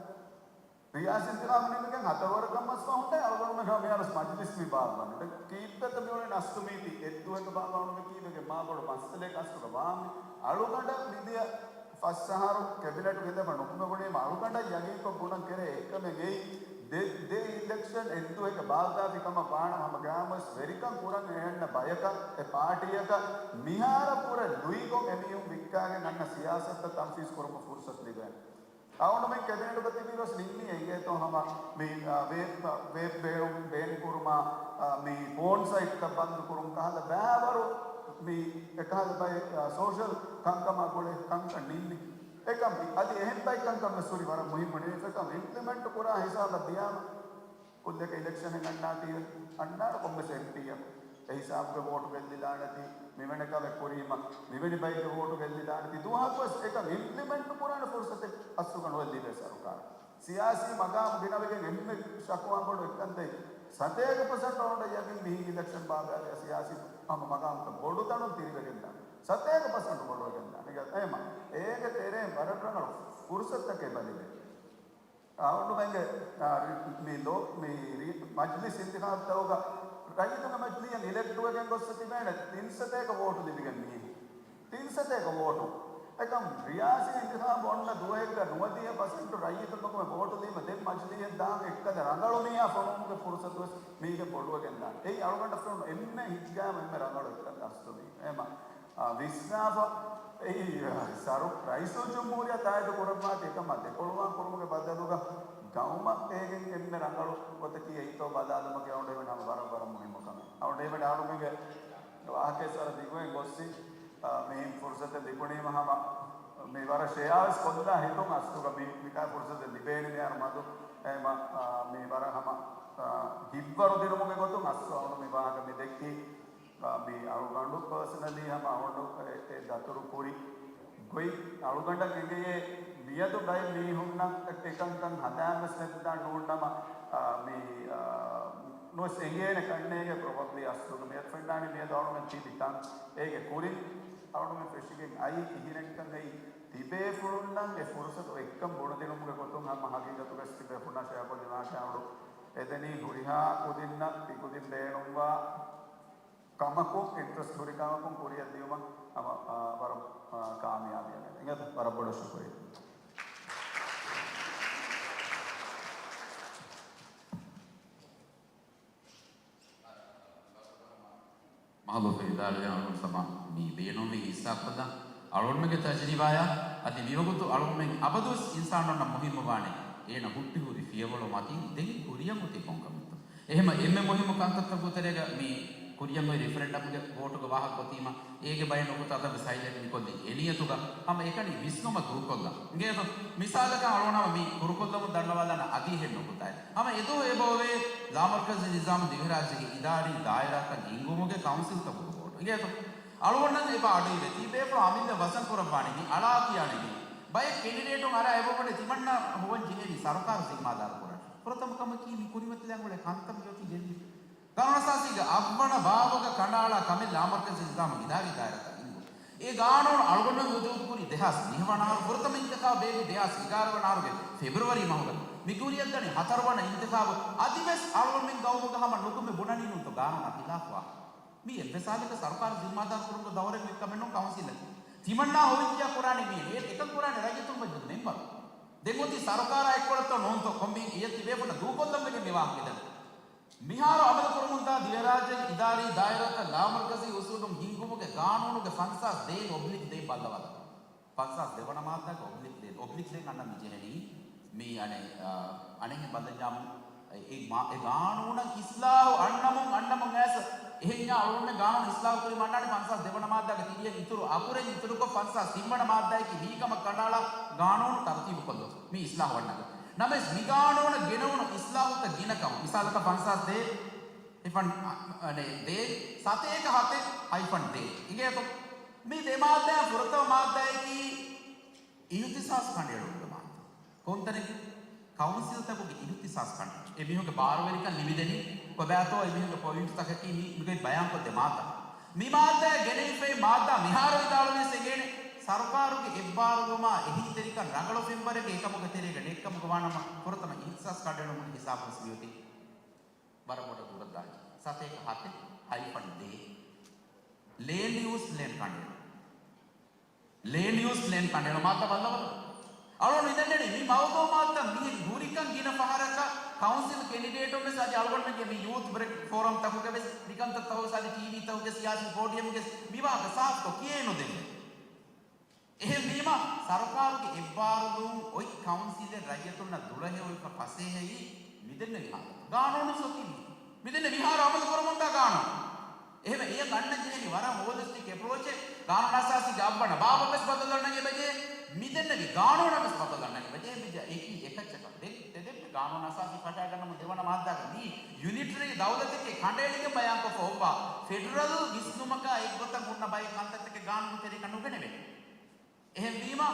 ރިޔާސީ އިންތިޚާބު ނިމިގެން ހަތަރު ވަރަކަށް މަސް ފަހުން އަޅުގަނޑުމެން ހަމަ މިހާރު މަޖްލިސް މި ބާއްވަނީ. ދެން ކީއްވެތަ މި އުޅެނީ އަސްލު މީތި އެއްދުވަހަކަށް ބާއްވާ އަޅުގަނޑު ކީއްވެގެން މާ ބޮޑު މައްސަލައެއް އަސްލުގަ ވާނީ. އަޅުގަނޑަށް މިދިޔަ ފަސް އަހަރު ކެބިނެޓު ގެންދަވާ ނުކުމެ ބުނީމަ އަޅުގަނޑަށް ޔަގީންކޮށް ބުނަން ކެރޭ އެއްކަމެއް އެއީ، ދެ، ދެ އިލެކްޝަން އެއްދުވަހަކަށް ބާއްވާފި ކަމަށް ވާނަމަ ހަމަ ގައުމުވެސް ވެރިކަން ކުރަން އެހެންނަ ބަޔަކަށް އެ ޕާޓީއަކަށް މިހާރަށް ވުރެ ލުއިކޮށް އެމީހުން ވިއްކާގެން އަންނަ ސިޔާސަތުތައް ތަންފީޒް ކުރުމަށް ފުރުސަތު ލިބޭނެ. އަޅުގަނޑުމެން ކެބިނެޓުގަ ތިބީ ވެސް ނިންމީ އެނގޭތޯ ހަމަ މި، އާ، ވޭ-، ވޭބް ބޭނުން ބޭން ކުރުމާ، އާ، މި ފޯން ސައިޓްތައް ބަންދު ކުރުން ކަހަލަ ބައިވަރު މި އެކަހަލަ ބައެއް، އާ، ސޯޝަލް ކަންކަމާ ގުޅޭ ކަންކަން ނިންމި. އެކަމް އަދި އެހެން ބައެއް ކަންކަން ވެސް ހުރި ވަރަށް މުހިއްމު ނިޔަތަކަށް އިމްޕްލިމެންޓް ކުރާ ހިސާބަށް ދިޔާމަ ކުއްލިއަކަށް އިލެކްޝަނެއް އަންނާތީވެ، އަންނާނެ ކޮންމެސް އެމްޕީއަކު. އެ ހިސާބުގެ ވޯޓު ގެއްލިދާނެތީ، މިވެނި ކަމެއް ކުރީމަ، މިވެނި ބައެއްގެ ވޯޓު ގެއްލިދާނެތީ، ދުވަހަކުވެސް އެކަން އިމްޕްލިމެންޓް ކުރާނެ ފުރުސަތެއް އަސްލުގަ ނުވެ ލިބޭ ސަރުކާރަށް. ސިޔާސީ މަގާމު ގިނަވެގެން އެންމެ ޝަކުވާ ބޮޑު އެއްކަންތައް، ސަތޭކަ ޕަސެންޓް އަޅުގަނޑަށް ޔަގީން މިހިނގި އިލެކްޝަން ބާއްވާލި ސިޔާސީ ހަމަ މަގާމުތައް ބޮޑުތަނުން ތިރިވެގެންދާނެ. ސަތޭކަ ޕަސެންޓް ބޮޑުވެގެންދާނެ. އެހެންމަ އޭގެ ތެރޭން ވަރަށް ރަނގަޅު ފުރުސަތުތަކެއް އެބަ ލިބޭ. އަޅުގަނޑުމެންގެ، އާ، ރި-، މި ލޯ-، މި ރި-، މަޖްލިސް އިންތިޚާބުތަކުގަ ރައްޔިތުންގެ މަޖިލީހަށް އިލެކްޓްވެގެން ގޮއްސަ ތިބޭނެ ތިން ސަތޭކަ ވޯޓު ލިބިގެން މީހުން. ތިން ސަތޭކަ ވޯޓު. އެކަމް ރިޔާސީ އިންތިޚާބު އޮންނަ ދުވަހެއްގަ ނުވަދިހަ ޕަސެންޓު ރައްޔިތުންގެ ވޯޓު ލިބުމަށް ދެން މަޖިލީހަށް ދާން އެއްކަލަ ރަނގަޅު މީހާ ފޮނުވުމުގެ ފުރުސަތު ވެސް މީގެ ބޮޑުވެގެން ދާނެ. އެއީ އަޅުގަނޑަށް ފެނުނު އެންމެ ހިތްގައިމު އެންމެ ރަނގަޅު އެއްކަން އަސްލު މީ. އެހެންމަ އާ، ވިސްނާފަ، އެއީ، ސަރު-، ރައީސުލްޖުމްހޫރިއްޔާ ތާއީދު ކުރައްވާތީ އެކަމާ ދެކޮޅުވާން ކުރުމުގެ ބަދަލުގަ ގައުމަށް އޭގެން އެންމެ ރަނގަޅު ގޮތަކީ އެއްތޯ ބަލާލުމަކީ އަޅުގަނޑު ހީވަނީ ހަމަ ވަރަށް ވަރަށް މުހިއްމު ކަމެއް. އަޅުގަނޑު ހީވަނީ އަޅުގަނޑުގެ ވާހަކައެއް ވަރަށް ދިގުވެގެން ގޮއްސި، އާ، މިހެން ފުރުސަތެއް ލިބުނީމަ ހަމަ މި ވަރަށް ޝެއާވެސް ކޮށްލާ ހިތުން އަސްލުގަ މި، މިކާ ފުރުސަތެއް ލިބޭނީ މިހާރު މަދު. އެހެންމަ، އާ، މި ވަރަށް ހަމަ، އާ، ހިތްވަރު ދިނުމުގެ ގޮތުން އަސްލު އަޅުގަނޑު މި ވާހަކަ މި ދެއްކީ. އާ، މި އަޅުގަނޑު ޕާސަނަލީ ހަމަ އަޅުގަނޑު އެ، އެ ދަތުރު ކުރި ގޮތް އަޅުގަނޑަށް އެނގެޔޭ މިއަދު ބައެއް މީހުންނަށް އެކަންކަން ހަދާން ވެސް ނެތިދާން ނޫންނަމަ، އާ، މި، އާ، ނުވެސް އެނގޭނެ ކަންނޭގެ ޕްރޮބަބްލީ އަސްލުގަ މިއަދު ފެންނާނީ މިއަދު އަޅުގަނޑު ތިބި ތަން އޭގެ ކުރިން އަޅުގަނޑު ފެށިގެން އައީ ކިހިނެއްކަން އެއީ ތިބޭފުޅުންނަށް އެ ފުރުސަތު އެއްކަން ބުނެދިނުމުގެ ގޮތުން ހަމަ ހަގީގަތުގަސް ތިބޭފުޅުންނަށް ޝެއާކޮށްލި ވާހަކަ އަޅު އެދެނީ ހުރިހާ ކުދިންނަށް ތިކުދިން ބޭނުންވާ ކަމަކުން، އިންޓްރެސްޓް ހުރި ކަމަކުން ކުރިއަށް ދިޔުމަށް ހަމަ، އާ، ވަރަށް، އާ، ކާމިޔާބީއެއް. އިނގޭތަ؟ ވަރަށް ބޮޑަށް ޝުކުރިއްޔާ. އަޅުގަނޑު ވިދާޅުވެ އަޅުގަނޑު ސަމާ މި ބޭނުންވި ހިއްސާކޮށްލަން. އަޅުގަނޑުމެންގެ ތަޖުރިބާއާ އަދި މިވަގުތު އަޅުގަނޑުމެން އަބަދުވެސް އިންސާނުންނަށް މުހިއްމުވާނެ އޭނަ ހުއްޓިހުރި ފިޔަވަޅު މަތީން ދެން ކުރިއަށް އޮތީ ކޮންކަމެއްތޯ؟ އެހެމަ އެންމެ މުހިއްމު ކަންތައްތަކުގެ ތެރޭގަ މި ކުރިއަށް އޮތް ރިފަރެންޑަމްގެ ވޯޓުގެ ވާހަކަ އޮތީމަ އޭގެ ބައެއް ނުކުތާތައް ވެސް ހައިލައިޓް މިކޮށްލީ އެ ނިޔަތުގަ. ހަމަ އެކަނި ވިސްނުމަށް ދޫކޮށްލަން. އިނގޭތޯ؟ މިސާލަކަށް އަޅުގަނޑު މި ކުރުކޮށްލަމުން ދަންނަވާލާނަ އަދި އެހެން ނުކުތާއެއް. ހަމަ އެދުވަހު އެބައޮވޭ ލާމަރުކަޒީ ނިޒާމު ދިވެހިރާއްޖޭގެ އިދާރީ ދާއިރާތައް ހިންގުމުގެ ކައުންސިލްތަކުގެ ވޯޓު. އިނގޭތޯ؟ އަޅުގަނޑަށް އެބަ އަޑުއިވޭ ތިބޭފުޅުން އަމިއްލަ ވަޒަން ކުރައްވާނީ މި އަޅާ ކިޔާނީ މި. ބައެއް ކެނޑިޑޭޓުން އަރާ އެބަ ވަނީ ތިމަންނަ ހޮވަން ޖެހޭނީ ސަރުކާރު ޒިންމާދާރު ކުރަން. ފުރަތަމަ ކަމަކީ މި ކުރިމަތިލާން އުޅޭ ކަންތައް މިއޮތީ ގެއްލި. ގާނޫނު އަސާސީގެ އަށްވަނަ ބާވަގަ ކަނޑައަޅާ ކަމެއް ލާމަރުކަޒީ ނިޒާމު އިދާރީ ދާއިރާތައް ހިންގުން. އެ ގާނޫނު އަޅުގަނޑުމެން ވުޖޫދު ކުރީ ދެހާސް ވިހި ވަނަ އަހަރު ފުރަތަމަ އިންތިޚާބު ބޭއްވި ދެހާސް އެގާރަ ވަނަ އަހަރުގެ ފެބްރުވަރީ މަހުގަ. މި ކުރިއަށްދަނީ ހަތަރު ވަނަ އިންތިޚާބު. އަދިވެސް އަޅުގަނޑުމެން ގައުމުގަ ހަމަ ނުކުމެ ބުނަނީ ނޫންތޯ ގާނޫނާ ޚިލާފުވާ. މީ އެއްވެސް ހާލެއްގަ ސަރުކާރު ޒިންމާދާރު ކުރުމުގެ ދައުރެއް ވެއްކަމެއް ނޫން ކައުންސިލަކީ. ތިމަންނާ ހޮވިއްޖިޔާ ކުރާނީ މީ އެ އެކަން ކުރާނީ ރައްޔިތުން ވެއްޖެ މެމްބަރު. ދެން އޮތީ ސަރުކާރާ އެއްކޮޅަށްތޯ ނޫންތޯ ކޮންމެ އިޔަ ތިބޭފުޅުންނަށް ދޫކޮށްލަން ވެގެން މި ވާހަކަ ދެން. މިހާރު އަމަލު ކުރަމުންދާ ދިވެރާއްޖޭގެ އިދާރީ ދާއިރާތައް ލާމަރުކަޒީ އުސޫލުން ހިންގުމުގެ ގާނޫނުގެ ފަންސާސް ދޭއް އޮބްލިކް ދޭއް ބައްލަވާލަން. ފަންސާސް ދެވަނަ މާއްދާގެ އޮބްލިކް ދޭއް، އޮބްލިކް ދޭއް އަންނަ މި ޖެހެނީ މި އަނެއް، އަނެއްހެން ބަލަންޏާމު އެ މާ-، އެ ގާނޫނަށް އިސްލާހު އަންނަމުން، އަންނަމުން އައިސް އެހެންޏާ އަޅުގަނޑުމެން ގާނޫނު އިސްލާހު ކުރީމަ އަންނާނެ ފަންސާސް ދެވަނަ މާއްދާގެ ތިރިއަށް އިތުރު އަކުރެއް އިތުރުކޮށް ފަންސާސް ތިންވަނަ މާއްދާއަކީ މިކަމަށް ކަނޑައަޅާ ގާނޫނު ތަރުތީބުކޮށްލުން. މި އިސްލާހު އަންނަން. ނަމަވެސް މި ގާނޫނަށް ގެނައުނު އިސްލާހުތައް ގިނަ ކަމަށް. މިސާލަކަށް ފަންސާސް ދޭއް ހައިފަން، އަ، އަނެއް ދޭއް ސަތޭކަ ހަތެއް ހައިފަން ދޭއް. އިނގޭތޯ؟ މި ދެ މާއްދާއިން ފުރަތަމަ މާއްދާއަކީ އިހުތިސާސް ކަނޑައެޅުމުގެ މާއްދާ. ކޮންތަނެއްގެ؟ ކައުންސިލްތަކުގެ އިހުތިސާސް ކަނޑައެޅުން. އެ މީހުންގެ ބާރުވެރިކަން ލިބިދެނީ ކޮބާތޯ އެ މީހުންގެ ޕޮއިންޓްތަކަކީ މި މިގޮތް ބަޔާންކޮށްދޭ މާއްދާ. މި މާއްދާއަށް ގެނެވިފައި މާއްދާ މިހާރު ވިދާޅުވެސް އެނގޭނެ. ސަރުކާރުގެ އެއްބާރުލުމާ އެހީތެރިކަން ރަނގަޅު ފެންވަރެއްގެ އެކަމުގެ ތެރޭގަ ނެއްކަމުގަ ވާނަމަ ފުރަތަމަ އިހްސާސް ކަނޑައެޅުމުގެ ހިސާބުވެސް މިއޮތީ ވަރަށް ބޮޑަށް ދުރަށް ދާން. ސަތޭކަ ހަތެއް ހައިފަން ދޭއް. ލޭންޑް ޔޫސް ޕްލޭން ކަނޑައެޅުން. ލޭންޑް ޔޫސް ޕްލޭން ކަނޑައެޅުން މާއްދާ ބައްލަވަން. އަޅުގަނޑު މިދަންނަނީ މި މައުޟޫޢު މާއްދާ މިހެން ހުރިކަން ގިނަ ފަހަރަކަށް ކައުންސިލް ކެނޑިޑޭޓުން ވެސް އަދި އަޅުގަނޑުމެންގެ މި ޔޫތު ބްރެކް ފޯރަމް ތަކުގަ ވެސް މިކަންތައް ތަކުގަ އަދި ޓީވީ ތަކުގެ ސިޔާސީ ޕޯޑިއަމްގެ މި ވާހަކަ ސާފުކޮށް ކިޔޭ ނުދެންނެވި. އެހެންވީމަ، ސަރުކާރުގެ އެއްބާރުލުން އޮތް ކައުންސިލެއް ރައްޔިތުންނަށް ދުޅަހެޔޮވިފަ ފަސޭހައީ މިދެންނެވި ހާލަތު. ގާނޫނު ސޮތީ މި. މިދެންނެވި މިހާރު އަމަލު ކުރަމުންދާ ގާނޫނު. އެހެންވެ، އެޔަށް އަންނަން ޖެހެނީ ވަރަށް ހޯލިސްޓިކް އެޕްރޯޗެއް. ގާނޫނު އަސާސީގެ އަށްވަނަ ބާބަށް ވެސް ބަދަލު އަންނަން އެބަޖެހޭ. މިދެންނެވި ގާނޫނަށް ވެސް ބަދަލު އަންނަން އެބަޖެހޭ. އެކީ އެކައްޗަކަށް. ދެން ތެދެއް ގާނޫނު އަސާސީ ފަށާގަންނަމުން ދެވަނަ މާއްދާގަ މީ ޔުނިޓަރީ ދައުލަތެކޭ ކަނޑައެޅިގެން ބަޔާންކޮށްފަ އޮއްވާ ފެޑަރަލް ވިސްނުމަކާ އެއްގޮތަށް ހުންނަ ބައެއް ކަންތައްތަކެއް ގާނޫނު ތެރޭގަ ނުގެނެވޭ. އެހެންވީމަ،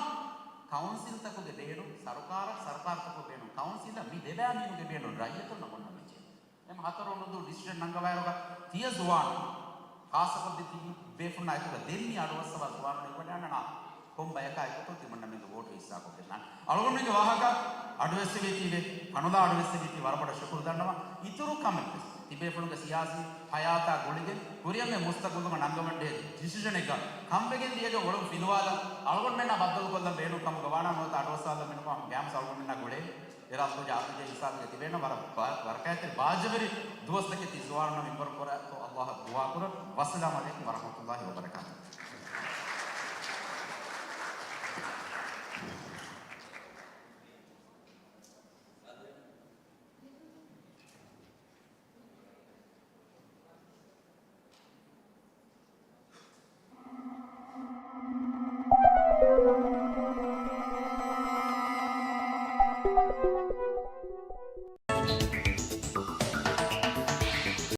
ކައުންސިލްތަކުގެ ބޭނުން، ސަރުކާރަށް، ސަރުކާރުތަކުގެ ބޭނުން، ކައުންސިލަށް މި ދެބައިމީހުންގެ ބޭނުން ރައްޔިތުންނަށް އޮންނަ މެޖެއް. އެމަ ހަތަރު ނުދޫ ޑިސިޝަން ނަންގަވާއިރުގަ ތިޔަ ޒުވާނު، ޚާއްޞަކޮށްދީ ތި ބޭފުންނާ އެކުގަ ދެން މި އަޑުއައްސަވާ ޒުވާނުން އެނގިވަޑައިގަންނަން ކޮން ބަޔަކާ އެއްގޮތަށް ތިމަންނަމެންގެ ވޯޓު ހިއްސާކޮށްގެންނާނެ. އަޅުގަނޑުމެންގެ ވާހަކަ އަޑުއެއްސެވީތީވެ، އަނުލާ އަޑުއެއްސެވީތީ ވަރަށް ބޮޑަށް ޝުކުރު ދަންނަވަން. އިތުރު ކަމެއްވެސް ތިބޭފުޅުންގެ ސިޔާސީ ހަޔާތާ ގުޅިގެން ކުރިއަށް މި މުސްތަގުބަލުގަ ނަންގަވަން ޖެހޭ ޑިސިޝަނެއްގަ ކަންވެގެން ދިޔަގެން އޮޅުން ފިލުވާލަން. އަޅުގަނޑުމެންނާ ބައްދަލުކޮށްލަން ބޭނުން ކަމުގަ ވާނަމަ ނުވަތަ އަޑުއައްސާލަން މިނުކުމަށް ގައިމުވެސް އަޅުގަނޑުމެންނާ ގުޅޭ. އެރާ ކުޖާ އަބްދުލް ޖައްބާރުގެ ތިބޭނަ ވަރަށް ބަ-، ވަރަކައިތެރި ބާއްޖަވެރި ދުވަސްތަކެއް ތި ޒުވާނުންނަށް މިންވަރު ކުރާތޯ އައްލާހަށް ދުޢާ ކުރަން. ވައްސަލާމު ޢަލައިކުމް ވަރަޙްމަތުﷲި ވަބަރަކާތުހު.